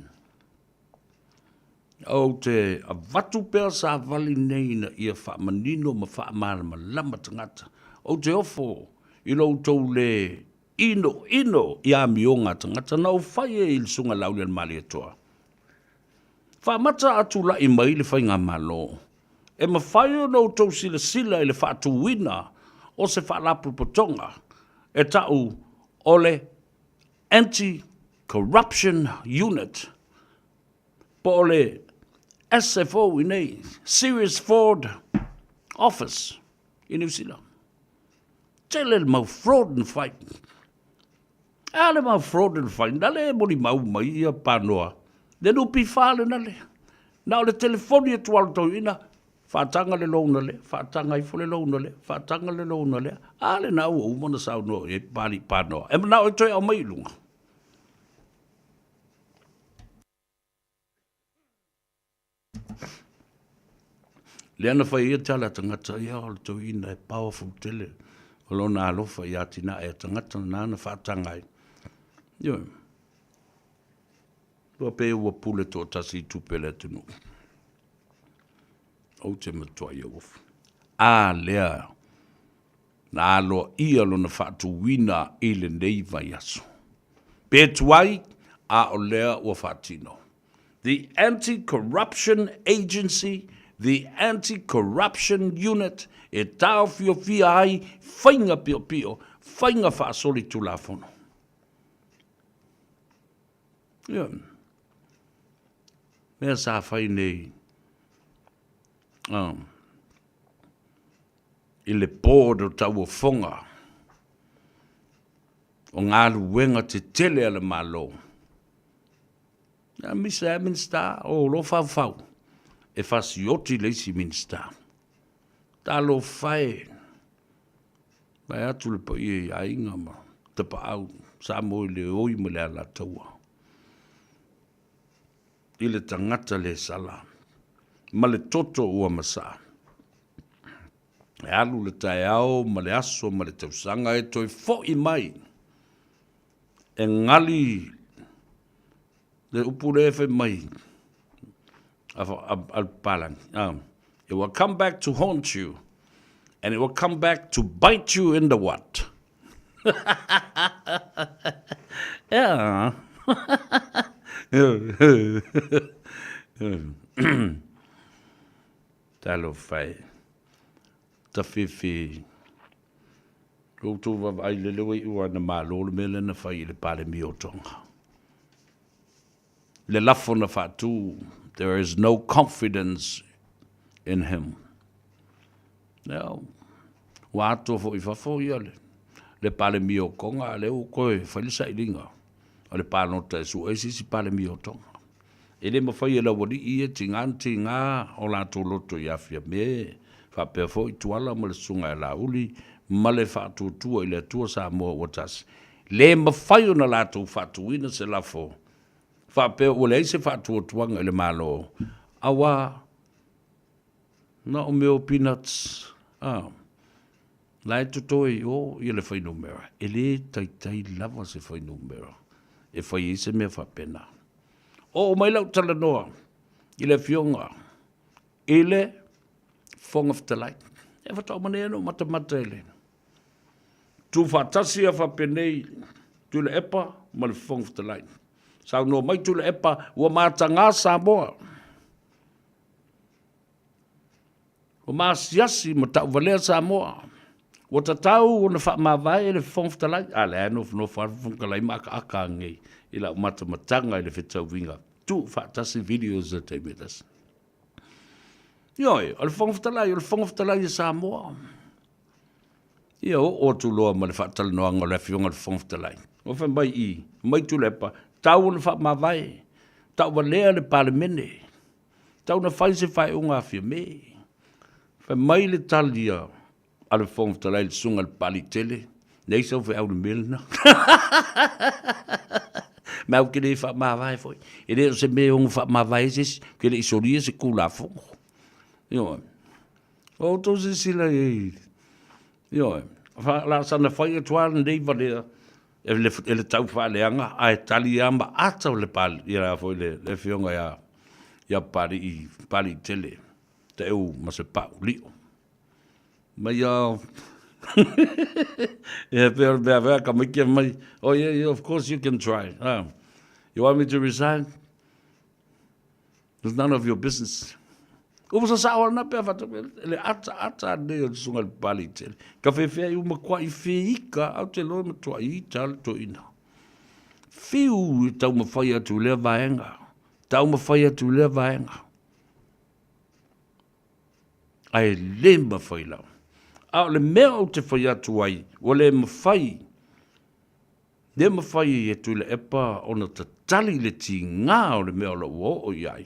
Ou te avatu pea savali nei ina ia faamanino ma faamalamalama tagata. Ou te ofo i lo outou le inoino i amioga a tagata na ou fai ai i le Susuga Laaulialemalietoa. Faamata a tulai mai le Faigamalo, e mafai ona outou silasila i le faatuina o se Faalapotopotoga e ta'u o le Anti-Corruption Unit po o le SFO i nei, Serious Fraud Office i Niu Sila. Tele le mau fraud na fai. A le mau fraud na fai, na le molimau mai ia panoa. Le NPF le na le. Na o le telefoni e tualo tauina, Faataga le loan a lea, faataga ifo le loan a lea, faataga le loan a lea. A lena ua uma ona saunoa i ai Papalii Panoa. E manao e toe aumai i luga. Lea na fai ai tala a tagata, ia o le toeaina e powerful tele o lona alofa i atinae a tagata na na faataga ai. Ioe. Ua pei ua pule toatasi i tupe a le atunuu. Ou te matuai auofu. A lea na aloaia lona faatuina i lenei vaiaso. Pe tuai, a o lea ua faatino. The Anti-Corruption Agency, the Anti-Corruption Unit e taofiofia ai faiga piopio, faiga faasolitulafono. Ia, mea sa fai nei i le board o tauofoga o galuega tetele a le Malo. Ia, misa e Minista o lo faufau e fasioti le isi Minista. Talofa e, Vae atu le paia i aiga ma tapaau Samoa i le oi ma le alataua i le tagata le sala ma le toto ua masaa. E alu le taeao ma le aso ma le tausaga e toe fo'i mai e gali Le upu lea e fai mai a, a, a le papalagi, it will come back to haunt you and it will come back to bite you in the what? yeah. Talofa e. Tawhiwhi. Koutou vaavaai lele ua iu lava ina malo le mea lea na fai i le Palemia o Tonga. Le lafo na faatu, there is no confidence in him. Ia, ua atoa foi i fafo ia le, le Palemia o Tonga, a lea ua toe fai le sailiga a le palota e sue ai se isi Palemia o Tonga. E le mafai e le aualii ia tiga na tiga o latou loto i Afiame, faapea foi Tuala ma le Susuga ia Laauli ma le Faatuatua i le Atua Samoa ua tasi. Le mafai ona latou faatuina se lafo faapea ua leai se faatuatuaga i le Malo, aua na o mea o peanuts a la e totoe i o ia le fuainumera. E le taitai lava se fuainumera e fai ai se mea faapena. Oo mai lau talanoa i le Afioga i le Fofoga Fetalai. E faatoa uma nei ona ou matamata i le tuufaatasi a faapenei Tuilaepa ma le Fofoga Fetalai. Saunoa mai Tuilaepa, ua mataga Samoa. Ua maasiasi ma tauvalea Samoa. Ua tatau ona faamavae e le Fofoga Fetalai, a lea e nofonofo lava le Fofoga Fetalai ma akaaka anei i lau matamataga i le fetauiga tuufaatasi videos i le taimi e tasi. Ioe, o le Fofoga Fetalai, o le Fofoga Fetalai a Samoa. Ia oo atu loa ma le faatalanoaga o le Afioga i le Fofoga Fetalai. Ua fai mai i, mai Tuilaepa, tau ona faamavae, tauvalea le Palemene, tau ona fai se faaiuga a Fiame. Fai mai le tali a a le Fofoga Fetalai i le susuga i le Papaliitele, leai sau feau i le mea lena. Ma ou te le faamavae foi. E le o se mea e ono faamavae ai se isi, ou te le i solia se Tulafono. Ioe. O outou silasila i ai. Ioe. La sana fai atu lava lenei valea e le, e le tau faaleaga, ae tali lava ma ata le pali, ia foi le, le afioga ia, ia Papalii, Papaliitele, Taeu ma se pau lio. Mai a Ia pei o le mea vea ka maiki mai, oh yeah, yeah, of course you can try. Ah, you want me to resign? It's none of your business. Ua sa sao ana pea whatu, le ata ata nei o sunga le pali tele. Ka whewhea i uma kua i whiika, au te loe matua i ita le toina. Whiu i tau mawhai atu lea vaenga. Tau mawhai atu lea vaenga. Ae le mafai lava. A o le mea ou te fai atu ai, ua le mafai, le mafai e Tuilaepa ona tatali le tiga o le mea o lo o ua oo i ai,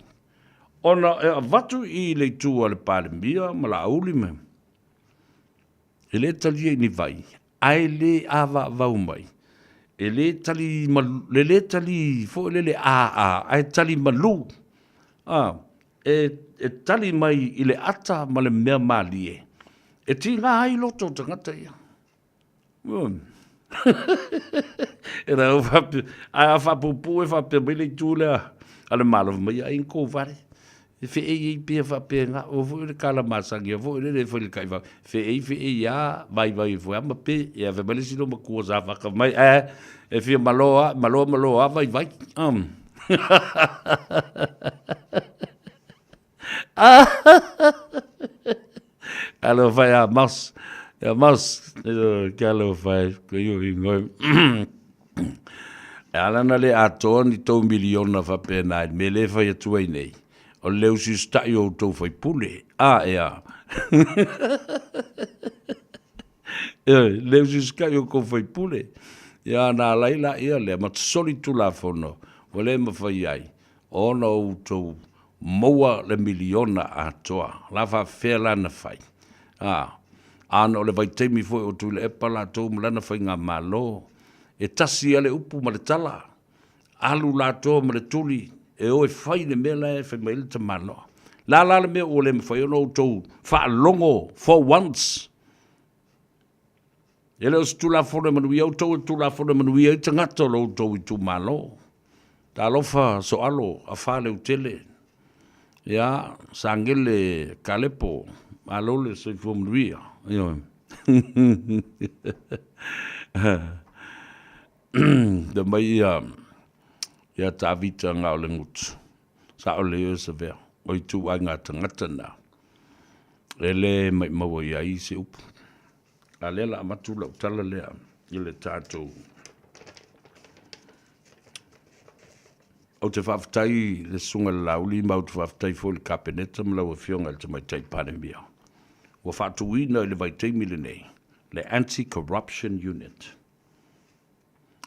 ona e avatu i le itu a le Palemia ma Laauli ma, e le talia i ni vai, ae le avaavau mai, e le tali, e le tali foi lele aa, ae tali malu, a, e, e tali mai i le ata ma le mea malie, e tiga ai loto o tagata ia. E rau faapea, ae a faapuupuu e faapea mai le itu lea a le Malo, fai mai, ai ni kou vale. E feei ai pea faapena, aua foi o le tala masani foi lele e fai i le taivao, feei feei lava, vaivai ifo lava ma pe. Ia fai mai le isi loomatua sa faka mai, ae e fia malo lava, malo malo lava vaivai. Alofa ia Mouse. Ia Mouse, ke alofa e ko iu ingoi. E ala na le atoa ni tou miliona faapena i le mea lea e fai atu ai nei, o le usiusita'i o outou faipule. A, ea. Ioe, le usiusita'i o outou faipule. Ia, na ala ai laia lea, ma soli tulafono, ua le mafai ai ona outou maua le miliona atoa. La faafefea la na fai? A, ana o le vaitaimi foi o Tuilaepa latou ma lana faigamalo, e tasi a le upu ma le tala, alu latou ma le tuli e o e fai le mea la e fai mai ai le tamaloa. La la le mea ua le mafai ona outou faalogo for once. E le o se Tulafono e manuia outou, o le Tulafono e manuia ai tagata o lo outou itumalo. Talofa Soalo, afa Leutele, ia, Sagele Kalepo, malo le soifua manuia. Ioe. Fai mai ia, ia Tavita Gaolegutu, sao lelei oe Savea, o ituaiga tagata na, e le maimau i ai se upu. A lea la avatu lau tala lea i le tatou. Ou te faafetai i le Susuga i le Laauli ma ou te faafetai foi i le Kapeneta ma lau Afioga i le Tamaitai Palemia ua faatuina i le vaitaimi lenei le Anti-Corruption Unit.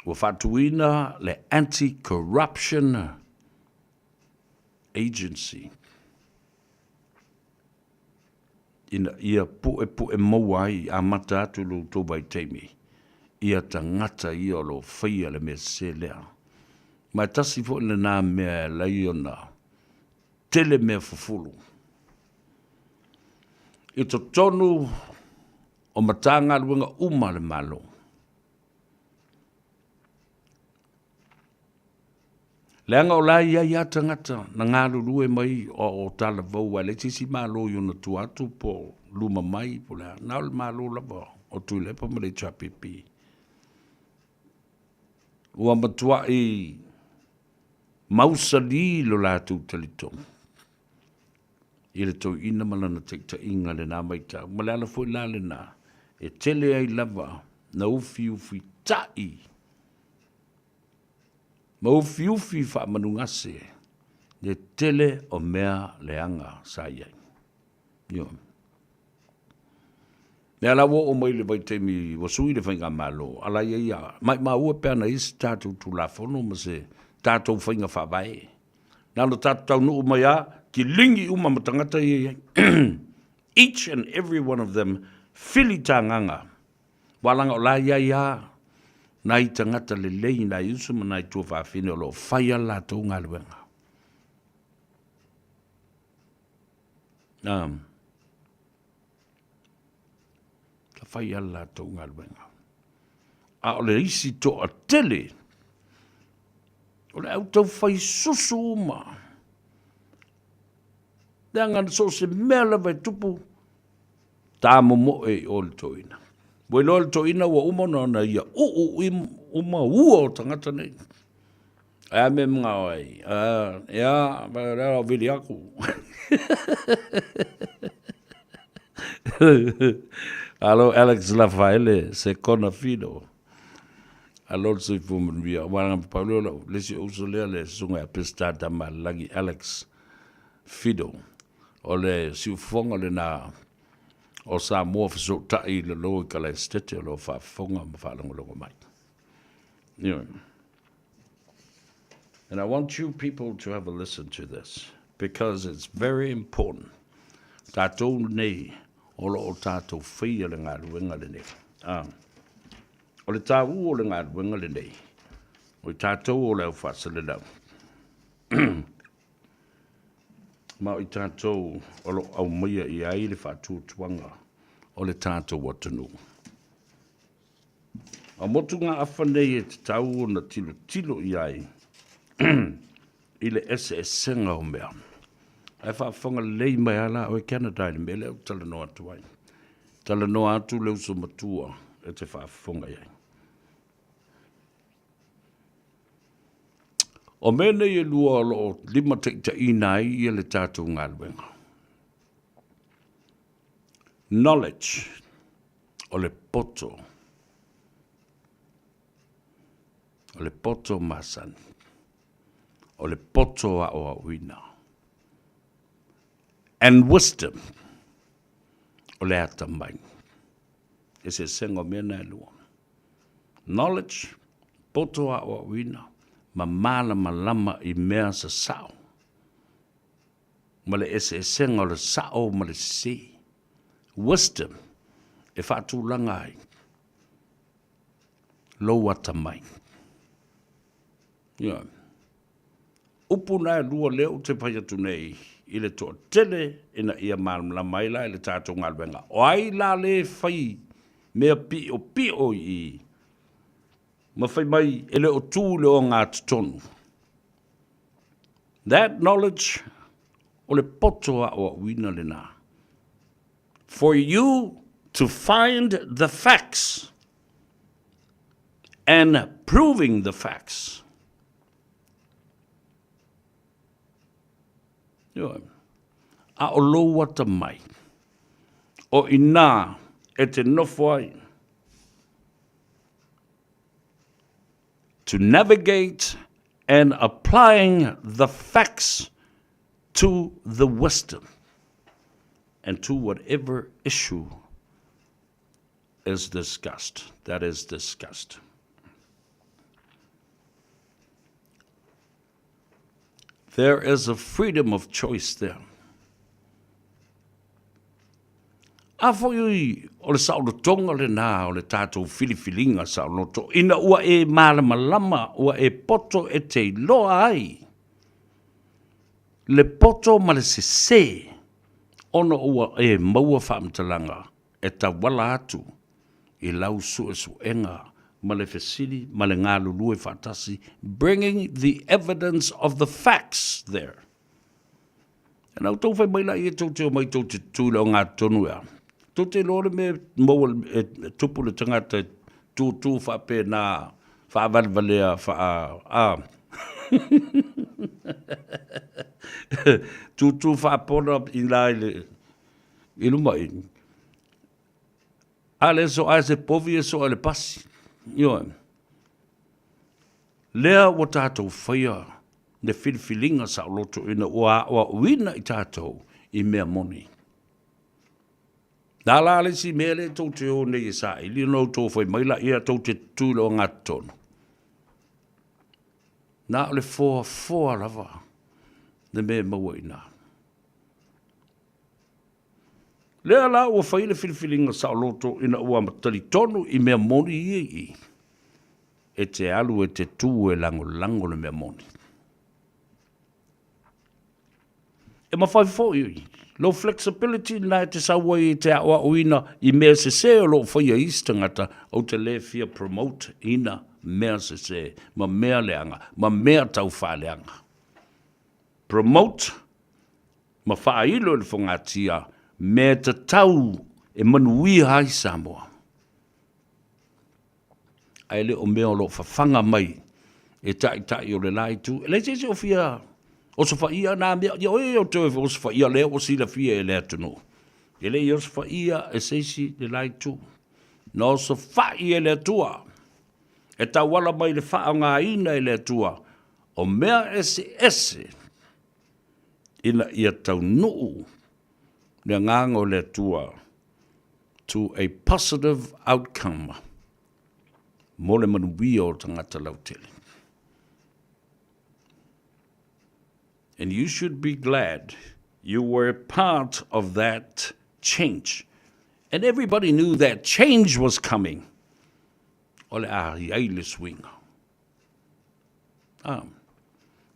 Ua faatuina le Anti-Corruption Agency. Ina ia puepue maua ai, amata atu lo outou vaitaimi, ia tagata ia o lo o faia le mea sese lea. Ma e tasi foi lena mea e ala ai ona tele mea fufulu i totonu o Matagaluega uma a le Malo. Leaga o la e i ai lava tagata na galulue mai o talavou aua e leai se isi Malo i ona tua atu po o luma mai po o le a, na o le Malo lava o Tuilaepa ma le HRPP. Ua matuai mausali lo latou talitonu i le toeaina ma lana taitaiga i lena vaitau. Ma le ala foi la lena. E tele ai lava na ufiufitaʻi ma ufiufi faamanugase le tele o mea leaga sa i ai. Ioe. Mea la ua oo mai le vaitaimi ua sui le faigamalo, a la i ai a maimau e pe ana i ai se tatou Tulafono ma se tatou faiga faavae. Na ona tatou taunuu mai lava, kiligi uma ma tagata ia i ai. Each and every one of them filitagaga, aua leaga o la e i ai lava nai tagata lelei, nai uso ma nai tuafafine o lo o fai lava le latou galuega. Ka fai lava le latou galuega. A o le isi toatele, o le au taufai susu uma. Leaga so o se mea lava e tupu, ta momoe i o le toeaina. Ua iloa e le toeaina ua uma ona ia uu uma ua o tagata nei. Ae a mea e manao ai? Ia, o lea o vili aku. Alo Alex Lafaele, se kona filo. Alo le soifua manuia. Aua na pau lea o lau, le isi uso lea le susuga ia Peseta Tamalelagi Alex Fido. O le siufofoga lena o Samoa fesootai i lalo i Kalaesetete o lo o faafofoga ma faalogologo mai. Ioe. And I want you people to have a listen to this because it's very important. Tātou nei o lo o tātou whaia le galuega lenei. Ah. O le tāu o le galuega lenei, o i tātou o le au faasalelau. Ma o i tātou o lo o aumaia i ai le faatuatuaga o le tātou atunuu. A motugaafa nei e tatau ona tilotilo i ai i le eseesega o mea. Ae faafofoga lelei mai lava la oe Canada i le mea lea ou te talanoa atu ai. Talanoa atu le uso matua e te faafofoga i ai. O mea nei e lua o lo o limataitaiina ai ia le tatou galuega. Knowledge, o le poto, o le poto masani, o le poto aoaoina. And wisdom, o le atamai. Eseesega o mea na e lua. Knowledge, poto aoaoina, ma malamalama i mea sasao. Ma le eseesega o le sao ma le sese. Wisdom, e faatulaga ai lou atamai. Ioe. Upu na e lua lea ou te fai atu nei i le toatele ina ia malamalama ai la i le tatou galuega. O ai la le fai mea piopio i i ma fai mai e le o tu i le ogatotonu. That knowledge, o le poto aoaoina lena. For you to find the facts and proving the facts. Ioe. A o lou atamai, o inā e te nofo ai, to navigate and applying the facts to the wisdom and to whatever issue is discussed, that is discussed. There is a freedom of choice there. A foi o le saolotoga lenā o le tatou filifiliga saoloto, ina ua e malamalama, ua e poto e te iloa ai le poto ma le sesē ona ua e maua faamatalaga e tauala atu i lau suesuega ma le fesili ma le galulue faatasi, bringing the evidence of the facts there. E na outou fai mai laia tou te omai tou te tutū i le ogatotonu ea. Tou te iloa le mea e maua e tupu le tagata e tūtū faapena faavalevalea faa a tūtū faapona i la i le i luma i. A le soa e se povi e soa i le pasi. Ioe. Lea ua tatou faia le filifiliga saoloto ina ua aoaoina i tatou i mea moni. Na la le isi mea lea tou te o nei e saili ona outou fai mai laia tou te tutū i le ogatotonu. Na o le foafoa lava le mea e maua i ina. Lea la ua fai le filifiliga saoloto ina ua talitonu i mea moni ia i i, e te alu e te tu e lagolago le mea moni. E mafai foi lou flexibility lena e te sau ai e te aoaoina i mea sese o lo o faia e isi tagata, ou te le fia promote ina mea sese ma mea leaga ma mea tau faaleaga. Promote ma faailo i le fogatia mea tatau e manuia ai Samoa. Ae le o mea o lo o fafaga mai e taitai o le la itu. E leai se isi o fia osofaia na mea. Ia oe ou te osofaia lea ua silafia e le atunuu. E le i osofaia e se isi le la itu. Na osofai e le Atua e tauala mai le faaaogaina e le Atua o mea eseese ina ia taunuu le agaga o le Atua to a positive outcome mo le manuia o tagata lautele. And you should be glad you were part of that change. And everybody knew that change was coming. O le a i ai le suiga. A,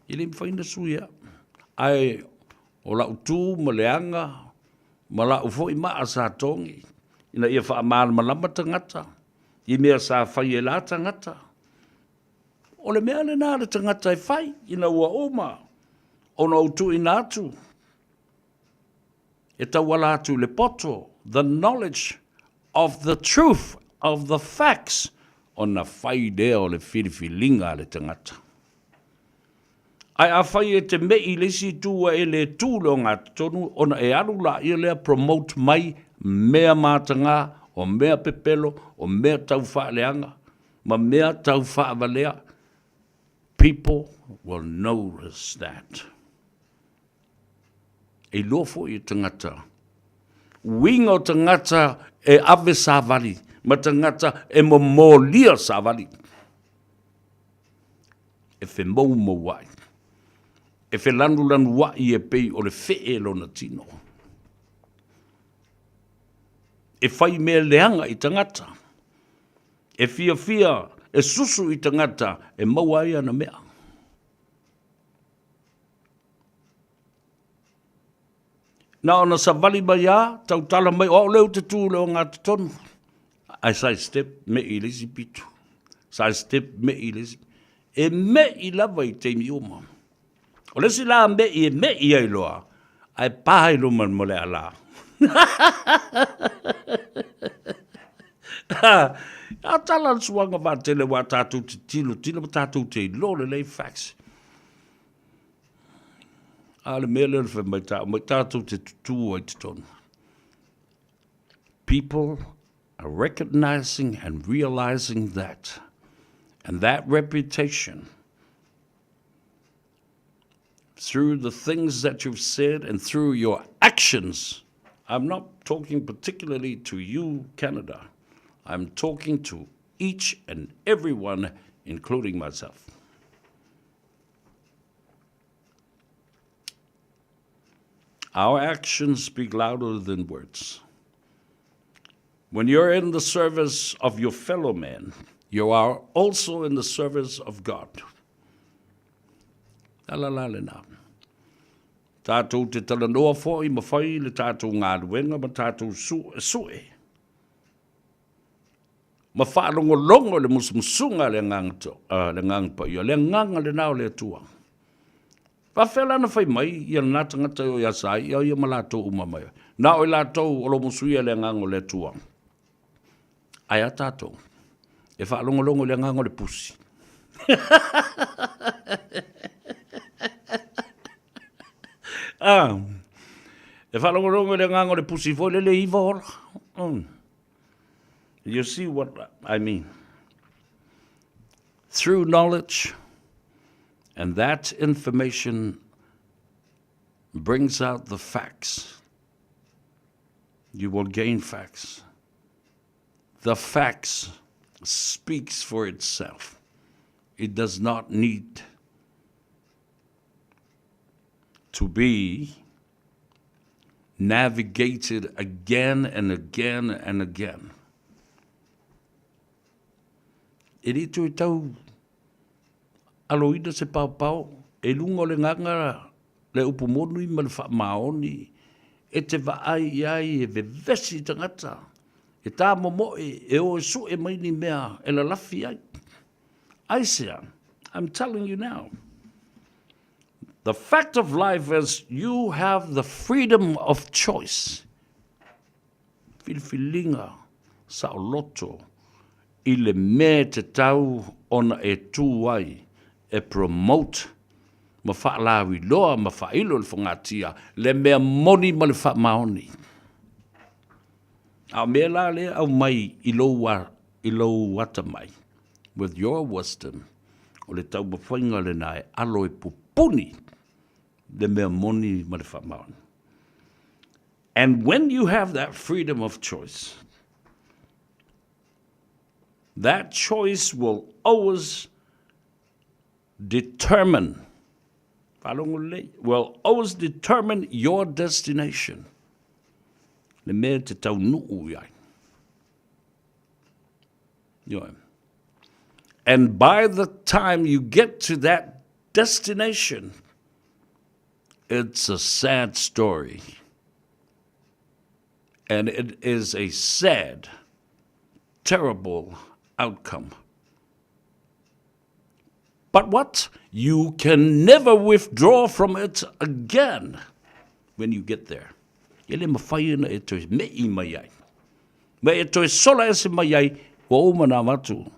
e le mafai ona suia. Ae o lau tu ma le aga ma lau foi maa sa togi ina ia faamalamalama tagata i mea sa fai e la tagata. O le mea lena a le tagata e fai ina ua uma ona ou tuuina atu e tauala atu i le poto, the knowledge of the truth of the facts, ona fai lea o le filifiliga a le tagata. Ae afai e te me'i i le isi itu ua e le tu i le ogatotonu, ona e alu laia lea promote mai mea mataga, o mea pepelo, o mea tau faaleaga, ma mea tau faavalea. People will notice that. E iloa foi e tagata uiga o tagata e ave savali ma tagata e momolia savali. E femoumouai, e felanulanuai e pei o le fee lona tino. E fai mea leaga i tagata, e fiafia, e susu i tagata e maua ai ana mea. Na ona savali mai a, tautala mai, o au lea ou te tu i le ogatotonu. Ae side step me'i i le isi pito. Side step me'i i le isi. E me'i lava i taimi uma. O le isi la me'i e me'i ai loa, ae pa i luma mo le ala. A tala le suaga vaatele ua tatou te tilotilo ma tatou te iloa lelei facts. A o le mea lea o le fai mai ta mai tatou te tutū ai totonu. People are recognizing and realizing that. And that reputation, through the things that you've said and through your actions, I'm not talking particularly to you, Canada. I'm talking to each and everyone, including myself. Our actions speak louder than words. When you're in the service of your fellow man, you are also in the service of God. La la la la. Tātou te talanoa foi ma whai le tātou galuega ma tātou sue. Ma faalogologo i le musumusuga a le Agaga, a le Agaga Paia, le Agaga lena o le Atua. Faafefea la na fai mai ia lena tagata i o ia sa ia ia ma latou uma mai. Na o i latou o lo musuia le Agaga o le Atua. Ae a tatou, e faalogologo i le Agaga o le pusi. ah, e faalogologo i le Agaga o le pusi foi lele iva ola. Mm. You see what I mean? Through knowledge, and that information brings out the facts. You will gain facts. The facts speaks for itself. It does not need to be navigated again and again and again. E le toe tau aloina se paopao e luga o le gaga le upu moni ma le faamaoni e te vaai i ai e vevesi tagata, e tāmomoe, e o e sue mai ni mea e lalafi ai. Aisea, I'm telling you now, the fact of life is you have the freedom of choice. Filifiliga saoloto i le mea e tatau ona e tū ai e promote ma faalauiloa ma faailo i le fogatia le mea moni ma le faamaoni. A o mea la lea aumai i lou, i lou atamai, with your wisdom, o le taumafaiga lena e alo e pupuni le mea moni ma le faamaoni. And when you have that freedom of choice, that choice will always determine, will always determine your destination. Le mea te taunuu i ai. Ioe. And by the time you get to that destination, it's a sad story. And it is a sad, terrible outcome. But what? You can never withdraw from it again when you get there. E le mawhai ana e toe mei mai ai. Ma e toe sola ese mai ai, ua uma na avatu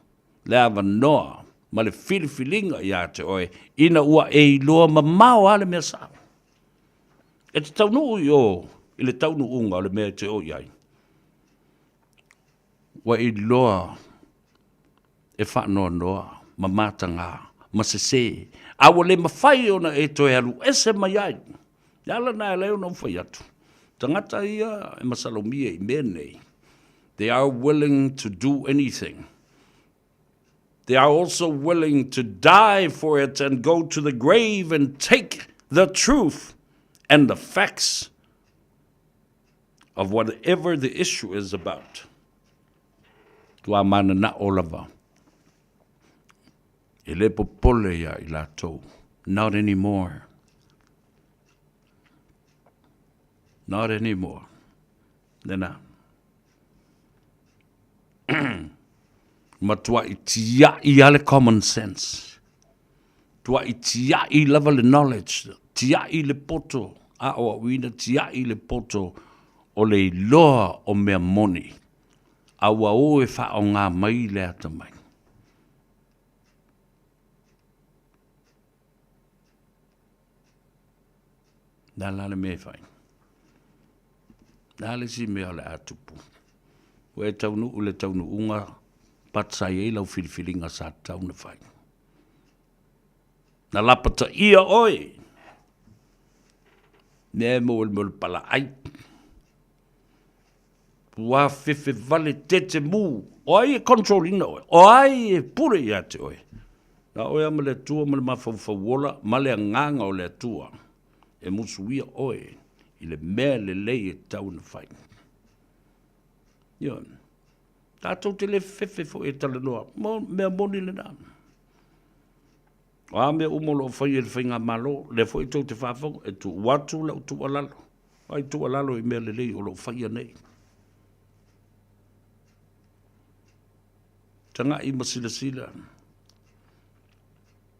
le avanoa ma le filifiliga iā te oe ina ua e iloa mamao lava le mea sao. E te taunuu i o i le taunuuga o le mea e te o i ai, ua iloa e faanoanoa ma matagā ma sesē, a ua le mafai ona e toe alu ese mai ai. Le ala lena e ala ai ona ou fai atu, tagata ia e masalomia i mea nei, they are willing to do anything. They are also willing to die for it and go to the grave and take the truth and the facts of whatever the issue is about. Tua mananao lava. E le popole ia i latou. Not anymore. Not anymore. Lena. Matuai tiai lava le common sense. Tuai tiai lava le knowledge. Tiai le poto aoaoina, tiai le poto o le iloa o mea moni. A ua o e faaaoga mai le atamai. Le a la le mea e fai? Le a le isi mea o le a tupu? Ua e taunuu i le taunuuga but sa i ai lau filifiliga sa tatau ona fai. Na lapataia oe mea e maua i le mea o le palaai. Ua fefe vale tete mu. O ai e control ina oe? O ai e pule ia te oe? Na oe lava ma le Atua ma le mafaufau ola ma le agaga o le Atua e musuia oe i le mea lelei e tatau ona fai. Ioe. Tatou te le fefe foi e talanoa, mo mea moni lena. O a mea uma o lo o faia e le Faigamalo, lea foi tou te faafofoga, e tuu atu lau tuualalo, ai tuualalo i mea lelei o lo o faia nei. Tagai ma silasila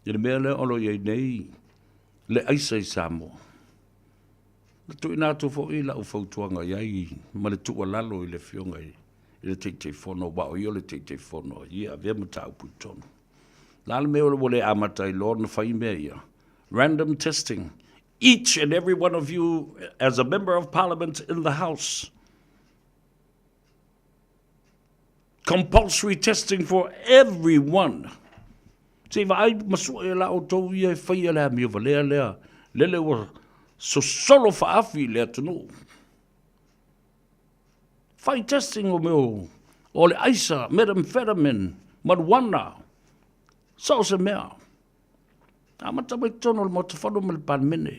i le mea lea o lo o i ai nei le aisa i Samoa. Na tuuina atu foi lau fautuaga i ai ma le tuualalo i le Afioga i le Taitaifono, aua o ia o le Taitaifono, ia avea mataupu i totonu. Le a le mea ua le amata ai loa ona fai mea ia? Random testing. Each and every one of you as a member of parliament in the house. Compulsory testing for everyone. Se i vaai ma sue la outou ia e faia le amio valea lea, lele ua sosolo faafi i le atunuu. Fai testing o mea o le aisa, methamphetamine, marijuana, so o se mea. Amata mai totonu o le Maota Fono ma le Palemene.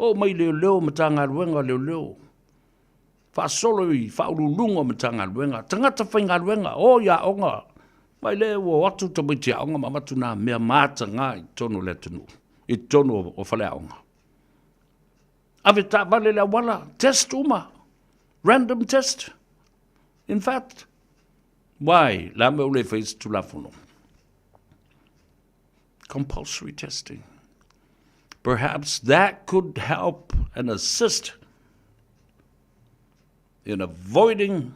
Oo mai leoleo, Matagaluega o Leoleo. Faasolo i Faauluuluga o Matagaluega, tagata faigaluega, o i aoga. Mai le ua o atu tamaiti aoga ma avatu nā mea mataga i totonu o le atunuu, i totonu o faleaoga. Ave taavale i le auala, test uma, random test. In fact, why? Le a mea ua le faia se Tulafono? Compulsory testing. Perhaps that could help and assist in avoiding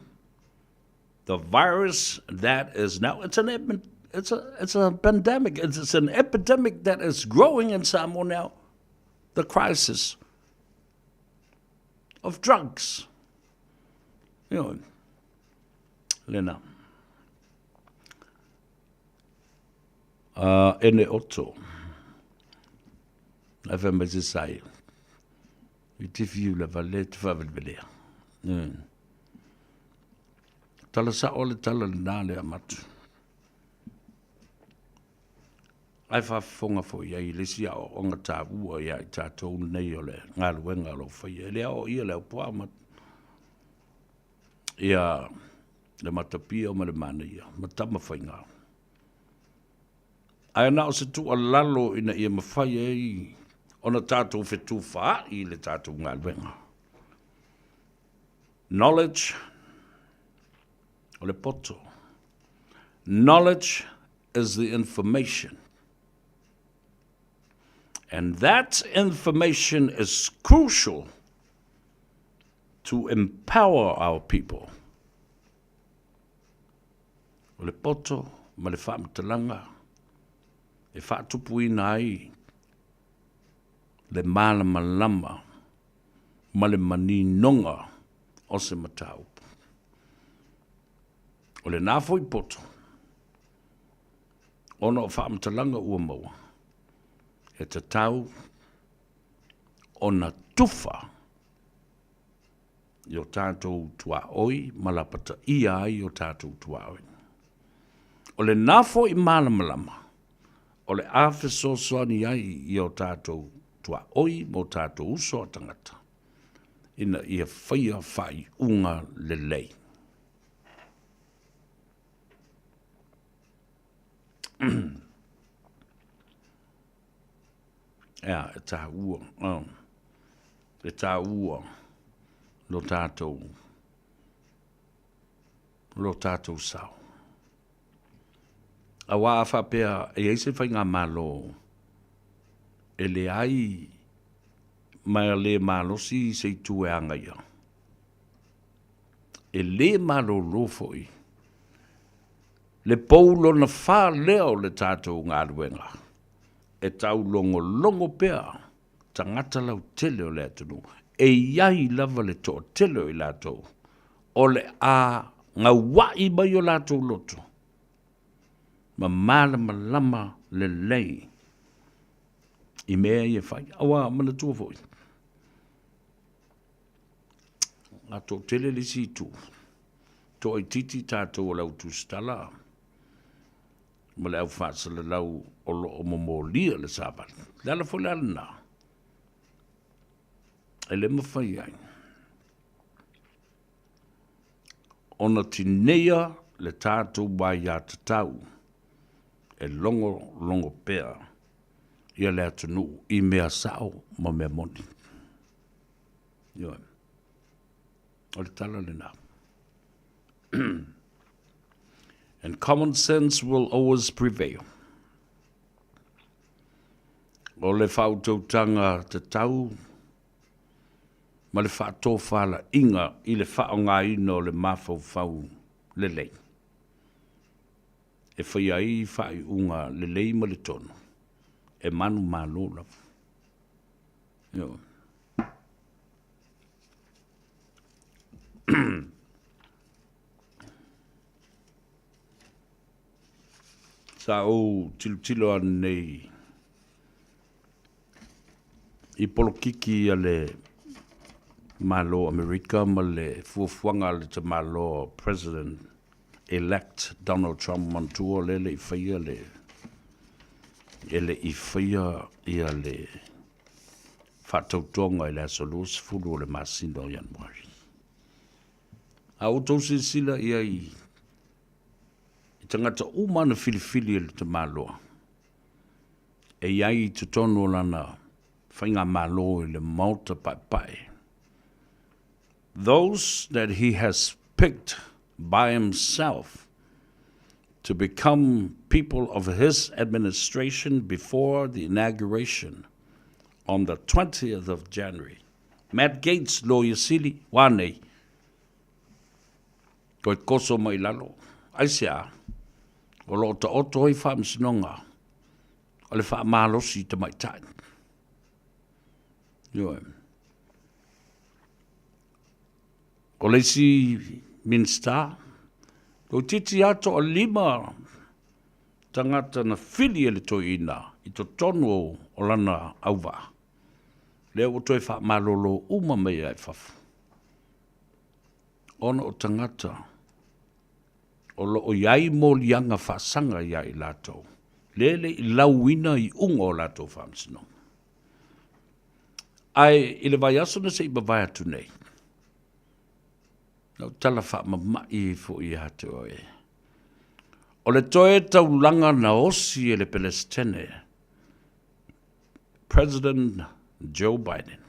the virus that is now it's an it's a it's a pandemic it's, it's an epidemic that is growing in Samoa now the crisis of drugs you know lena A ene oto. Ai fai mai se sai. I te fiu lava le te whawelewelea. Mm. Tala sa o le tala le nā le amatu. Ai whafonga fo ia i lesi a o onga tā ua ia i tātou nei o le ngaluenga o lo whaia. E le ao ia le au poa ma ia le matapia ma le manaia ma tama whainga. Ae na o se tuualalo ina ia mafai ai ona tatou fetufaai i le tatou galuega. Knowledge o le poto. Knowledge is the information. And that information is crucial to empower our people. O le poto ma le faamatalaga e faatupuina ai le malamalama ma le maninoga o se mataupu. O lena foi poto, ona o faamatalaga ua maua, e tatau ona tufa i o tatou tuaoi ma lapataia ai o tatou tuaoi. O lena foi malamalama o le a fesoasoani ai i o tatou tuaoi ma o tatou uso a tagata ina ia faia faaiuga lelei. Ea, e tāua, oh, e tāua lo tātou, lo tātou sao. Auā a faapea e ai se faigamalo e leai ma e le malosi se itu e agaia, e le malolo foi le pou lona fa lea o le tatou galuega e taulogologo pea tagata lautele o le atunuu, e i ai lava le toatele o i latou o le a gaua'i mai o latou loto ma malamalama lelei i mea ia e fai. Aua manatua foi, a toatele le isi itu, toaitiiti tatou o le au tusitala, ma le au faasalalau o lo o momolia le savali. Le ala foi la lena, e le mafai ai ona tineia le tatou aiatatau e logologo pea ia le atunuu i mea sao ma mea moni. Ioe. O le tala lena. And common sense will always prevail. O le faautautaga tatau ma le faatofalaiga i le faaaogaina o le mafaufau lelei e faia ai faaiuga lelei ma le tonu e manumalo lava. Ioe. Sa ou tilotilo anei i polokiki a le Malo o Amerika ma le fuafuaga a le tamaloa President elect Donald Trump manatua lea e le i faia le e le i faia ia le faatautoga i le aso 20 o le masina o Ianuari. A outou silasila i ai i tagata uma na filifili e le tamaloa e i ai i totonu o lana faigamalo i le Maota Paepae. Those that he has picked by himself to become people of his administration before the inauguration on the 20th of January. Matt Gaetz, Loia Sili, wā nei, toe koso mai lalo. Aisea, o lo o taoto ai faamasinoga o le faamalosi i tamaitai. Ioe. O le isi Minisita, toeitiiti lava toalima tagata na fili e le toeaina i totonu o lana auvaa, lea ua toe faamalolo uma mai ai i fafo, ona o tagata o lo o i ai moliaga faasaga ia i latou, lea e le i lauina iuga o latou faamasinoga. Ae i le vaiaso na se i mavae atu nei, na ou tala faamama'i ai foi ia te oe, o le toe taulaga na osi e le Pelesitene, President Joe Biden,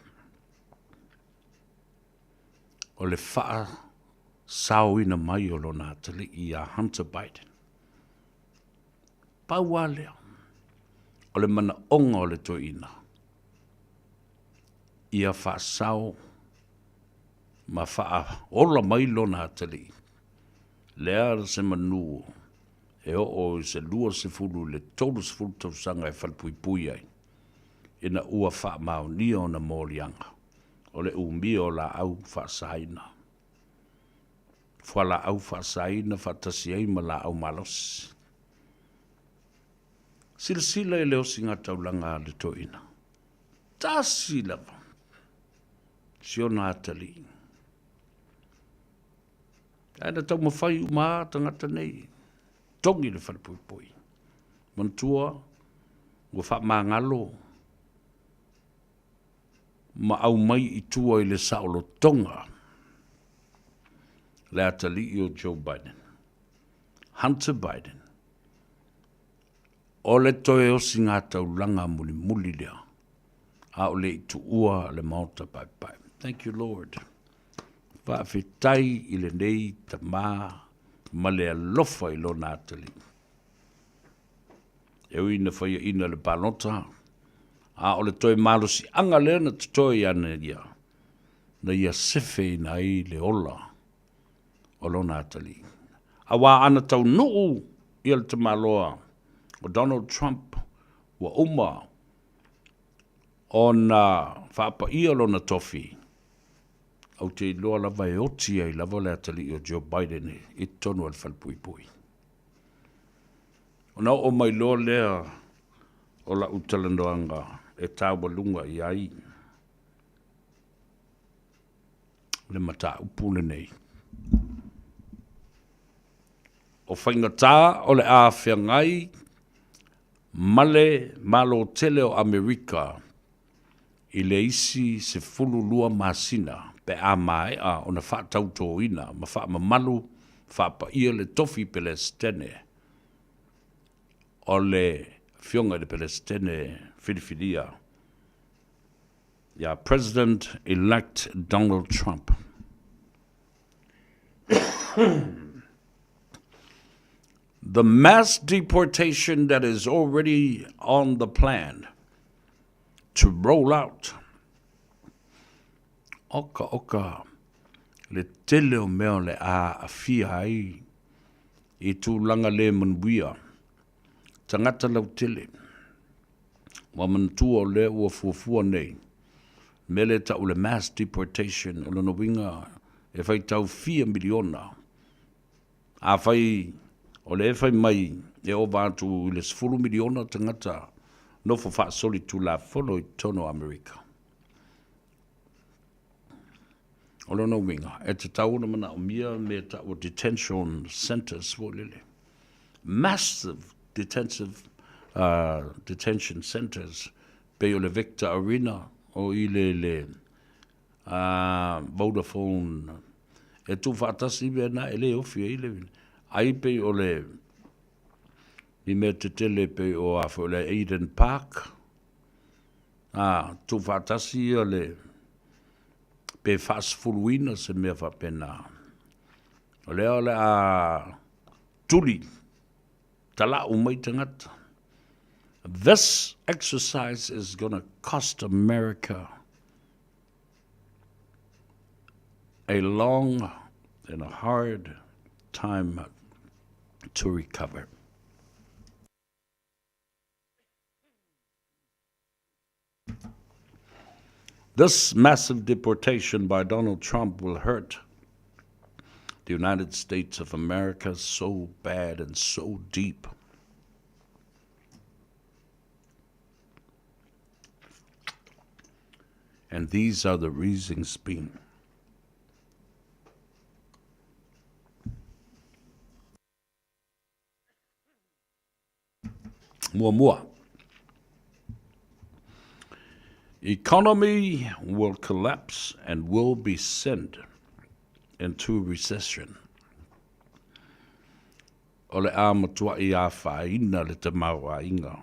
o le faasaoina mai o lona atalii ia Hunter Biden. Pau lava lea, o le manaoga o le toeaina, ia faasao ma faaola mai lona atalii. Lea se manu e oo i se 20 i le 30 tausaga e falepuipui ai, ina ua faamaonia ona moliaga o le umia o laau faasaina, fualaau faasaina faatasi ai ma laau malosi. Silasila i le osiga taulaga a le toeaina, tasi lava si ona atalii. Ae na taumafai uma lava tagata nei, togi le falepuipui. Manatua, ua faamagalo ma aumai i tua i le saolotoga le atalii o Joe Biden, Hunter Biden. O le toe osiga taulaga mulimuli lea, a o le i tuua le Maota Paepae. Thank you, Lord. Faafetai i lenei tama ma le alofa i lona atalii. E ui ina faiaina le palota, a o le toe malosiaga lea na totoe ia ia, na ia sefeina ai le ola o lona atalii. Aua ana taunuu ia le tamaloa o Donald Trump ua uma ona faapaia lona tofi, ou te iloa lava e oti ai lava le atalii o Joe Biden i totonu o le falepuipui. Ona oo mai loa lea o lau talanoaga e taualuga i ai le mataupu lenei. O faigata o le a feagai ma le Malo tele o Amerika i le isi 12 masina pe a maea ona faatautoina ma faamamalu faapaia le tofi Pelesitene o le Afioga i le Pelesitene filifilia ia President Elect Donald Trump. The mass deportation that is already on the plan to roll out. Oka oka le tele o mea o le a aafia ai i tulaga le manuia. Tagata lautele. Ua manatua o lea ua fuafua nei mea lea e tau le mass deportation, o lona uiga e faitau fia miliona. Afai o lea e fai mai E ova atu i le 10 miliona tagata nofo faasolitulafono i totonu o Amerika. O lona uiga, e tatau ona manaomia mea e tau o detention centres foi lele. Massive detentive, detention centres pei o le Victor Arena o i le, le Vodafone e tuufaatasi mea na e le ofi ai le ai pei o le ni mea tetele pei o a foi o le Eden Park a tuufaatasi ia le pe faasefuluina se mea faapena o lea o le a tuli tala'u mai tagata. This exercise is gonna cost America a long and a hard time to recover. This massive deportation by Donald Trump will hurt the United States of America so bad and so deep. And these are the reasons being. Muamua. Economy will collapse and will be sent into recession. O le a matuaʻi afaina le tamaoaiga.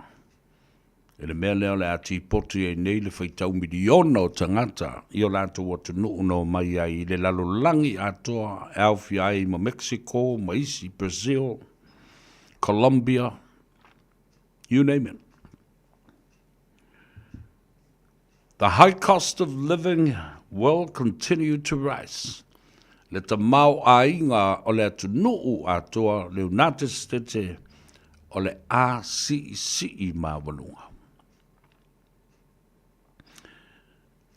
I le mea lea o le a tipoti ai nei le faitau miliona o tagata i o latou atunuu na omai ai i le lalolagi atoa e aofia ai ma Mexico ma isi, Brazil, Colombia, you name it. The high cost of living will continue to rise. Le tamaoaiga o le atunuu atoa, le United States, o le a siisii maualuga.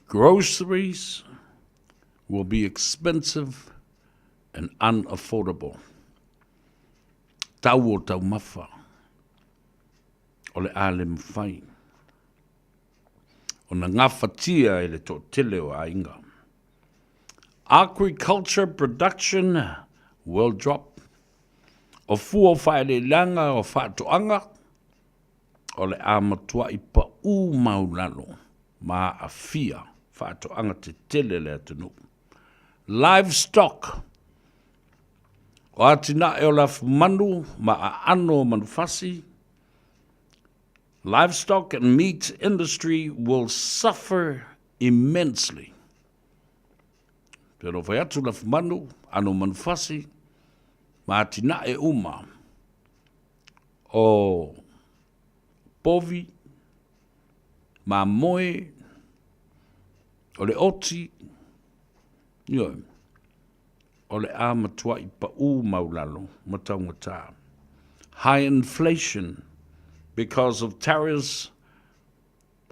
Groceries will be expensive and unaffordable. Tau o taumafa o le a le mafai ona gafatia e le toatele o aiga. Agriculture production will drop. O fua o faaeleeleaga o faatoaga o le a matuai paʻū maulalo ma aafia faatoaga tetele a le atunuu. Livestock O atinae o lafumanu ma aano o manufasi, Livestock and meat industry will suffer immensely. Pei ona fai atu lafumanu, ano manufasi, ma atinae uma o povi, mamoe, o le oti, ioe, o le a matuaʻi paʻū maulalo ma taugata. High inflation because of tariffs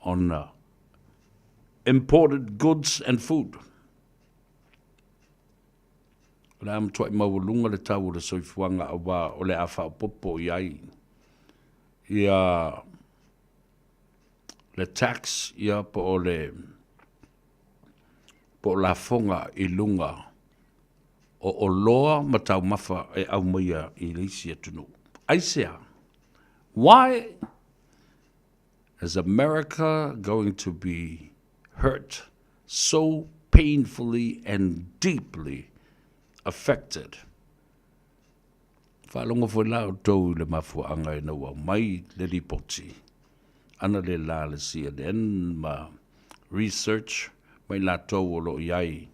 on uh, imported goods and food. O le a matuaʻi maualuga le tau o le soifuaga auā o le a faaopoopo i ai ia le tax ia po o le po o lafoga i luga o oloa ma taumafa e aumaia i le isi atunuu. Aisea? Why is America going to be hurt so painfully and deeply affected? Faalogo foi la outou i le mafuaaga ina ua aumai le lipoti ana le la le CNN ma research ma i latou o lo o i ai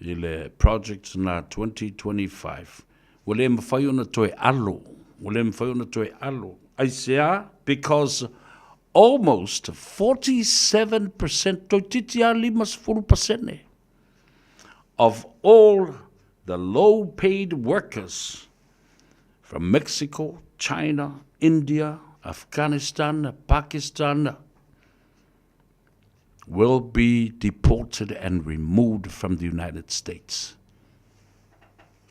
i le project na 2025 ua le mafai ona toe alo, ua le mafai ona toe alo. Aisea? Because almost 47%, toeitiiti lava 50% of all the low paid workers from Mexico, China, India, Afghanistan, Pakistan will be deported and removed from the United States.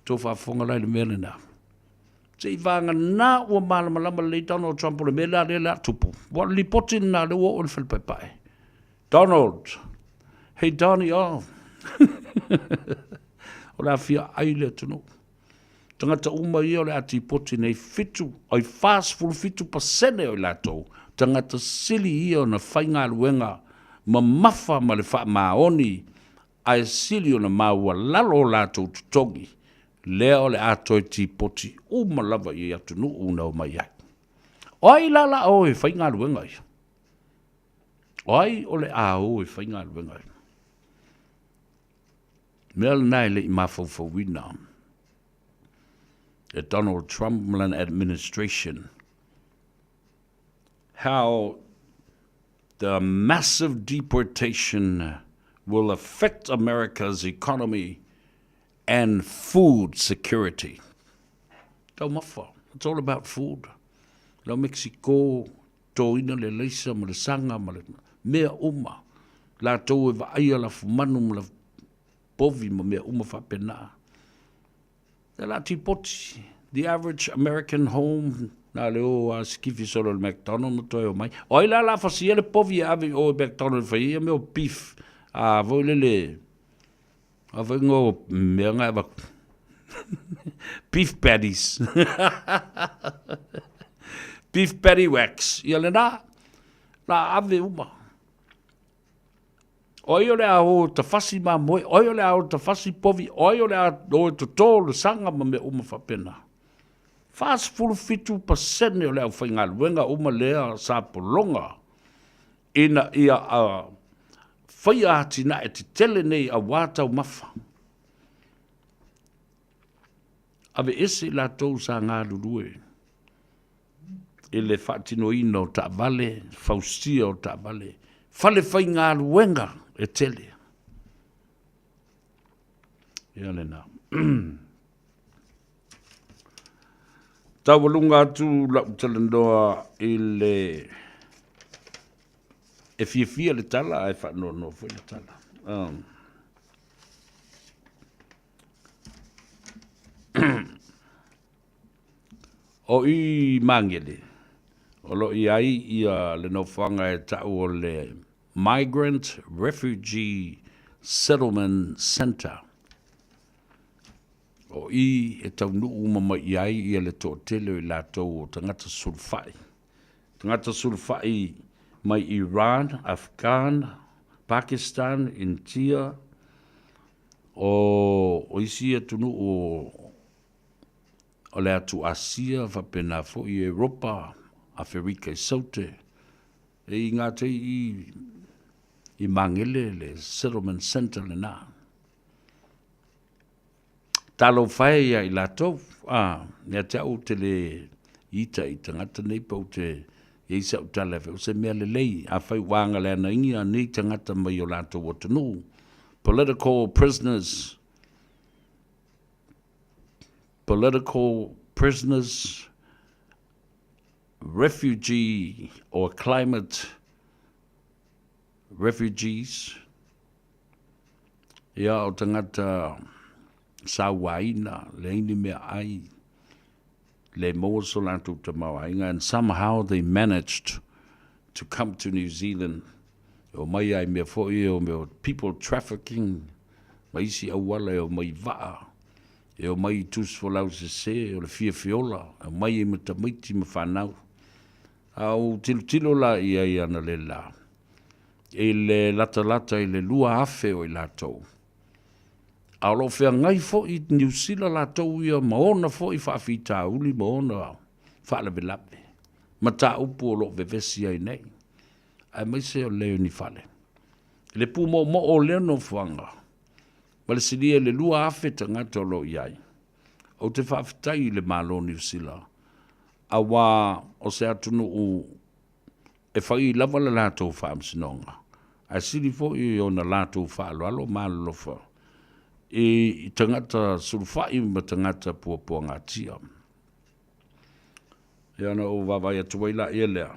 Tou faafofoga la i le mea lena. Se i vagana ua malamalama lelei Donald Trump o le mea lea lea o le a tupu. Ua o le lipoti lena lea ua oo i le fale paepae. Donald, hey Donnie, oh. o le a fia ai le atunuu. Tagata uma ia o le a tipoti nei fitu, ai 47% o i latou, tagata sili ia ona faigaluega mamafa ma le faamaoni ae sili ona maualalo o latou totogi, lea o le a toe tipoti uma lava i atunuu na omai ai. O ai la la o e faigaluega ia? O ai o le a o e faigaluega ia? Mea lena e le i mafaufauina e Donald Trump ma lana administration how the massive deportation will affect America's economy and food security. Taumafa, it's all about food. Lau Mexico, tōina le leisa ma le saga ma le mea uma. Latou e vaaia lafumanu ma le povi ma mea uma faapena. Lea la tipoti, the average American home, na le o a sikifi solo le McDonald ma toe o mai. O ai la la fasia le povi e ave i o i McDonald e fai ia mea o beef. A voi lele, a voi ngo mea nga e vaku. Beef patties. Beef patty wax. Ia le na, la ave uma. O ai o le a o tafasi mamoe, o ai o le a o tafasi povi, o ai o le a o e totō le saga ma mea uma faapena. 47% o le aufaigaluega uma lea sa pologa ina ia faia atinae tetele nei auā taumafa. Aveese i latou sa galulue i le faatinoina o taavale, fausia o taavale, fale faigaluega e tele. Ia lena. Taualuga atu lau talanoa i le e fiafia le tala ae faanoanoa foi le tala. Um. O i Magele, o lo o i ai ia le nofoaga e ta'u o le Migrant Refugee Settlement Centre. O i e taunuu uma mai i ai ia le toatele o i latou o tagata sulufai. Tagata sulufai mai Iran, Afghan, Pakistan, Intia, o, o isi atunuu o o le atu Asia faapena foi Europa, Aferika i Saute, e i ngā tei i, i Mangele le settlement center lena. Talofa e ia i latou, a, ia te au te le ita i tagata nei pa ou te i ai sau tala e fai, o se mea lelei, afai ua agaleanaingia nei tagata mai o latou atunuu, political prisoners, political prisoners, refugee or climate refugees, ia o tagata sauaina, leai ni mea ai, le maua so latou tamaoaiga, and somehow they managed to come to New Zealand, e omai ai mea foi o mea o people trafficking, ma isi auala e omai vaa, e omai i tusifolau sese, o le fia fiola, e omai ai ma tamaiti ma fanau. A ou tilotilo la i ai analeila, i le latalata i le 2,000 o i latou. A o lo o feagai foi i Niu Sila latou ia ma ona foi faafitauli ma ona faalavelave, mataupu o lo o vevesi ai nei, aemaise o le lei o ni fale. I le pūmoomoo o lea nofoaga, ma le silia i le 2,000 tagata o lo o i ai, ou te faafetai i le Malo o Niu Sila, auā o se atunuu e fai lava le latou faamasinoga, ae sili foi ona latou faaaloalo ma alolofa i tagata sulufai ma tagata puapuagatia. Ia ona ou vaavaai atu ai laia lea,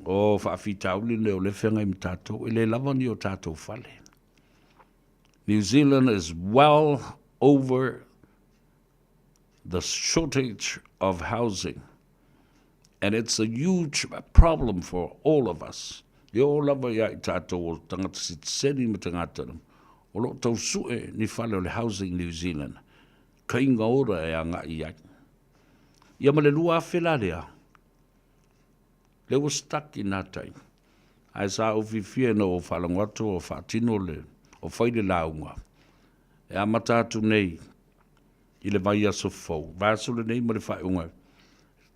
o faafitauli nei o lea e feagai ma tatou, e le lava ni o tatou fale. New Zealand is well over the shortage of housing and it's a huge problem for all of us. E oo lava ia i tatou o tagata sitiseni ma tagata o lo o tau sue ni fale o le Housing New Zealand, kaiga ora e agai ai. Ia ma le 2000 la lea, lea ua stuck i nā tai. Ae sa ou fiafia ina ua ou faalogo atu o faatino le, o fai le lauga. E amata atu nei i le vaiaso fou, vaiaso lenei ma le faaiuga, e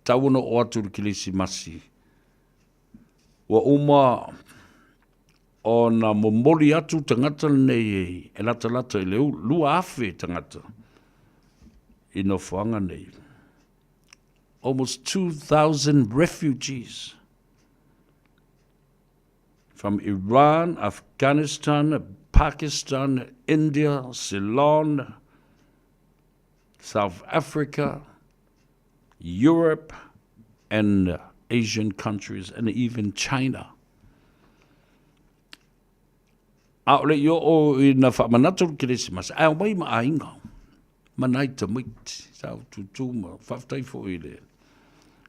tatau ona oo atu i le Kerisimasi, ua uma ona momoli atu tagata lenei e latalata i le 2,000 tagata i nofoaga nei. Almost 2,000 refugees from Iran, Afghanistan, Pakistan, India, Ceylon, South Africa, Europe, and Asian countries, and even China. ʻAʻole i oo ina faamanatu le Kerisimasi, ae omai ma aiga, ma nai tamaiti, sa ou tūtū ma faafetai foi i le,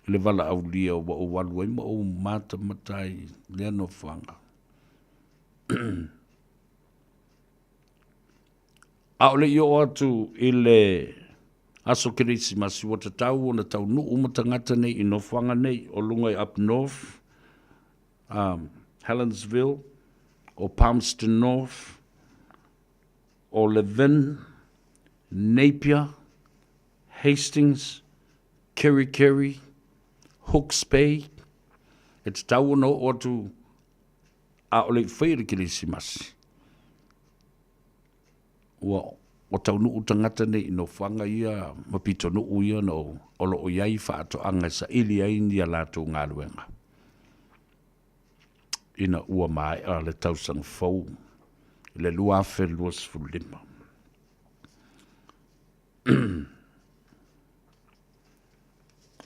i le valaaulia ua ou alu ai ma ou matamata ai i lea nofoaga. ʻAʻole i oo atu i le aso Kerisimasi ua tatau ona taunuu uma tagata nei i nofoaga nei o luga i Up North, um, Helensville, o Palmerston North, o Levin, Napier, Hastings, Kerikeri, Hawke's Bay, e tatau ona oo atu ʻaʻole i faia le Kerisimasi. Ua ua taunuu tagata nei i nofoaga ia ma pitonuu ia na o lo o i ai faatoaga e saili ai ni a latou galuega ina ua maea le tausaga fou i le 2025.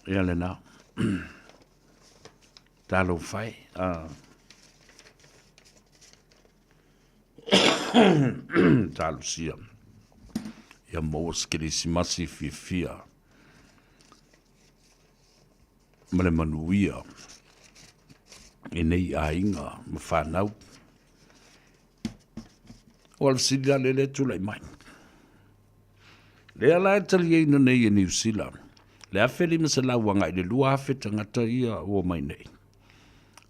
Ia lena. Talofa e. Talosia. Ia maua se Kerisimasi fiafia ma le manuia i nei aiga ma whanau. O le fesili la lea e tulai mai. Lea la e taliaina nei e Niu Sila, le 1500 agai i le 2000 tagata ia ua mai nei.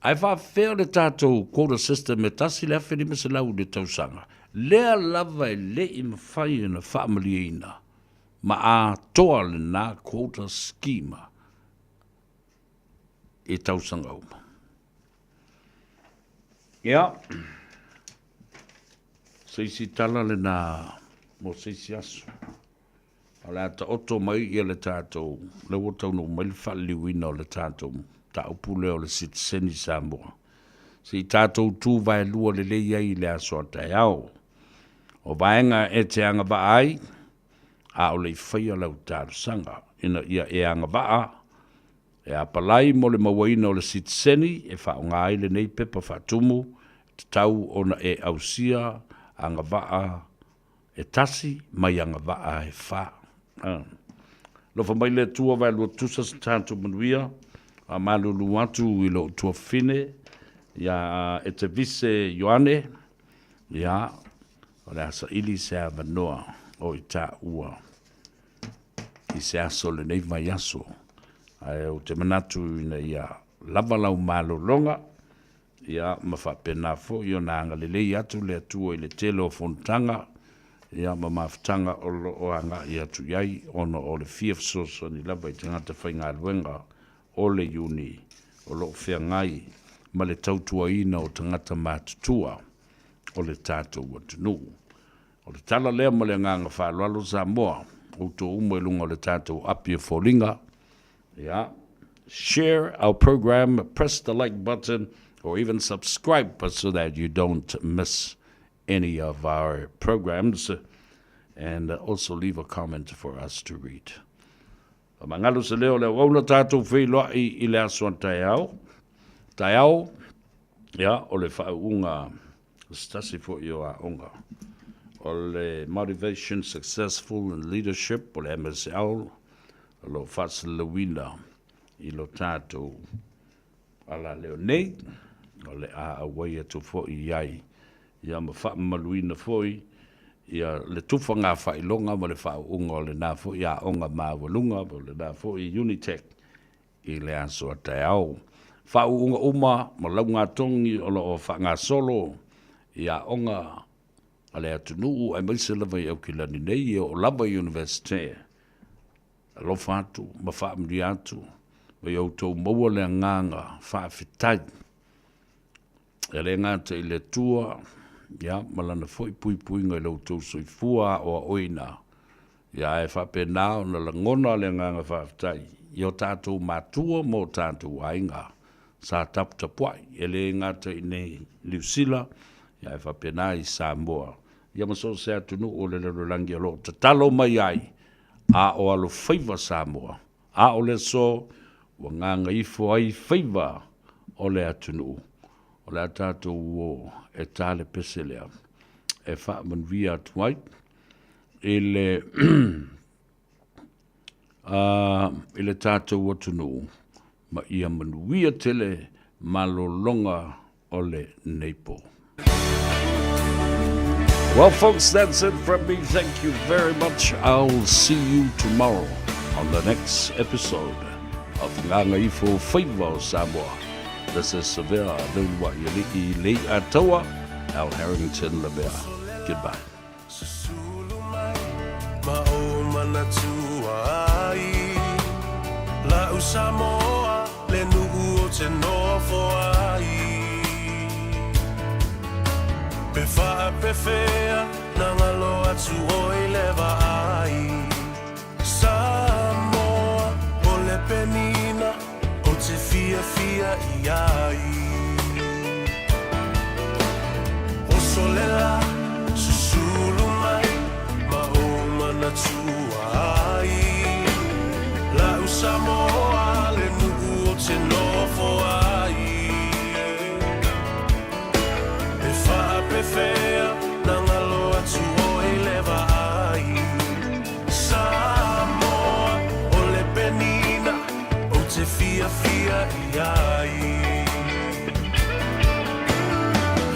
Ae faafefea le tatou quota system e 1500 i le tausaga, lea lava e le i mafai ona faamalieina ma atoa lena quota scheme i tausaga uma. Ia, se isi tala lena mo se isi aso. O le a taoto mai ia le tatou, lea ua taunuu mai le faaliliuina o le tatou mataupu lea o le sitiseni Samoa. Se i tatou tu vaelua lelei ai i le aso a taeao. O vaega e te agavaa ai, a o le i faia lau talosaga, ina ia e agavaa E apalai mo le mauaina o le sitiseni e faaaoga ai lenei pepa faatumu, e tatau ona e ausia agavaa e tasi mai agavaa e fa. Alofa mai le Atua vaelua tusa se tatou manuia, faamalulu atu i lou tuafafine ia Etevise Ioane, ia o le a saili se avanoa o i taua i se aso o lenei vaiaso. Ae ou te manatu ina ia lava lau malologa, ia, ma faapena foi ona agalelei atu le Atua i le tele o fonotaga, ia, ma mafutaga o lo o agai atu i ai, ona o le fia fesoasoani lava i tagata faigaluega o le Iuni o lo o feagai ma le tautuaina o tagata matutua o le tatou atunuu. O le tala lea ma le agaga faaaloalo Samoa, outou uma i luga o le tatou api o foliga. Yeah. Share our program, press the like button, or even subscribe so that you don't miss any of our programs. And also leave a comment for us to read. Faamagalo se leo o le auauna tatou feiloai i le aso a taeao. Taeao, ia, o le faauuga o se tasi foi o aoga. O le Motivation Successful in Leadership, o le MSL, o lo o faasalalauina i lo tatou alaleo nei, o le a auai atu foi i ai ia ma faamamaluina foi ia le tufaga faailoga ma le faauuga o lena foi aoga maualuga po o lena foi Unitec i le aso a taeao. Faauuga uma ma laugatogi o lo o faagasolo i aoga a le atunuu aemaise lava i Aukilani nei e oo lava i Universite. Alofa atu ma faamanuia atu ma ia outou maua le agaga faafetai e le gata i le Atua ia ma Lana foi puipuiga i lo outou soifua aoaoina, ia ae faapena ona lagona le agaga faafetai i o tatou matua ma o tatou aiga sa taputapuai, e le gata i inei Niu Sila, ia ae faapena i Samoa, ia ma so o se atunuu o le lalolagi o lo o tatalo mai ai a o alofaiva Samoa. A o le aso ua gagaifo ai faiva o le atunuu, o le a tatou o e ta le pese lea e faamanuia atu ai i le i le tatou atunuu ma ia manuia tele malologa o lenei po. Well, folks, that's it from me. Thank you very much. I'll see you tomorrow on the next episode of Gagaifo Faiva o Samoa. This is Savea Leulua'iali'i Lei'ataua, Al Harrington Lavea. Goodbye. Susulu mai ma ou manatua ai La'u Samoa le nu'u o te nofo ai Pe faapefea na ngalo atu oi le vaai Samoa o le penina o te fiafia i ai. Oso le la, susulu mai ma ou manatua ai. La'u Samoa le nu'u o te nofo ai. E faapefea na ngalo atu oi le vaai. Samoa o le penina ou te fiafia i ai.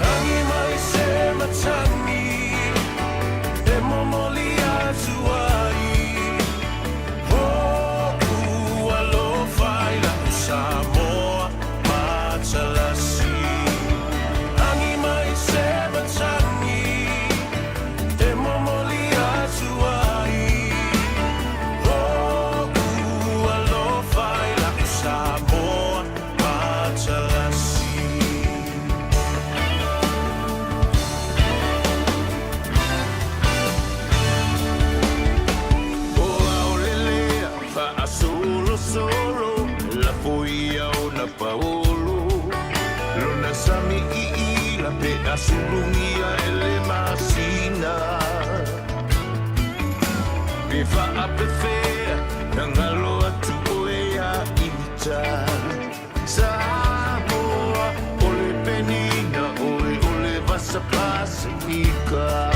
Rangi mai se matagi e momoli atu ai. Hoʻu alofa i la'u Samoa matalasi. Rangi mai se matagi e momoli atu ai. Hoʻu alofa i la'u Samoa matalasi. O ʻaʻole lea faasolosolo lafo ia ona paolo lona sami iila pe a sulugia e le masina pe faapefea na galo atu oe ia ita Samoa o le penina oe o le vasa Pasifika.